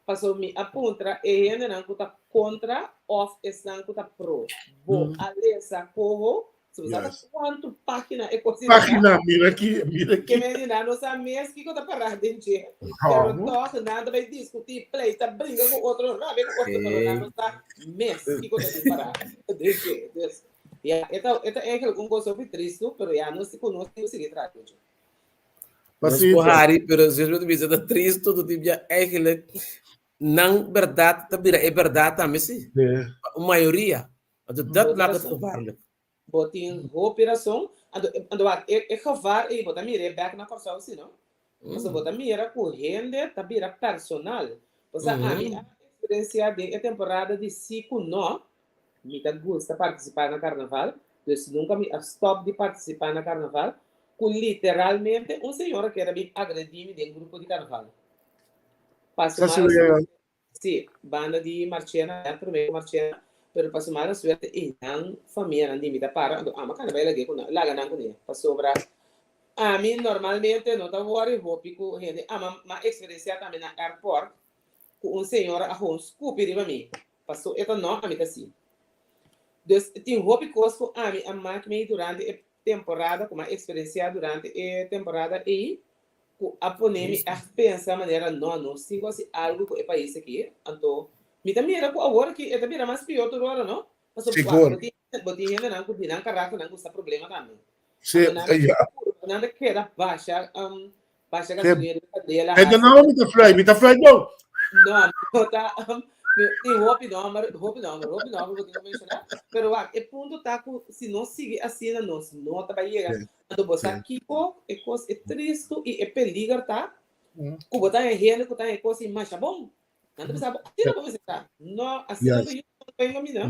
Pasobra mi a puntra e hendenan ku ta kontra òf esnan ku ta pro. Bo a lesa koho? So bo sa ta kuantu página e kos ta. Página, mira aki, mira aki. Ke mende nan no sa mes kiko ta pará den dje. Pero tòg nan ta bai diskutí, pleita, bringa ku otro, rabia ku otro, pero nan no sa mes kiko ta bin pará den dje. Dus, ya, e ta, e ta eigenlijk un kos hopi tristu, pero ya nos ku nos tin ku sigui traha ku dje. Nos por hari, pero si nos bisa ta tristo, tu tibia eigenlijk nan berdad ta bira e berdad tambe si. Un mayoria. Anto dat maakt het gevaarlijk. Bo tin hopi rason. Anto, anto wak, e, e gevaar ei bo ta mira e bek na Kòrsou si no? Pasobra bo ta mira ku hende ta bira personal. Pasobra ami a eksperensiá den e temporada di si ku no, Mi ta gusta partisipá na karnaval, dus nunka mi a stòp di partisipá na karnaval, ku literalmente un señora kier a bin agredí mi den grupo di karnaval. Pa su mala suerte, sí, banda di Marchena, nèt promé ku Marchena, pero pa su mala suerte einan famianan di mi ta para, anto amo a kana bai lag'é ku nan, laga nan kuné, pasobra ami normalmente no ta wòri hopi ku hende, ama m'a eksperensiá tambe na airport ku un señora a hon skupi riba mi. Paso e ta no, ami ta si. Dus tin hopi kos ku ami a mak mei durante e temporada, ku mi a eksperensiá durante e temporada ei, ku a pone mi ègt pensa manera no, nos tin ku hasi algu ku e pais aki. Anto mi ta mira ku awor aki e ta bira mas pió tur ora, no? Pasobra Sigur. bo tin bo tin hendenan ku di nan karakternan gusta problema tambe. Sí, Anto nan ta ya. nan ta keda basha Basha Sí. gasolina riba kandela, E ta hasi. no, mi ta fly, mi ta fly no. No, no ta. Mi tin hopi nomber, hopi nomber, hopi nomber ku tin ku menshoná. Pero wak, e punto ta ku si nos sigui asina nos no ta bai yega. Sí, Anto bo sa sí. kiko e kos e tristu i e peliger ta ku bo ta haña hende ku ta haña e kos i masha bon. Nan ta bisa bo, asina bo mester ta. No, asina Yes. bo yuda no bai kaminda.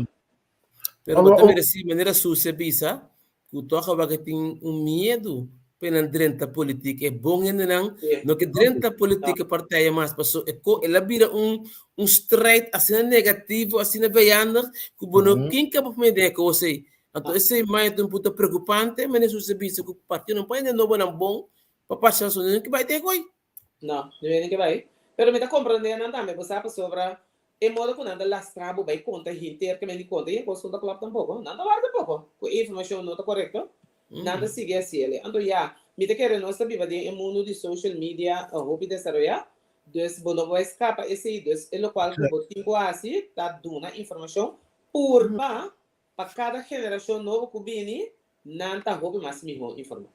Pero bo Abo, ta mira si manera Susi a bisa ku tòg a wak tin un miedu pa e nan drenta politik. E bon hendenan no ke drenta politik e partijen mas paso e ko el a bira un un strijd asina negativo asina vijandig ku bo no ken kaba por mete den e kos ei. Anto esei mai ta un punto preokupante manera Susi a bisa ku partido no por hende nobonan bon pa pasa so nan ke bai den e koi. No, no hende ke bai. Pero mi ta komprende nan tambe bo sa pasobra E modo ku nan ta lastra bo bai konta henter ke men di konta i e kos no ta klòp tampoko. Nan ta wòrdu poko ku e informashon no ta korekto. Nan ta sigui hasi el. Anto ya, mi ta kere nos ta biba den e mundu di social media hopi desaroyá, dus bo no por bai skapa esei. Dus e lokual ku bo tin ku hasi ta duna informashon purba pa kada generashon nobo ku bini nan ta hopi mas mihó informá.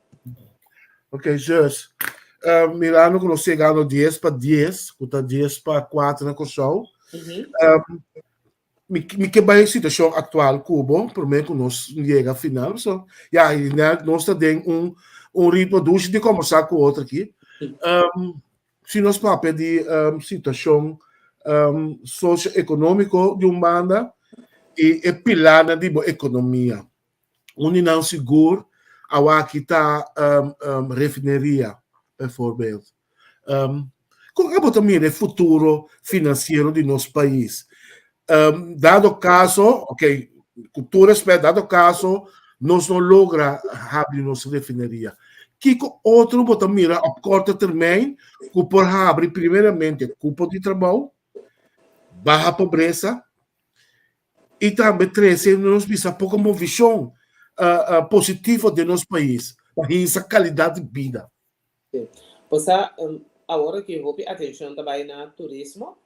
Ok, zus. Uh, mirando ku nos chegando 10 pa 10, ku ta 10 pa 4 na Kòrsou. Mm -hmm. Um, mi, mi ke bai situashon aktual ku bo, promé ku nos yega final. So, ja, i net nos ta den un, un ritmo dushi di kombersá ku otro aki. Um, Si nos papia di situashon sosio-ekonómiko di un banda i e pilarnan di bo ekonomia. Un di nan sigur awaki ta refineria, bijvoorbeeld. Kon abo ta mira e futuro finansiero di nos pais? Dado kaso, ok, ku tur respet, dado kaso nos no logra habri nos refineria, kiko otro bo ta mira op korte termijn ku por habri primeramente kupo di trabou, baha pobresa i tambe trese nos bisa poko movishon positivo den nos pais pa hisa kalidat di bida? Sí. Bo sa, awor aki hopi atencion ta bai na turismo.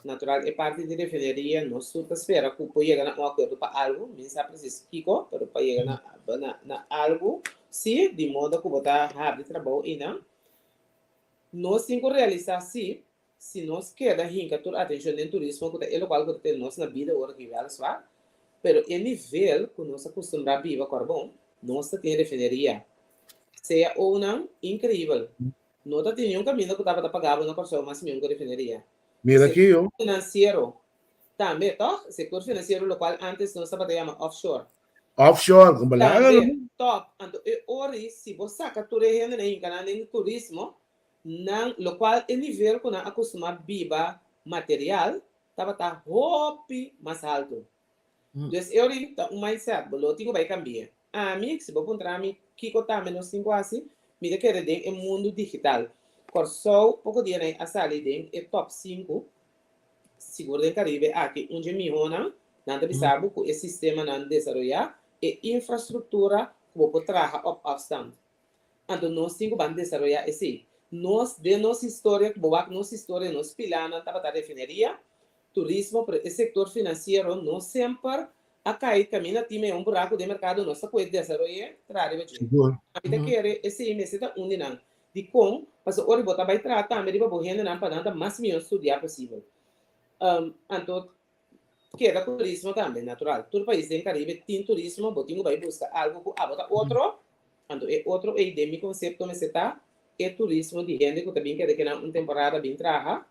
Natural, e parti di refineria nos tur ta spera cu por yega na un acuerdo pa algo. Mi sa precies kico, pero pa yega na, na, na algo, sí, di modo cu bo ta habri trabou einan. Nos tin cu realisa, sí, si nos keda hinca tur atencion den turismo, cu ta e locual cu ta tene nos na bida ora ki weliswaar, pero e nivel cu nos a custumbra biba corbon, nos ta tin refineria. Sea ounan, increibel. No ta tin niun caminda cu tabata paga bo na Corsou mas mion cu refineria. Mira aki yo. Sector financiero tambe, toch? Sector financiero locual antes nos tabata yama offshore. Offshore, con bala. Tambe, top. Anto e ori si bo saca tur e hendenan hinca nan den turismo, nan, locual e nivel cu nan a costuma biba material tabata hopi mas halto. Dus e ori ta un mindset, bo lo tin cu bay cambia. Ami, si bo puntra mi kico tambe nos tin cu haci, mi ta kere den e mundo digital. Corsou poco dianan a sali den e top sinku, sigur den Caribe aki un dje mihonan, nan ta bisa bo cu e sistemanan desaroya, e infrastructura cu bo por traha op afstand. Anto nos tin ku ban desaroyá esei. Nos, den nos historia, ku bo wak nos historia, nos pilanan tabata refineria, turismo, pero e sektor finansiero no semper a kai kaminda tin mei un buraku den merkado, nos ta puede desaroy'é, traha riba dje. Sigur. Ami ta kere esei mester ta un di nan. Dikon? Pasobra ora bo ta bai traha tambe riba bo hendenan pa nan ta mas mihó studiá posibel. Anto keda ku turismo tambe, natural. Tur pais den Karibe tin turismo, bo tin ku bai buska algu ku abo ta otro. Anto e otro ei den mi konsepto mester ta e turismo di hende ku ta bin keda kinan un temporada bin traha,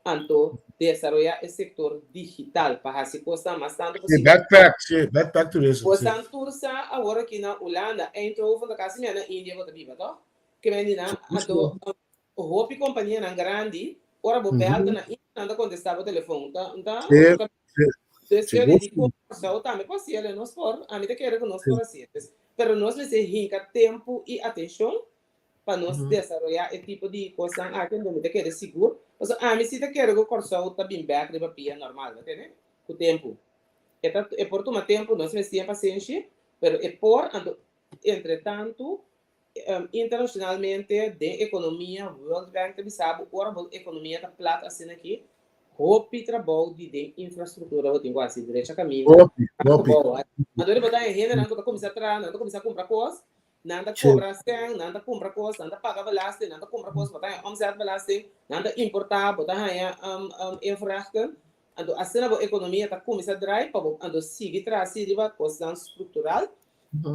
anto desaroyá e sektor digital pa hasi kosnan mas tantu Sí, posibel. backpack, sí, backpack tourism, sí. Kosnan tur sa awor aki na Hulanda, Eindhoven ta kasi mea na India bo ta biba toh? Ke men di nan, anto hopi kompanianan grandi ora bo bèl ta na India nan ta kontestá bo telefon, ta ta Sí, otro sí, Dus sigur yo di sí. kon Kòrsou tambe por hasiel, nos por, ami ta kere ku nos Sí. por hasiel. Pero nos mester hinka tempu i atenshon pa nos desaroyá e tipo di kosnan aki anto mi ta kere sigur pasobra ami si ta kere ku Kòrsou ta bin bèk riba pia normal bo tende ku tempu e ta e por tuma tempu nos mester tin pasenshi pero e por anto entre tantu internashonalmente den ekonomia World Bank ta bisa bo ora bo ekonomia ta plat asina aki hopi trabou di den infrastruktura bo tin ku hasi drecha kaminda Hopi, hopi. anto riba ta e hendenan ku ta kuminsá traha nan ta kuminsá kumpra kos Nan ta Sí. kobra sèn, nan ta kumpra kos, nan ta paga belasting, nan ta kumpra kos, bo ta haña omzetbelasting, nan ta importá, bo ta haña invoerrechten. Anto asina bo ekonomia ta kuminsá drai pa bo anto sigui traha así riba kosnan struktural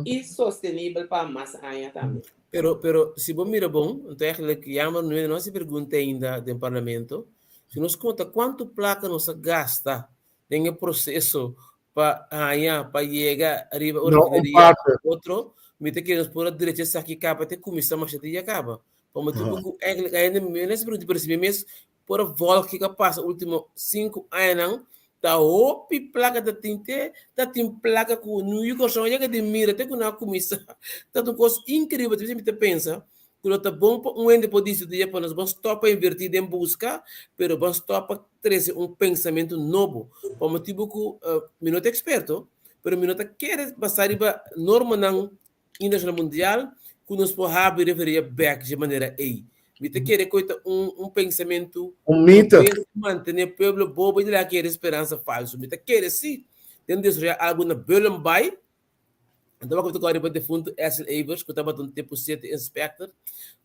i sostenibel pa mas aña tambe. Pero, pero si bo mira bon, anto eigenlijk jammer nu no hasi pregunta ainda den parlamento, si nos konta kuantu plaka nos a gasta den e proseso pa haña, pa yega riba un No, un refineria parte. otro, mi ta kere nos por a drecha esaki kaba te kuminsá masha dia kaba. Pa motibu Aha. ku eigenlijk ainda mi no pregunta, pero si mi mes por a volg kiko a pasa ultimo sinku añanan, ta hopi plaka ta tin te ta tin plaka ku New Kòrsou a yega di mira te ku nan a kuminsá. Ta un kos inkreibel, te mi ta pensa ku lo ta bon pa un hende por disidí pa nos ban stòp pa invertí den buska, pero ban stòp pa trese un pensamentu nobo. Pa motibu ku mi no ta eksperto, pero mi no ta kere basá riba normanan internashonal mundial ku nos por habri referia bèk dje manera ei. Mi ta kere ku e ta un un pensamentu Un mito. ku mantené pueblo bobo i laga kere speransa falsu. Mi ta kere sí den desaroyá algu na Bullenbaai. Anto tabata ku riba defuntu Edsel Evers ku tabata un tempu sete inspector.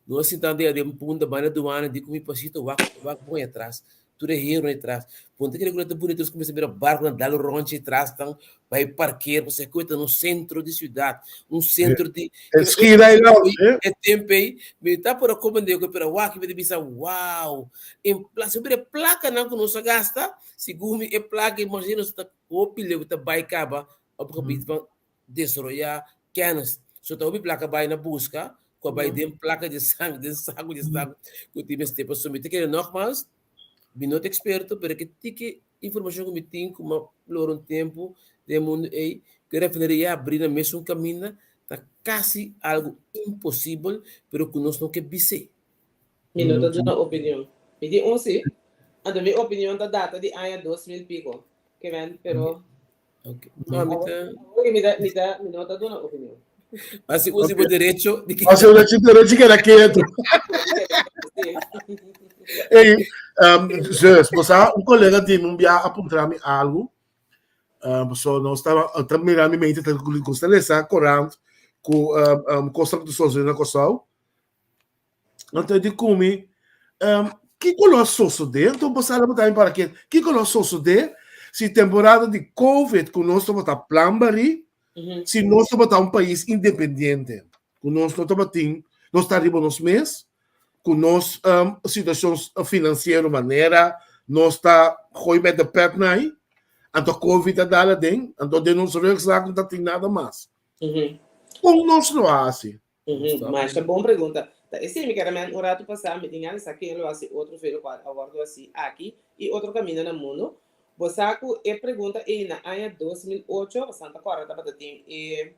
Nos sinta den den punta banda duana di ku mi pasito wak wak bon atras. Tur e hero atras. Ponte kere ku ta bunito nos kuminsa mira barkunan dal ronchi atras tan bai parker pasobra ku ta un sentro di siudat, un sentro di Eskina ei lou, eh? E tempu ei mi ta por a komprende ku pero wak mi ta bisa wow en plas sobre e plakanan ku nos a gasta segun mi e plaka imagina nos ta hopi leu ta bai kaba op gebied van desaroyá kennis. So ta hopi plaka bai na buska, ku a bai den plaka di sang, den saku di saku ku tin mester. Pasobra mi ta kere nogmaals, mi no ta eksperto, pero ke tiki informashon ku mi tin ku mi a lora un tempu den e mundu ei, ku e refineria a abri na mesun kaminda, ta kasi algu imposibel, pero ku nos no ke bis'é. Mi no ta duna opinion. Mi tin un si, anto mi opinion ta data di aña 2000 piko. Ke men, pero Ok. No, mi ta... Oye, mi ta, mi ta, mi no ta duna opinion. Hasi uso bo derecho di Hasi uso derecho keda ketu. Ei, um, zus, bo sa, un colega di mi un bia a puntra mi algo. Um, so nos tava, ta mira mi mente ta gusta lesa corant ku um, um, cosa ku ta sucede na Kòrsou. Anto e di ku mi, um, kiko lo a sosodé? Anto bo sa bo ta para ke, kiko lo a sosodé si temporada di COVID ku nos tabata plan barí, si nos tabata un pais independiente, ku nos no tabatin, nos ta riba nos mes, ku nos um, situashon finansiero manera nos ta gooi met de pet nai, anto COVID a dal aden, anto den nos rugzak no tatin nada mas. Kon nos lo hasi? Masha bon pregunta. Ta esei mi kere men un ratu pasá mi tin gana sa ken lo hasi otro velo ku a wòrdu hasi aki i otro kaminda na mundu. Bo sa ku e pregunta ei na aña 2008 basanta kòrda tabata tin e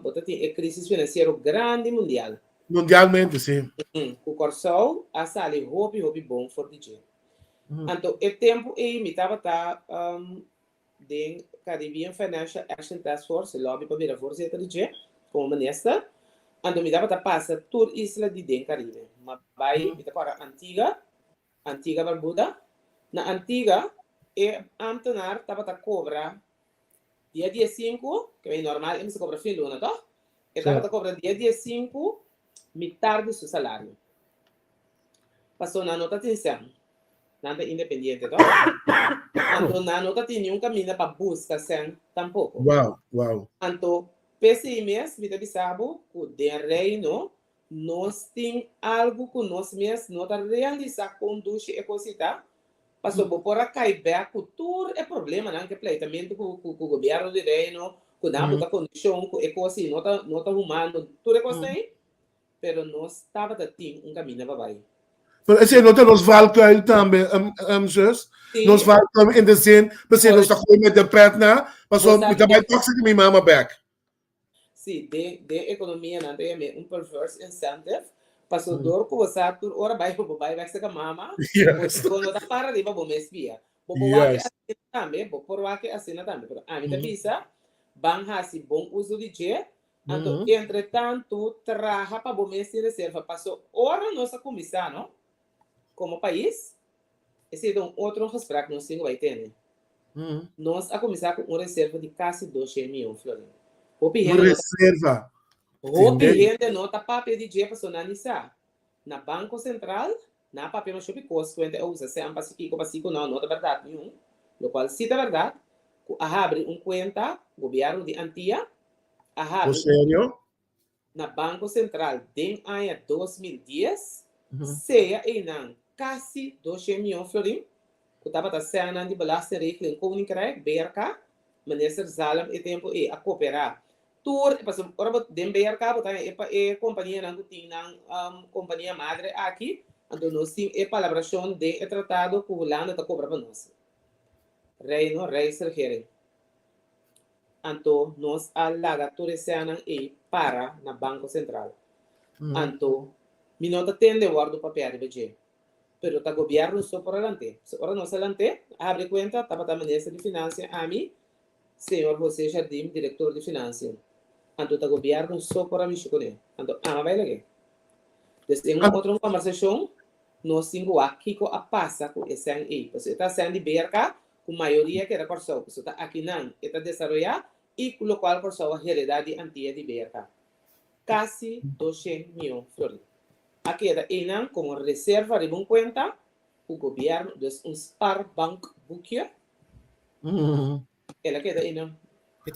bo ta tin e krisis finansiero grandi mundial. Mundialmente, si. Ku Kòrsou a sali hopi hopi bon for di dje. Anto e tempu ei mi tabata Den Caribbean Financial Action Task Force, e lobby pa bira voorzitter di dje, komo minister. Anto mi tabata pasa tur isla di den Caribe. Mi a bai, mi ta kòrda Antigua, Antigua Barbuda. Na Antigua e ambtenaar tabata kobra dia diesinku, ke normal e mester kobra fin luna, tòg? E tabata kobra dia diesinku. Mitar di su salario. Paso nan no ta tin sèn. Nan ta independiente to. Anto nan no ta tin niun kaminda pa buska sèn tampoko. Wow, wow. Anto p'esei mes mi ta bisa bo ku den Reino nos tin algu ku nos mes no ta realisá kon dushi e kos ei ta, pasobra bo por a kai bèk ku tur e problemanan ku e pleitamentu ku ku gobièrnu di Reino, ku nan a buta kondishon ku e kos ei no ta no ta humano, tur e kosnan ei, pero nos tabata tin un kaminda pa bai. Pero esei no ta nos valkuil tambe, zus? Sí. Nos valkuil in de zin, p'esei nos ta gooi met de pet na, pasobra Bo mi ta sa bai tòg seki mi mama bèk. Sí, den den ekonomia nan ta yam'é un perverse incentive, pasobra dor ku bo sa tur ora bai bo bai bèk seka mama, bo no ta para riba bo mes pia. Bo por wak asina tambe, bo por wak asina tambe, pero ami ta bisa, ban hasi bon uso di dje, Anto entre tantu traha pa bo mes tin reserva paso ora nos a kuminsá no komo pais esei ta un otro gesprek nos tin ku bai tene. Nos a kuminsá ku un reserva di kasi doshen mion florin. Hopi Un hende no ta reserva. hopi Tende. hende no ta papia di dje paso nan ni sa. Na Banko Sentral nan a papia masha hopi kos ku hende a usa sean pa si kiko pa si ku no no ta bèrdat niun. Lokual si ta bèrdat ku a habri un kuenta gobièrnu di Antia a Bo habri un serio? na Banko Sentral den aña 2010, sea einan kasi 200 mion florin, ku tabata sènnan di Belastingregeling Koninkrijk, BRK, Minister Zalm e tempu ei a koperá tur, pasobra ora bo den BRK bo ta haña e e kompanianan ku tin nan kompania madre aki, anto nos tin e palabrashon den e tratado ku Hulanda ta kobra pa nos. Reino, Rijksregering. Anto nos a laga tur e sènnan ei para na Banko Sentral. Anto mi no ta tende wòrdu papia riba dje, pero ta gobièrnu so por a lant'é. So ora nos a lant'é, a habri kuenta, tabata Minister di Finansia, ami, señor José Jardim, Direktor di Finansia. Anto ta gobièrnu so por a mishi kuné. Anto ami a bai lag'é. Des den un otro kòmbersashon nos tin ku wak kiko a pasa ku e sèn ei. Pasobra e ta sèn di BRK ku mayoria keda Kòrsou, pasobra ta akinan e ta desaroyá i ku lokual Kòrsou a heredá di Antia di BRK. Kasi 200 mion florin a keda einan komo reserva riba un kuenta ku gobièrnu, dus un spaarbankboekje, el a keda einan.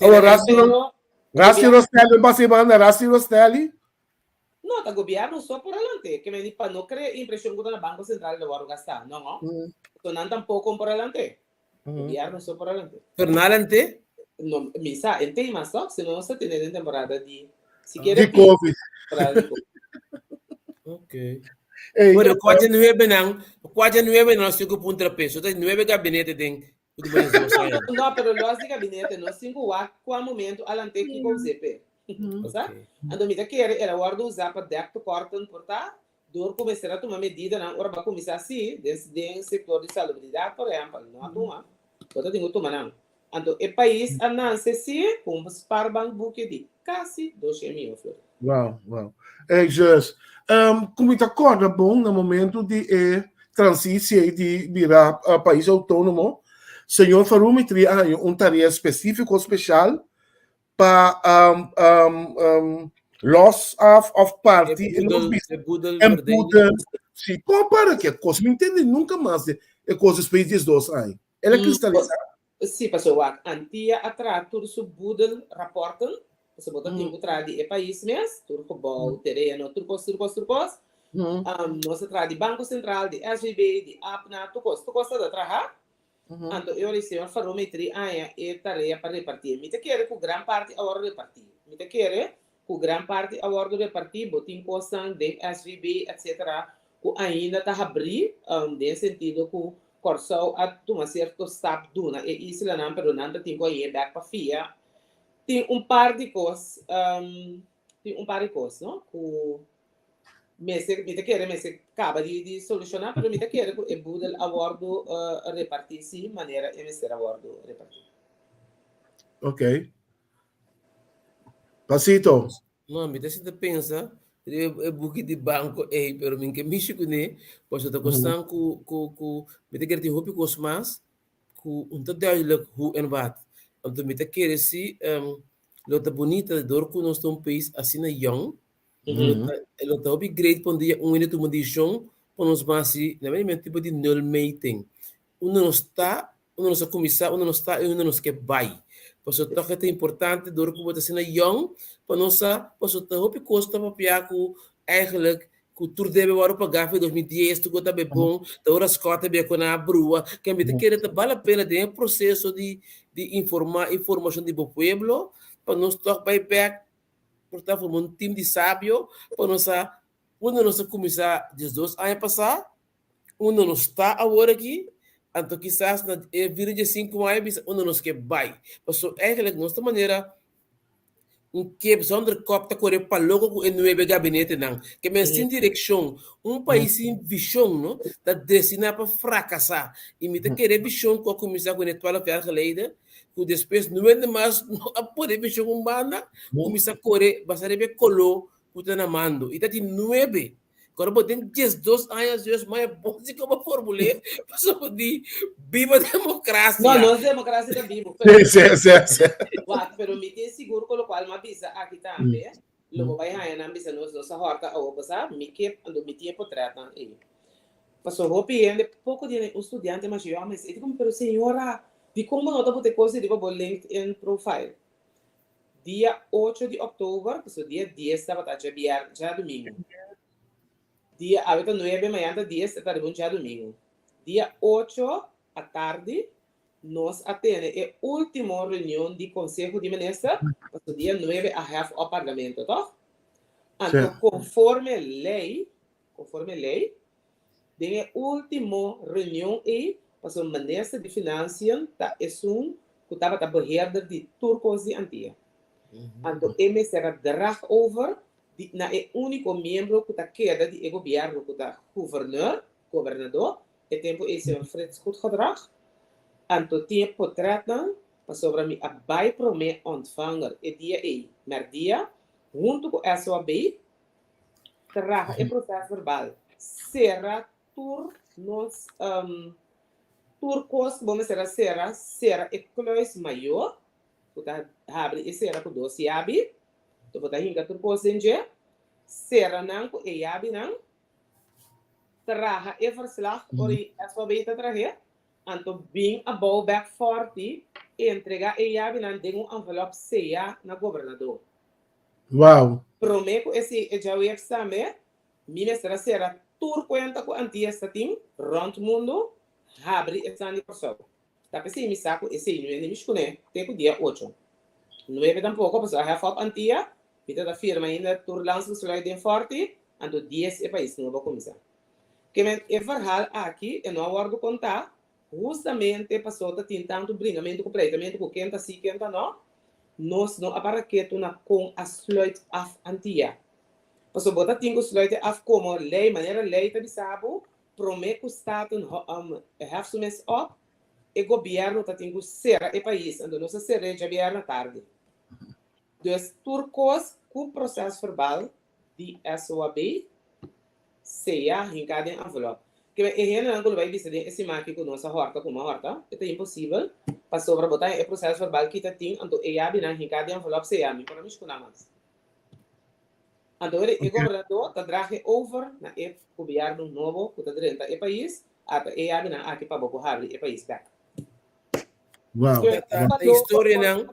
Awor, Rasti Rostelli, un pasa banda, Rasti Rostelli. No, ta gobierno so por alante. Ke meni pa no crea impresion cu ta na Banco Central lo worde gasta. No, no. So nan tampoco por alante. Gobierno so por alante. Pero na alante? No, mi sa, en tema so, si no nos ta tene den temporada di, si quiere Di COVID. Temporada di COVID. Ok. Ey, Bueno, cuatro nueve nan, cuatro nueve nan cinco punto peso. Ta nueve gabinete den No, no, pero los di gabinete no sin ku wak kua momento alante kiko us'é p'e. Osa? Anto mi ta kere el a wòrdu usá pa dèk tekorten por ta dor ku mester a tuma medidanan ora bo a kuminsá si den den sektor di salubridat por ehèmpel no a tuma bo ta tin ku tuma nan. Anto e pais a nanse si ku un spaarbankboekje di kasi 200 mion florin. Wow, wow. Ey, zus, um, ku mi ta kòrda bon na momento di e transitie di bira uh, pais outónomo, señor Farumi tri a haña un tarea spesífiko speshal pa um, um, um, los af of parti E en nos boedel, bisa e boedel en verdeling. boedel. Si, kon para ke kos? Mi ntende nunka mas de e kos despues di 12 aña. El a kristalisá. Sí, pasobra wak, Antia a traha tur su boedel rapporten, pasobra bo ta tin ku traha di e pais mes, tur gebou, tereno, tur kos, tur kos, tur kos. Nos a traha di Banko Sentral, di SVB, di APNA, tur kos, tur kos ta traha. Anto e ora e señor Farome tri aña e tarea pa repartí. Mi ta kere ku gran parti a wòrdu repartí. Mi ta kere ku gran parti a wòrdu repartí, bo tin kosnan den SVB etcetera ku ainda ta habrí, den sentido ku Kòrsou a tuma sierto stap duna e islanan pero nan ta tin ku a yega bèk pa fia. Tin un par di kos, tin un par di kos no ku mester mi ta kere mester kaba di di solushoná pero mi ta kere ku e boedel a wòrdu repartí si manera e mester a wòrdu repartí. Ok. Pasito. No, mi ta sinta pensa riba e buki di banko ei, pero mi ke mishi kuné, pasobra ta kosnan ku ku ku mi ta kere tin hopi kos mas ku no ta duidelijk hoe en wat. Anto mi ta kere si lo ta bunita dor ku nos ta un pais asina yòn. Lo ta hopi great pa un dia un hende tuma decision pa nos ban hasi na mei tipo di nulmeting. Unda nos ta, unda nos a kuminsá, unda nos ta i unda nos ke bai. Pasobra tòg e ta importante dor ku bo ta asina yòn pa nos sa, pasobra ta hopi kos ta papia ku eigenlijk ku tur debe wòrdu pagá for 2010 tur ku ta be bon, ta ora Scott a bia ku nan a brua, ke mi ta kere ta bal la pena den e proseso di di informá i formashon di bo pueblo pa nos tòg bai bèk por ta forma un tim di sabio pa nos sa unda nos a kuminsá 12 aña pasá, unda nos ta awor aki, anto kisas na e bira dje sinku aña bisa unda nos ke bai. Pasobra eigenlijk nos ta manera un kip zonder kop ta kore pa loko ku e nuebe gabinetenan. Ke men sin direkshon, un pais sin vishon no, ta destiná pa frakasá. I mi ta kere e vishon ku a kuminsá kuné 12 jaar geleden, ku despues nuende mas no a pone vishon un banda, kuminsá kore basá riba e koló ku ta na mando. I ta tin nuebe. Kora bo tin 12 aña Dios maya bon si como formulé pasobra di biba democracia. No, nos democracia ta bibo. Sí, sí, sí, sí. Wak, pero mi tin sigur ku lokual m'a bisa aki tambe, lo bo bai haña nan bisa nos, nos a hòrta awo pasá, mi ke, anto mi tin e potretnan ei. Paso hopi hende, poko di hende, un studiante masha yòn mes, e di komo, pero señora, dikon bo no ta buta e kos ei riba bo LinkedIn profile? Dia ocho di òktober, pasobra dia dies tabata djabièrnè, djadumingu. Dia, awe ta nuebe, mañana ta dies, e ta riba un djadumingu. Dia ocho atardi nos a tene e último reunion di Konseho di Minister, pasobra dia nuebe a hèf òp Parlamento, tòg? Anto konforme lei, Konforme lei, den e último reunion ei, pasobra Minister di Financiën ta esun ku tabata beheerder di tur kos di Antia. Anto e mester a drag over di na e úniko miembro ku ta keda di e gobièrnu ku ta guverneur, gobernador, e tempu ei señor Frits Goedgedrag. Anto tin e potretnan pasobra mi a bai promé ontvanger e dia ei mèrdia huntu ku SOAB Traha e proces verbal. Sera tur nos tur kos ku bo mester a sera, sera e kluis mayor ku ta habri i sera ku dos yabi. Enton bo ta hinka tur kos den dje. Sera nan ku e yabinan. Traha e verslag ora i SOB ta trah'é. Anto bin abou bek fòrti entrega e yabinan den un envelop seyá na gobernador. Wow. Promé ku esei e djaweps tambe, mi mester a sera tur kuenta ku Antias ta tin rònt mundu, habri esnan di Kòrsou. Ta p'esei mi sa ku esei no hende mishi kuné te ku dia ocho. Nuebe tampoko, pasobra a hèf òp Antia, mi ta ta firma ainda tur landsbesluit den Fòrti, anto dies e pais nobo a kuminsá. Ke men e verhal aki e no a wòrdu kontá, Hustamente paso ta tin tantu bringamentu ku pleitamentu ku ken ta si ken ta no, nos no a para ketu na kon a sluit af Antia. Paso bo ta tin ku sluit e af komo lei, manera lei ta bisa bo, prome ku Staten hef su mes op, e gobièrnu ta tin ku sera e pais, anto nos a ser'é djabièrnè tardi. Dus tur kos ku prosèsverbal di SOAB sea hinká den envelop. Kibè e hendenan ku lo bai bisa den e siman aki ku nos a hòrta ku a hòrta, e ta imposibel, pasobra bo ta haña e proseso verbal kita tin, anto e yabinan hinká den envelop sea mi por a mishkuná mas. Anto wede e gobernador ta draha e over na e gobièrnu nobo ku ta drenta e pais, ata e yabinan aki pa bo por habri e pais bèk. Wow. Ta historianan.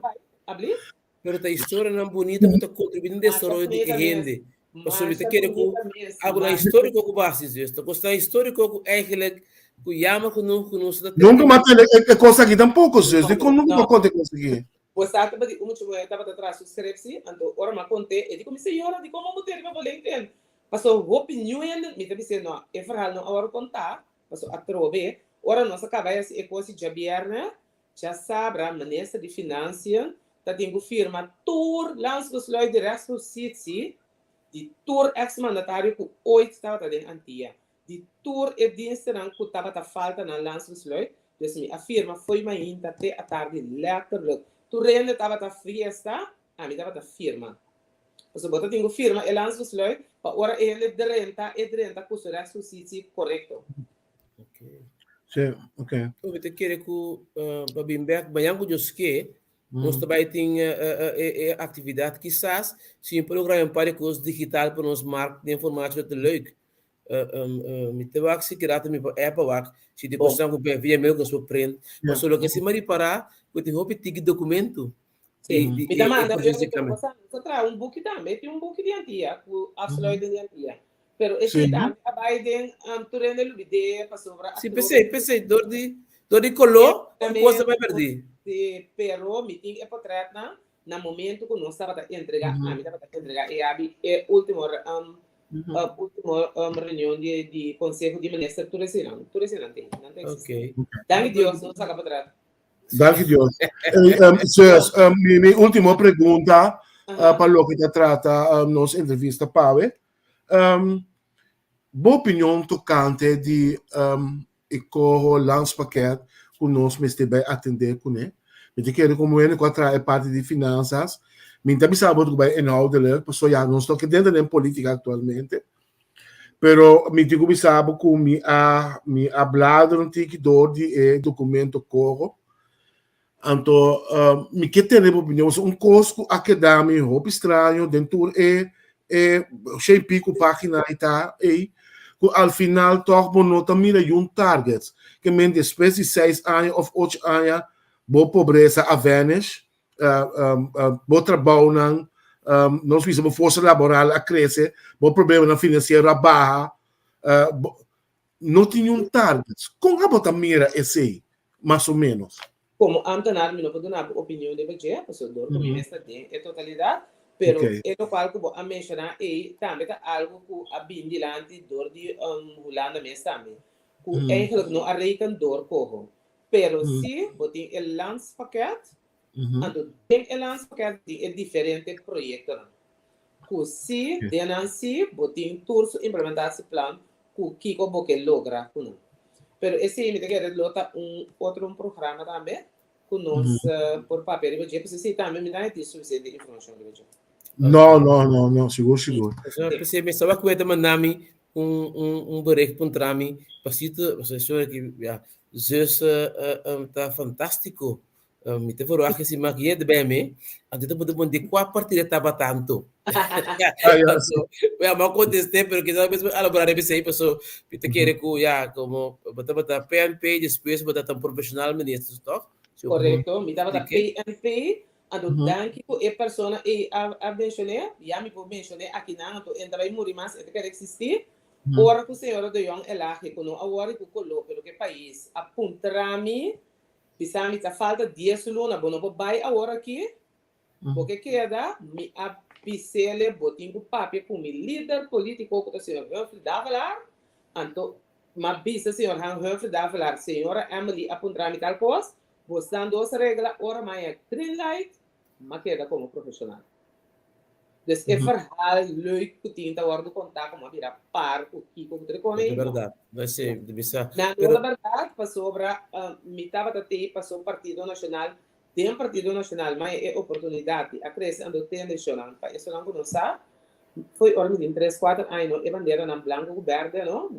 Pero ta historianan bunita ku ta kontribuí den desaroyo di e hende. Pasobra mi ta kere ku algonan históriko ku basi Dios. Ta kosnan históriko ku eigenlijk ku yama ku nos ku nos ta Nunka m'a tende e kos aki tampoko, zus. Dikon nunka bo a konta e kos aki? Bo sa tabata di un mucha muhé tabata traha su skrepsi, anto ora m'a kont'é, e di ku mi, Señora, dikon bo mut'é riba bo LinkedIn? Pasobra hopi niun hende, mi ta bis'é, no, e verhal no a wòrdu kontá, pasobra atrobe, ora nos a kaba hasi e kos di djabièrnè, Djasabra Minister di Financiën ta tin ku firma tur landsbesluit di rechtspositie di tur ex-mandatario ku ooit tabata den Antia, di tur e dienstennan ku tabata falta nan landsbesluit, dus mi a firma fo'i mainta te atardi letterlijk. Tur hende tabata fiesta, ami tabata firma. Pasobra bo ta tin ku firma e landsbesluit pa ora e hende drenta, e drenta ku su rechtspositie korekto. Sí, ok. Mi ta kere ku pa bin bek mañan ku Dios ke. Nos ta bai tin e actividad kisas si mi por logra un par di cos digital pa nos mark den formato lo ta leuk. Mi ta wak si kirato mi por app a wak si di cosnan cu bin via mail cu nos por print. Pasobra loke si mi a ripara cu tin hopi tiki documento di di Mi ta manda proceso di cambio. Nos a traha un buki tambe, tin un buki di Antia cu afsluiting di Antia. Pero esei tambe a bai den tur hende lubid'é pasobra Si, p'esei, p'esei, dor di, dor di koló un kos ta bai pèrdí. Si, pero mi tin e potretnan na momento ku nos tabata entregá, ami tabata entregá e abi e último último reunion di di konseho di minister, tur eseinan, tur eseinan tin, nan ta eksistí. Danki Dios nos saka potret. Danki Dios. Zus, mi mi último pregunta pa loke ta trata nos entrevista pawe. Bo opinion tokante di e koho landspakket ku nos mester bai atendé kuné? Mi ta kere komo hende ku a traha e parti di finansas, mi ta bisa bo ku bai inhoudelijk, pasobra ya nos no ke denter den politika aktualmente, pero mi tin ku bisa bo ku mi a mi a bladra un tiki dor di e dokumento koho, Anto mi ke tene bo opinion pasobra un kos ku a keda mi hopi straño den tur e e shen piku pagina ei ta ei ku al final tòg bo no ta mira yun targets ke men despues di seis aña òf ocho aña bo pobresa a vanish bo trabounan nos bisa bo forsa laboral a krese bo problemanan finansiero a baha no tin yun targets kon abo ta mira esei mas o menos. Komo ambtenaar mi no por duna bo opinion riba dje, pasobra dor ku mi mes ta den e totalidat, pero e lokual ku bo a menshoná ei tambe ta algu ku a bin dilanti dor di Hulanda mes tambe, ku eigenlijk no a reken dor koho. Pero si bo tin e landspakket, anto den e landspakket tin e diferente proyektonan, ku si den nan si bo tin tur su implementatieplan ku kiko bo ke logra ku nan. Pero esei mi ta kere lo ta un otro un programa tambe ku nos por papia riba dje, pasobra esei tambe mi no tin sufisiente informashon riba dje. No, no, no, no, sigur, sigur. P'esei mi estaba ku e ta manda mi un un un bericht puntra mi, pasito, pasobra sorry ki ya, zus ta fantástiko. Mi ta verwacht si mas gente bij mi, anto ta puntra di kua partido e tabata anto. Anto, ya, mi a kontest'é, pero kisas mes mi a elaborá riba esei, paso mi ta kere ku ya, komo bo tabata PNP, despues bo tabata un profeshonal minister, tòg? Korekto, mi tabata PNP, anto danki ku e persona ei a a menshoné, ya mi por menshoné akinan, anto e no ta bai muri mas, e ta keda eksistí. Ora ku señora De Jong Elhage, ku no a wòri ku koló, pero ku e pais, a puntra mi Bisa mi ta falta dies luna, bo no por bai awor aki? Bo ke keda? Mi a bisele bo tin ku papia ku mi lider politiko ku ta señor Humphrey Davelaar. Anto m'a bisa señor Humphrey Davelaar, señora Emily a puntra mi tal kos, bosnan dos regla ora m'a green light, m'a keda komo profeshonal. Dus e verhaal leuk ku tin ta wòrdu kontá komo a bira par ku kiko ku ta rekone ei, no. Bèrdat, no esei mi ta bisa. Na no ta bèrdat pasobra mi tabata tei paso Partido Nashonal, den Partido Nashonal m'a e oportunidat di a krese anto tende shonnan pa esonan ku no sa, fo'i ora mi tin tres kuater aña no e banderanan blanku ku bèrdè no,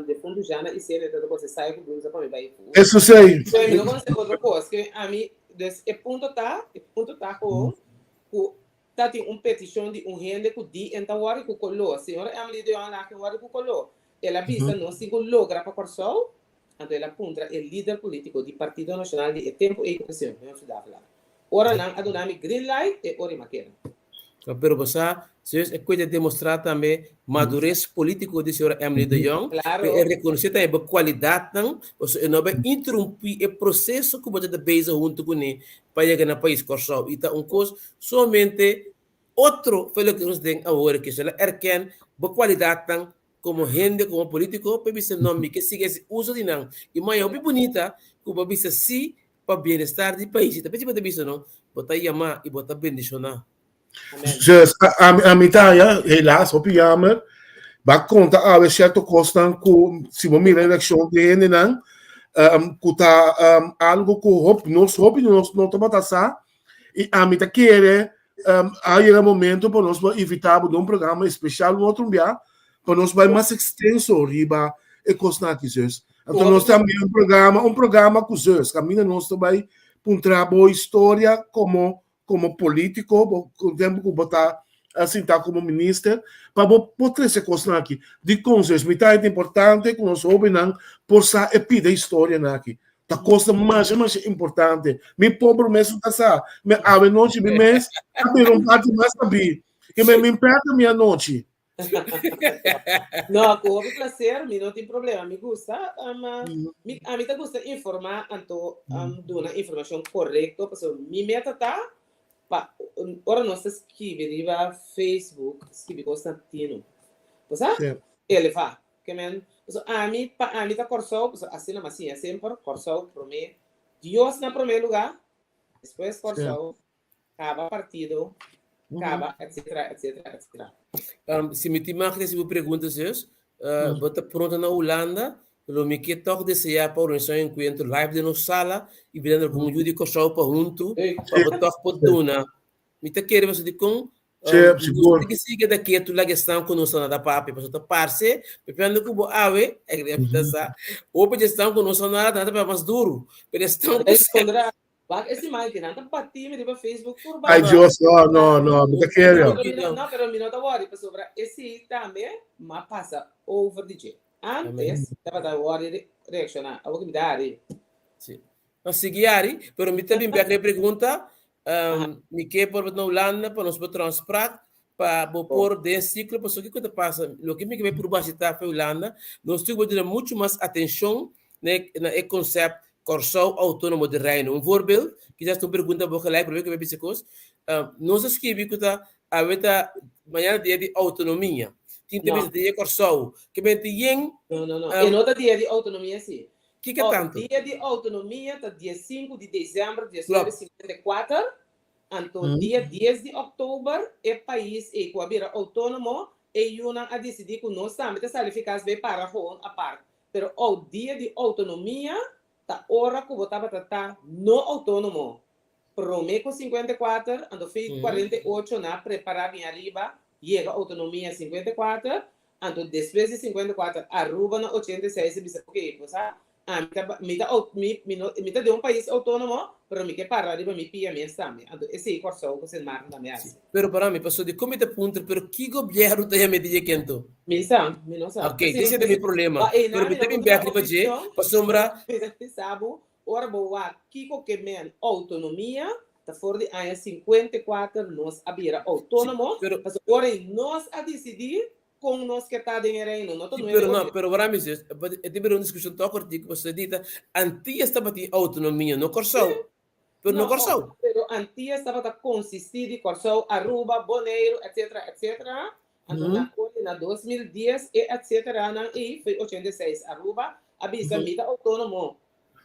defuntu Jana Isenia ta ta kose sai ku blusa pa mi bai fu. Eso sei. So mi no konosé otro kos ke ami, dus e punto ta, e punto ta ku ku Ta tin un petishon di un hende ku di en ta wòrdu ku koló. Señora Emily de Jong Lagen wòrdu ku koló. El a bisa nos tin ku logra pa Kòrsou. Anto el a puntra e lider polítiko di Partido Nashonal di e tempu ei ku ta señor Humphrey Davelaar. Ora nan a duna mi green light e ora i m'a keda. Pero bo sa, señores, e kuenta demostrá tambe madures polítiko di señora Emily de Jong, Claro. pero e rekonosé tambe bo kualidatnan, pasobra e no bai interumpí e proseso ku bo ta bezig huntu kuné pa yega na pais Kòrsou. I ta un kos Solamente otro fue loke nos den awor aki. So el a erken bo kualidatnan komo hende, komo politiko, pa e bisa no, mi ke sigui hasi uso di nan. I maya hopi bunita ku bo a bisa si pa bienestar di pais. I ta p'esei bo ta bisa no, bo ta yamá i bo ta bendishoná. Dus ami ta haña, helaas, hopi yamer, ba konta awe sierto kosnan ku si bo mira e reakshon di hendenan, ku ta algu ku hopi nos hopi di nos no tabata sa. I ami ta kere a yega momento pa nos por invita bo den un programa especial un otro bia pa nos bai mas extenso riba e kosnan aki zus. Anto nos ta un programa, un programa ku zus, kaminda nos ta bai. puntra bo historia komo komo polítiko, bo ku tempu ku bo ta sintá komo minister, pa bo por trese kosnan aki. Dikon ses? Mi ta importante ku nos hóbennan por sa e pida historianan aki. Ta kosnan masha masha importante. Mi pober mes no ta sa. Mi awe nochi mi mes a bira un parti mas sabí. Ke mi mi pèrdè mi anochi. No, ku hopi placer, mi no tin problema, mi gusta, um, mi, a mi ta gusta informa, anto um, duna informacion correcto, pasobra mi meta ta pa ora nos ta skibi riba Facebook, skibi cos na tino. Bo sa? Sí. Eleva. Ke men, pasobra ami, pa ami ta Kòrsou, pasobra asina mi a siña semper, Kòrsou promé, Dios na promé lugá, despues Sí. Kòrsou, Kaba partido, kaba, etcetera, etcetera, etcetera. Um, si mi tin mag recibi pregunta, zus, uh, bo ta pronto na Hulanda, lo mi ke toch desea pa organisa un encuentro live den nos sala y bidando algun yu di Kòrsou pa huntu, pa bo toch por duna. Mi ta kere pasobra dikon, Sí, um, sigur. nos tin ke sigui keda ketu laga esnan ku nos ta nada papia, pasobra ta parse, papiando ku bo awe, ta sa, hopi di esnan ku nos ta nada, nan ta papia mas duru, pero esnan ku Respondrá Wak e siman ki nan ta bati mi riba Facebook tur Ay banda. Dios, no, no, no, mi ta kere. No, pero mi no, no, pero mi no ta worry pasobra esei tambe m'a pasa over di dje. Antes tabata worry re reacciona, awor ki mi ta hari. Sí. No, sigui hari, pero mi ta bin bek na e pregunta. Um, mi ke por na Hulanda pa nos por transpraat pa bo por den ciclo, pasobra kiko ta pasa? Loke mi ke bai purba asita pa Hulanda, nos tin ku duna muchu mas atenshon na e na e concept Kòrsou Outónomo di Reino. Un voorbeeld, kisas ta un pregunta bo gelijk, promé ku mi bisa kos, nos a skibi ku ta awe ta mañana dia di outonomia, tin ta bisa dia Kòrsou, ke benti yen. No, no, no, e no ta dia di outonomia si. Kiko tantu? Dia di outonomia ta dia sinku di desèmber 1954, Anto dia dies di òktober e pais ei ku a bira outónomo, e yunan a disidí ku nos tambe ta sali fikas bai para gewoon apart. Pero ou dia di outonomia ta ora ku bo tabata ta no outónomo. Promé ku 54, anto fi 48 nan a prepará bin ariba yega outonomia 54, anto despues di 54 Aruba na 86 a bisa oke bo sa Ami ta mi ta mi mi no mi ta den un pais outónomo, pero mi ke para riba mi pia mes tambe. Anto esei Kòrsou ku Sint Maarten tambe hasi. Pero para mi, pasobra di kon mi ta puntra, pero ki gobièrnu ta yama e dia kento? Mi sa, mi no sa. Ok, esei ta mi problema. Pero mi ta bin bèk riba dje, pasobra. Mi ta bisa bo, ora bo wak kiko ke men outonomia, ta for di aña 54 nos a bira outónomo, pasobra ora ei nos a disidí Kon nos ke ta den e reino? No ta Sí, nuebe pero no, ocho. pero wara mi zus, e ta bira un diskushon tòg kortiku, pasobra di ta Antillas tabatin outonomia, no Kòrsou. Sí. Pero no No, Kòrsou. pero Antillas tabata konsistí di Kòrsou, Aruba, Boneiru, etcetera, etcetera. Anto na ora na 2010 e etceteranan ei foi 86. Aruba a bisa mi ta outónomo.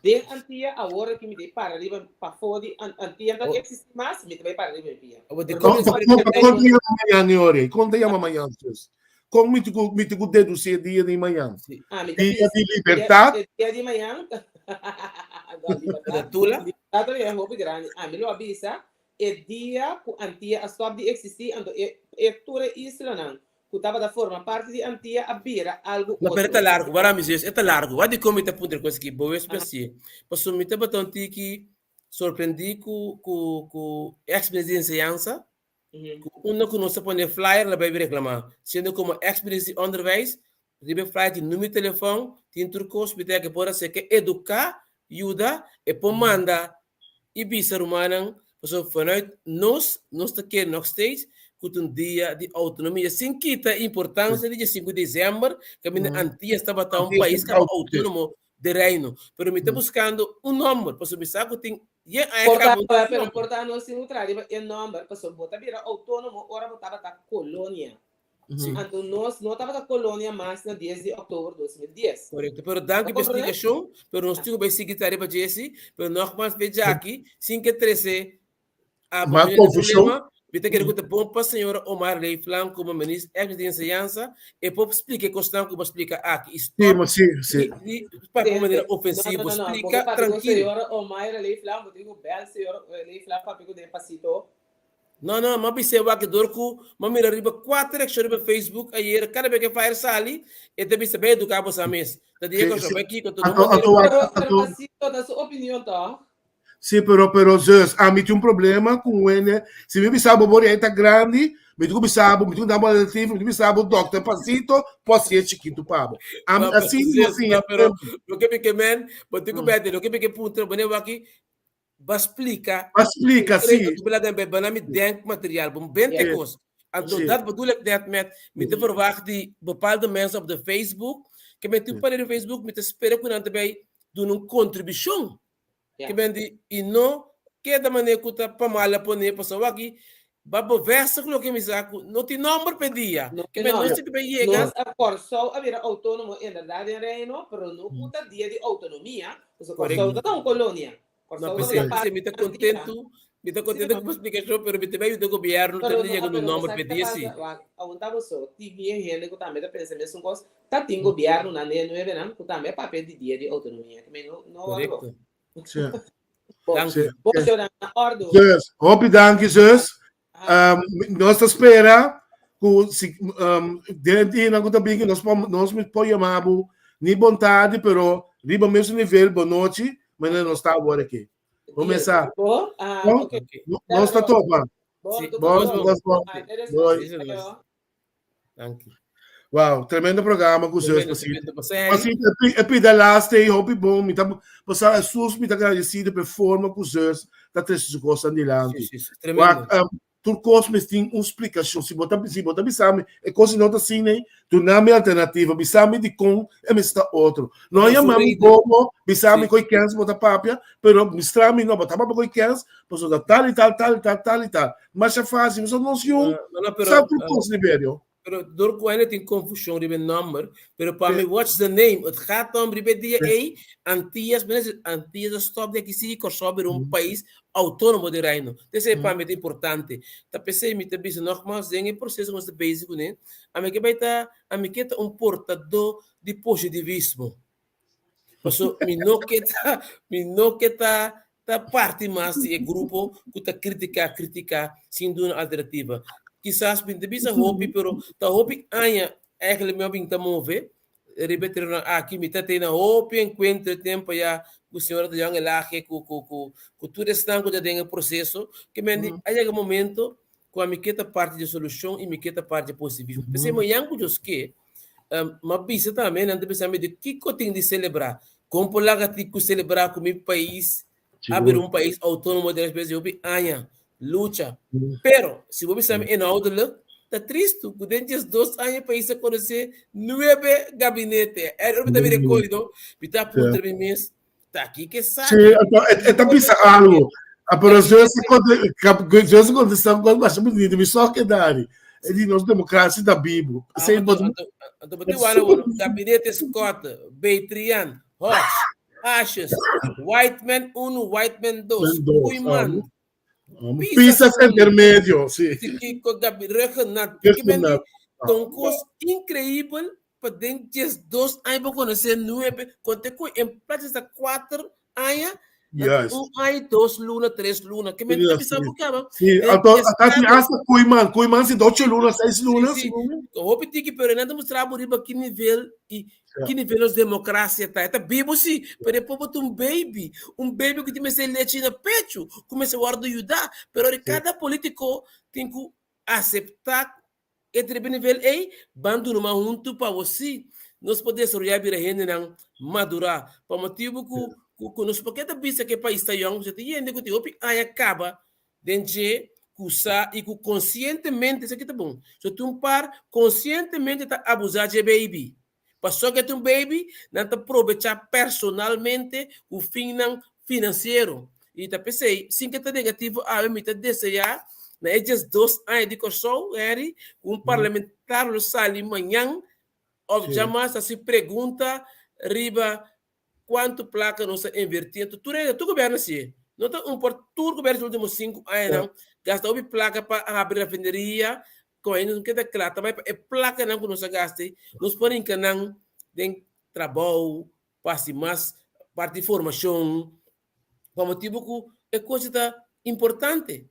Den Antia awor aki mi ta para riba pafó di Antia no ta existi mas, mi ta bai para riba mi pia. Awor di Kon kon kon kon ta yama mañan e ora ei? Kon ta yama mañan sus? Kon mi tin ku mi tin ku dedusi e dia di mañan? Ah, mi ta Dia bisa di libertat? e dia di mañan no, libertat Tula? libertat ta bira hopi grandi. Ami lo a bisa e dia ku Antia a stòp di existi anto e e tur e islanan ku tabata forma parti di Antia a bira algu No, pero e otro. ta largu, wara mi zus, e ta largu. Wak dikon mi ta puntra kos aki? Bo wes spesié. Pasobra mi tabata un tiki sorprendí ku ku ku ex minister di enseñansa, ku unda ku nos ta pone flyer la bai reklamá. Siendo komo ex minister di onderwijs, riba e flyer tin numero di telefòn, tin tur kos, mi ta ke por hasi ke eduká, yuda, e por manda i bisa rumannan, pasobra vanuit nos, nos ta kere nog steeds ku ta un dia di outonomia, sin kita e importansia di dia sinku di desèmber, kaminda Antias tabata un pais kaba outónomo di Reino. Pero mi ta buskando un nòmber, pasobra mi sa ku tin yen aña Por ta, kaba un tin pero nòmber. por ta nos tin ku traha riba e nòmber, pasobra bo ta bira outónomo ora bo tabata kolonia. Sí. Anto nos no tabata kolonia mas na 10 di òktober 2010. Korekto, pero danki Bo pa komprendé? splikashon, pero nos tin ku bai sigui ta riba djesi, pero nogmaals be djaki, sin ke trese a Mas problema, konfushon. mi ta kere ku ta bon pa señora Omar Leeflang komo minister ex di enseñansa e por splika e kosnan ku bo a splika aki i Sí, stòp ma sí, sí. di di papia un manera No, no, ofensivo, no, no. Bo ke splika papia ku trankil. señora Omaira Leeflang, bo tin ku bèl señora Leeflang papia ku den pasito. No, no, m'a bis'é wak dor ku m'a mira riba kuater reakshon riba Facebook ayera, kada bes ku e fire sali, e ta bisa bai eduká boso mes. Ta Sí, Diego sí. bai kiko, ta no Anto, manera anto wak, Pero, pero anto, Pasito, ta su opinion tòg? Sí, pero, pero, zus, ami tin un problema ku wende. Si mi bisa bo bori ta grandi, mi tin ku bisa bo, mi tin ku dabo alternativa, mi tin ku bisa bo dokter pasito, por hasié chikitu pa bo. Ami No, pero asina mi zus, siña no, pero tempu. loke mi ke men, bo tin ku bete, loke mi ke puntra, bo ne waki, ba splika. Ba splika, sí. Anto bela den bana mi denkmateriaal, bo bente Sí. kos. Anto Sí. dat bedoel ik net met, mi te verwacht di bepaalde mensen op de Facebook, ke men tin pone di Facebook, mi ta spera ku nan ta bay duna un kontribushon. Ja. Ke men di, i no keda mane ku ta pa mala pone, pasobra waki ba bevestig loke mi sa ku no tin nomber p'e dia. No Ke tin men nos nomber. tin ku bay yega. Nos a Kòrsou a bira outónomo inderdat den Reino, pero no ku ta dia di outonomia, pasobra Kòrsou Korekto. ta un kolonia. No, Kòrsou p'esei, tabata p'esei mi parti ta di Antia. kontentu, mi ta Sí, kontentu no. ku bo splikashon, pero mi ta bai yuda gobièrnu Pero tende no, yega no pero nomber sa p'e ki ta dia sí. pasa? Wak, aguanta bo so, tin bien hende ku tambe ta pensa mesun kos, ta tin gobièrnunan den e nuevenan ku tambe a papia di dia di outonomia, ke men no no wòrdu bo. Korekto. Sí. Bo, Danki. Sí. bo shownan na òrdu. Zus, hopi danki zus. Ah, Nos ta spera ku si den dianan ku ta bini nos por nos por yama bo ni bon tardi pero riba mesun nivel bon nochi manera nos ta awor aki. Bo deal. mesa. Bo, ah, Bon, ok. Ok. nos ta topa. Bo, Sí. tu Bon, Nos bo. nos bon. Ah, eres Doei. Sí, ayo. nos. Danki. Wow, tremendo programa ku zus Tremendo, Pasito. tremendo. Pasé aí. Pasito, e pida laatste e hopi bon, mi ta pasá Jesus mi ta agradecido pe forma ku zus ta trese su kosnan Sí, dilanti. sí, sí. Tremendo. Wak, tur kos mes tin un splikashon. Si bo ta si bo ta bisa mi e kos no ta asina ei, duna mi alternativa, bisa mi dikon e mester ta otro. No No, su yama mi reden. bobo, bisa mi Sí. koi kens bo ta papia, pero mustra mi no, bo ta papia koi kens, pasobra tal i tal, tal i tal, tal i tal. Masha fácil, pasobra nos yu No, no, pero, sa tur kos, Liberio. Pero door ku ainda tin confusion riba e nomber, pero pa mi what's the name? Het gaat om riba e dia ei, Antillas, mensen, Antillas a stop di aki sigui Kòrsou bira un pais autónomo di Reino. Esei pa mi ta importante. Ta p'esei mi ta bisa nogmaals den e proseso ku nos ta bezig kuné, ami ke bai ta, ami ke ta un portadó di positivismo. Paso mi no ke ta, mi no ke ta ta parti mas di e grupo ku ta kritiká, kritiká sin duna alternativa. Kisas mi ta bisa hopi, pero ta hopi aña eigenlijk mi a bin ta move riba e terenonan aki. Mi ta tene hopi enkuentro e tempo ya ku señora de Jong Elhage, ku ku ku ku tur esnan ku ta den e proseso, ke men di a yega momento ku ami ke ta parti di e solushon i mi ke ta parti di e positivismo. P'esei mañan ku Dios ke, M'a bisa tambe, nan ta bisa mi di kiko tin di selebrá? Kon por laga tin ku selebrá ku mi pais a bira un pais outónomo despues di hopi aña lucha? Pero, si bo bisa mi inhoudelijk, ta tristu ku den djes dos aña e pais a konosé nuebe gabinete. Er ora mi ta mira e kos, no? Mi ta puntra mi mes, ta kiko esaki? Sí, anto e ta bisa algo. Pero Zeus a kontestá un kos masha bunita, mi so a keda ari. E di nos demokrasia ta bibu. Esei Anto, bo anto, anto bo tin wak awor, gabinete Scott, Betrian, Hodge, Asjes, Whiteman unu, Whiteman dos, Koeiman, Pisas intermedio, sí. Kiko Gabi, Ruggenat, Ruggenat. Ton kos increíbel pa den 12 aña bo konosé nuebe, konte ku en plaats di 4 aña, Juist. un aña, 2 luna, 3 luna. Ke men ta bisa bo kaba. Sí, anto, hasta hasta Koeiman, Koeiman si 8 luna, 6 luna. Sí, sí. Hopi tiki, pero nan ta mustra bo riba ki nivel i ki nivel nos democracia ta. E ta bibo sí, pero e pobo ta un baby. Un baby ku tin mester lechi na pechu, ku mester wòrdu yuda. Pero ora kada politiko tin ku aseptá e ta riba e nivel ei, ban duna man huntu pa bo sí nos por desaroyá bira hendenan madurá. Pa motibu ku ku nos por keda bisa ku e pais ta yòn, pasobra tin hende ku tin hopi aña kaba den dje ku sa i ku konsientemente, esaki ta bon, so tin un par konsientemente ta abusá dje baby. Pasobra ku e ta un baby, nan ta probechá personalmente ku finnan finansiero. I ta p'esei, sin ke ta negativo awe, mi ta deseá na e 12 aña di Kòrsou, Henry, ku un parlamentario lo sali mañan òf djamas hasi pregunta riba kuantu plaka nos a invertí. Anto tur hende, tur gobièrnu hasié. No ta un por tur gobièrnu di último sinku añanan gasta hopi plaka pa habri rafineria, ku ainda no keda kla. Ta bai pa e plakanan ku nos a gasta ei, nos por hinka nan den trabou, pa hasi mas parti di formashon, pa motibu ku e kos ta importante.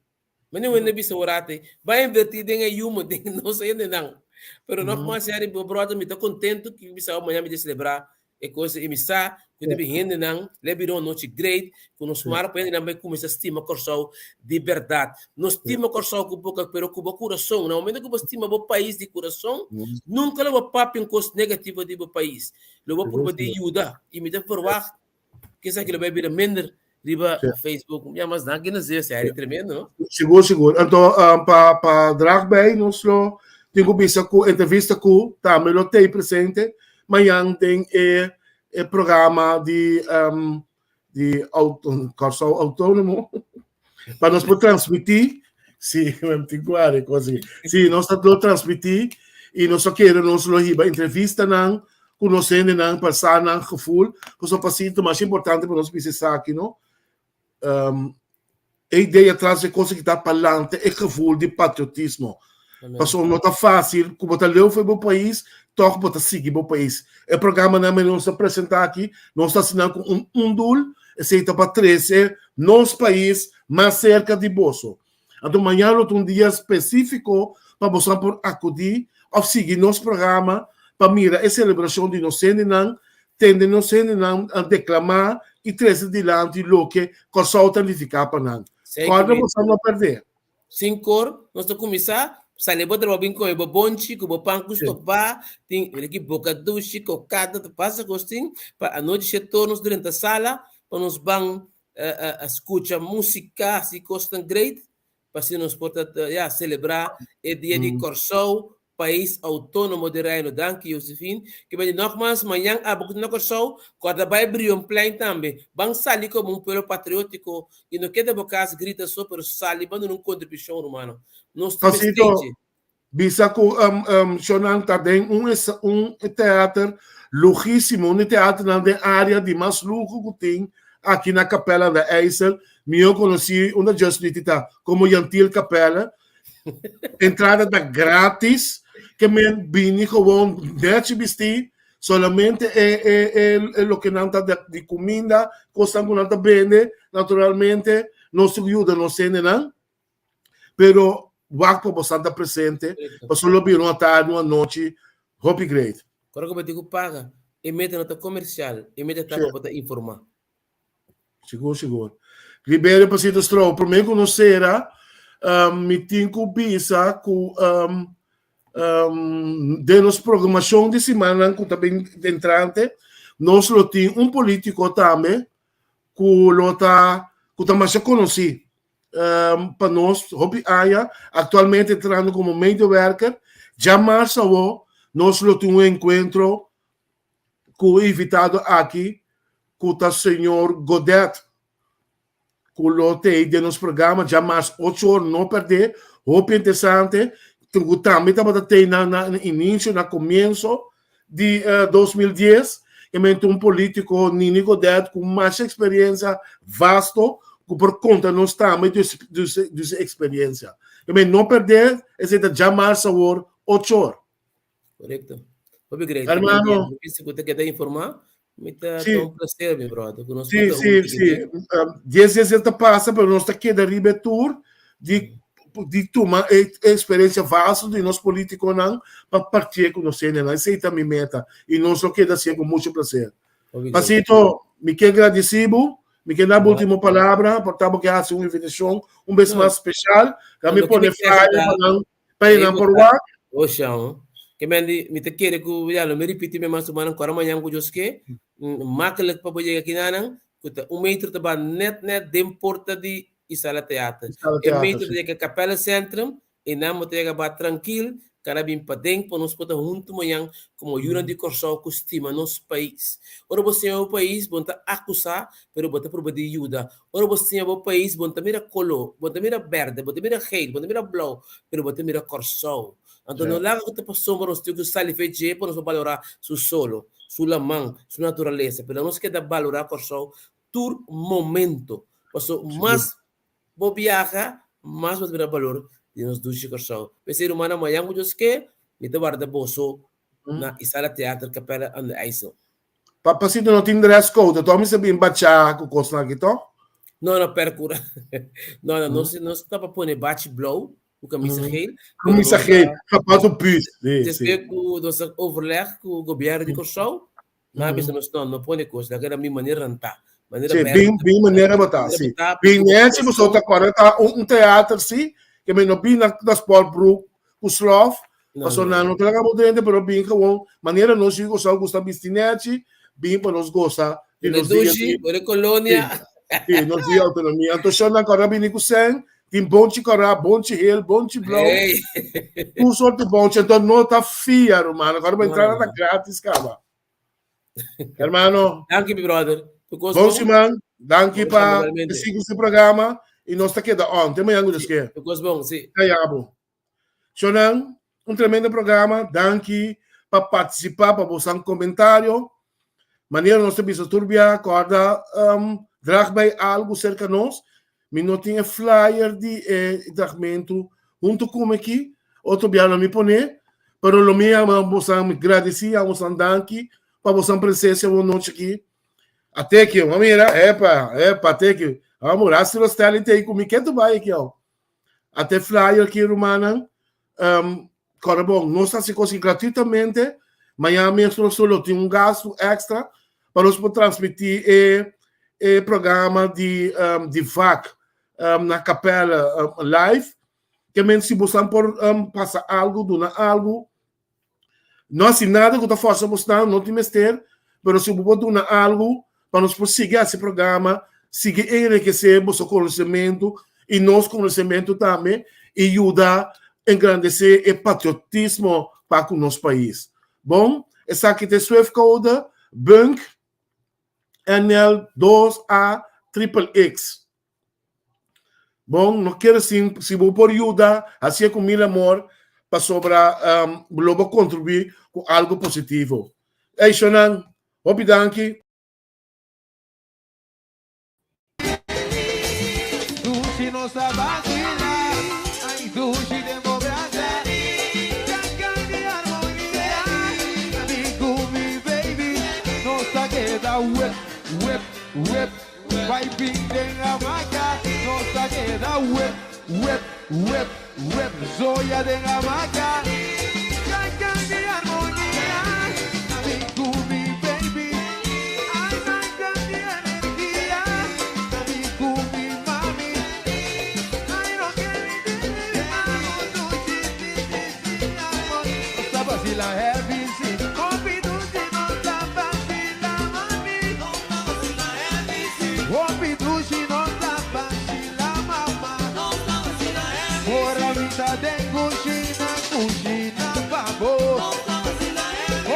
Mane wende bisa orate, bai inverti den e yumo, den nos hendenan. Pero nogmaals, Harry, bo brother, mi ta contento ki bisa mañana mi ta celebra E kos i mi sa ku ta bin hendenan le bira un nochi great ku nos mara pa hendenan bai kuminsá stima Kòrsou di bèrdat. No stima Kòrsou ku boka pero ku bo kurason. Na momento ku bo stima bo pais di kurason nunka lo bo papia un kos negativo di bo pais. Lo bo purba di yuda i mi ta verwagt ku esaki lo bai bira minder riba Facebook. Ya mas danki na Zeus, ya tremendo no? Sigur sigur. Anto pa pa draag bij nos lo tin ku bisa ku entrevista ku tambe lo tei presente mañan den e e programa di um, di auto, Kòrsou Outónomo pa nos por transmití sí, tin ku ari kos así. Sí, nos ta lo transmití i nos a kere nos lo hiba entrevistanan ku nos hendenan pa sa nan gevoel, pasobra pa sinti mas importante pa nos bisa esaki no. Um, e idea tras e kos aki ta palante e gevoel di patriotismo. Pasobra no ta fácil ku bo ta leu for bo pais, tòg bo ta sigui bo pais. E programanan men nos ta presentá aki, nos ta hasi nan ku un un doel, esei ta pa trese nos pais mas serka di boso. Anto mañana lo ta un dia spesífiko pa boso por akudí òf sigui nos programa pa mira e selebrashon di nos hendenan, tende nos hendenan deklamá i trese dilanti loke Kòrsou ta nifiká pa nan. Kòrda boso no pèrdè. Sin kor, nos ta kuminsá, sali bo trabou bin kome bo bonchi ku bo pan ku stopá, tin ki boka dushi, kokada, ta pasa kos tin, pa anochi shetor nos drenta sala pa nos ban skucha músika, hasi kosnan great, pa asina nos por ta ya selebrá e dia di Kòrsou, pais outónomo di Reino. Danki Josephine. Ke bende nògmans mañan abo ku ta na Kòrsou, kòrda bai Brionplein tambe. Ban sali komo un pueblo patriótiko i no keda bo kas grita so, pero sali ban duna un kontribushon rumannan. Nos ta Pasito, mester dje. Bisa ku shownan ta den un un teater lujísimo, un di teaternan den área di mas luho ku tin aki na Capelle aan de IJssel, mihó konosí unda Just Niti ta komo Yantil Capelle. Entrada ta gratis, ke men bini gewoon nèchi bistí, solamente e e e loke nan ta di kuminda, kosnan ku nan ta bende, naturalmente nos tin ku yuda nos hendenan. Pero wak pa bosan ta presente, pasobra lo bira un atardi, un anochi hopi great. Ora ku bo tin ku paga, e meta no ta komersial, e meta ta pa bo ta informá. Sigur, sigur. Liberio Pasito Stroh, promé ku nos sera, mi tin ku bisa ku den nos programashon di simannan ku ta bin entrante, nos lo tin un polítiko tambe ku lo ta ku ta masha konosí. pa nos hopi aña, actualmente trahando como medewerker. Djamars awo nos lo tin un encuentro cu e invitado aki cu ta señor Godet cu lo tei den nos programa djamars ocho or, no perde, hopi interesante, cu tambe tabata tei na na inicio, na comienzo di 2010, e mente un politico Nini Godet cu masha experiencia vasto cu por conta nos tambe di su experiencia. E men no perde, esey ta djamars awor ocho or. Correcto. Hopi great. Hermano. Mi pensa cu ta keda informa. Mi ta Sí. un placer, mi brother. Cu nos Sí, por ta sí, hunto sí. aquí. Dies dies ta pasa, pero nos ta keda riba e tour di di tuma e experiencia vasto di nos politiconan pa partié cu nos hendenan. Esey ta mi meta y nos lo keda hacié cu mucho placer. Pasito, mi ke gradici bo, mi ke da bo ultimo palabra, por ta bo ke haci un invitacion un bes mas special, ta mi pone flyer pa nan, pa hendenan por wak. Ocean, ke men di, mi ta kere ku, ya, lo mi ripiti mi mas humano, kora mañan ku Dios ke, makkelijk pa bo yega kinanan, ku ta un metro ta ba net net den porta di Isala Theater. Isala E Theater, metro sí. ta yega Capelle Centrum, e nan bo ta yega ba trankil, kada bin paden pa nos por ta huntu mañan komo yunan di Kòrsou ku stima nos pais. Ora bo stima bo pais, bo no ta akusá, pero bo ta pruba di yuda. Ora bo stima bo pais, bo no ta mira koló, bo no ta mira bèrdè, bo no ta mira geel, bo no ta mira blou, pero bo ta mira Kòrsou. Anto no laga ku ta pasobra nos tin ku sali fe dje pa nos por balorá su solo, su laman, su naturalesa, pero nos keda balorá Kòrsou tur momento. Paso mas bo biaha, mas bo ta mira balor di nos dushi Kòrsou. P'esei rumannan, mañan ku Dios ke, mi ta warda boso na Isala Theater Capelle aan de IJssel. Papacito no tin dress code, to mi sa bin bacha ku kosnan aki to? No, no, percura. No, no, nos, nos ta pa pone bachi blauw, ku camisa geel. Camisa geel, zapato pus. Sí, Despues ku nos a overleg ku gobierno di Kòrsou. Nan a bisa nos no, no pone kos, laga nan bin manera nan ta. Manera Sí, bèrdè bin, ta. bin manera bo ta, Manera sí. bo ta, Bin ku nèchi boso ta kòrda ta un, un teater, sí, ke men no bin na, na sportbroek ku slof, No, paso no, nan no. no ta laga bo drenta, pero bin gewoon manera nos yu Kòrsou gusta bisti nèchi, bin pa nos gosa di Bole nos dia dushi, di, bole sí, kolonia. sí, nos dia outonomia. Anto shon nan kòrda bini ku sèn, tin bonchi kòrá, bonchi hel, bonchi blou, Hey. tur sorti bonchi, anto no ta fia, ruman, kòrda bo No, entrada no, ta no. gratis kaba. Hermano, Danki, mi brother. Tu kos bon bon? siman. Danki Bon pa igualmente. sigui su programa y nos ta keda on. Te mañana Dios Sí, ke. tu kos bon, sí. Kayabo. Shonan, un tremendo programa. Danki pa participa, pa bosan comentario. Manera nos ta bisa tur bia, korda um, draag bij algo cerca nos. Mi no tin e flyer di e dragmento hunto ku mi aki. Otro bia lo mi pone. Pero lo mi ama bosan mi gradeci a bosan danki pa bosan presencia bo noche aki. Até que, vamos mira, epa, epa, até que. Vamos, Rasti Rostelli te ku mi ketu bai aki, ó. Até flyer aki, rumannan. Um, Kòrda bon, nos ta hasi kos gratuitamente. Mañana mes nos lo tin un gasto extra pa nos por transmití e, e programa di, um, di VAC um, na Capella um, live. Ke men si bosan por um, pasa algo, duna algo. No hasi nada ku ta forsa bosnan, no tin mester, pero si bo por duna algo pa nos por sigui hasi programa, sigui enriquecer boso konosementu i nos konosementu tambe i yuda engrandesé e patriotismo pa ku nos pais. Bon, esaki ta e Swift code Bunk NL 2 A triple X. Bon, no kere sin si bo por yuda, hasié ku mil amor, pasobra um, lo bo kontribuí ku algo positivo. Ey, shonan, hopi danki. Dushi nos ta vacila, ay dushi den bo brasa. Cancan di armonia, mi cu mi baby nos ta keda wep, wep, wep. Bai bin den hamaca, nos ta keda wep, wep, wep, wep. Zoya den hamaca. Cancan di armonia, mi cu mi baby. Ay cancan di energia, mi cu mi mami. Ay no kere di amo dushi, si, si, si, amor. Nos ta vacila heavy, si. Hopi dushi nos ta vacila, mami. Hopi dushi nos ta vacila, mama. Ora mi ta den cushina, cushina pa bo.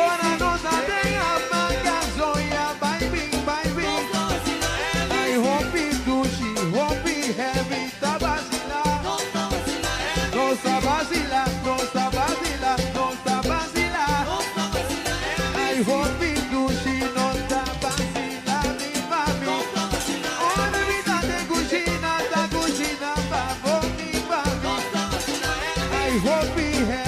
Ora nos ta den hamaca, zoya bai bin, bai bin. Ay hopi dushi, hopi heavy ta vacila. Nos ta vacila, nos ta vacila, nos ta vacila. Ay hopi dushi, nos ta vacila, mi mami. Ora mi ta den cushina, ta cushina pa bo, mi mami. Ay hopi heavy.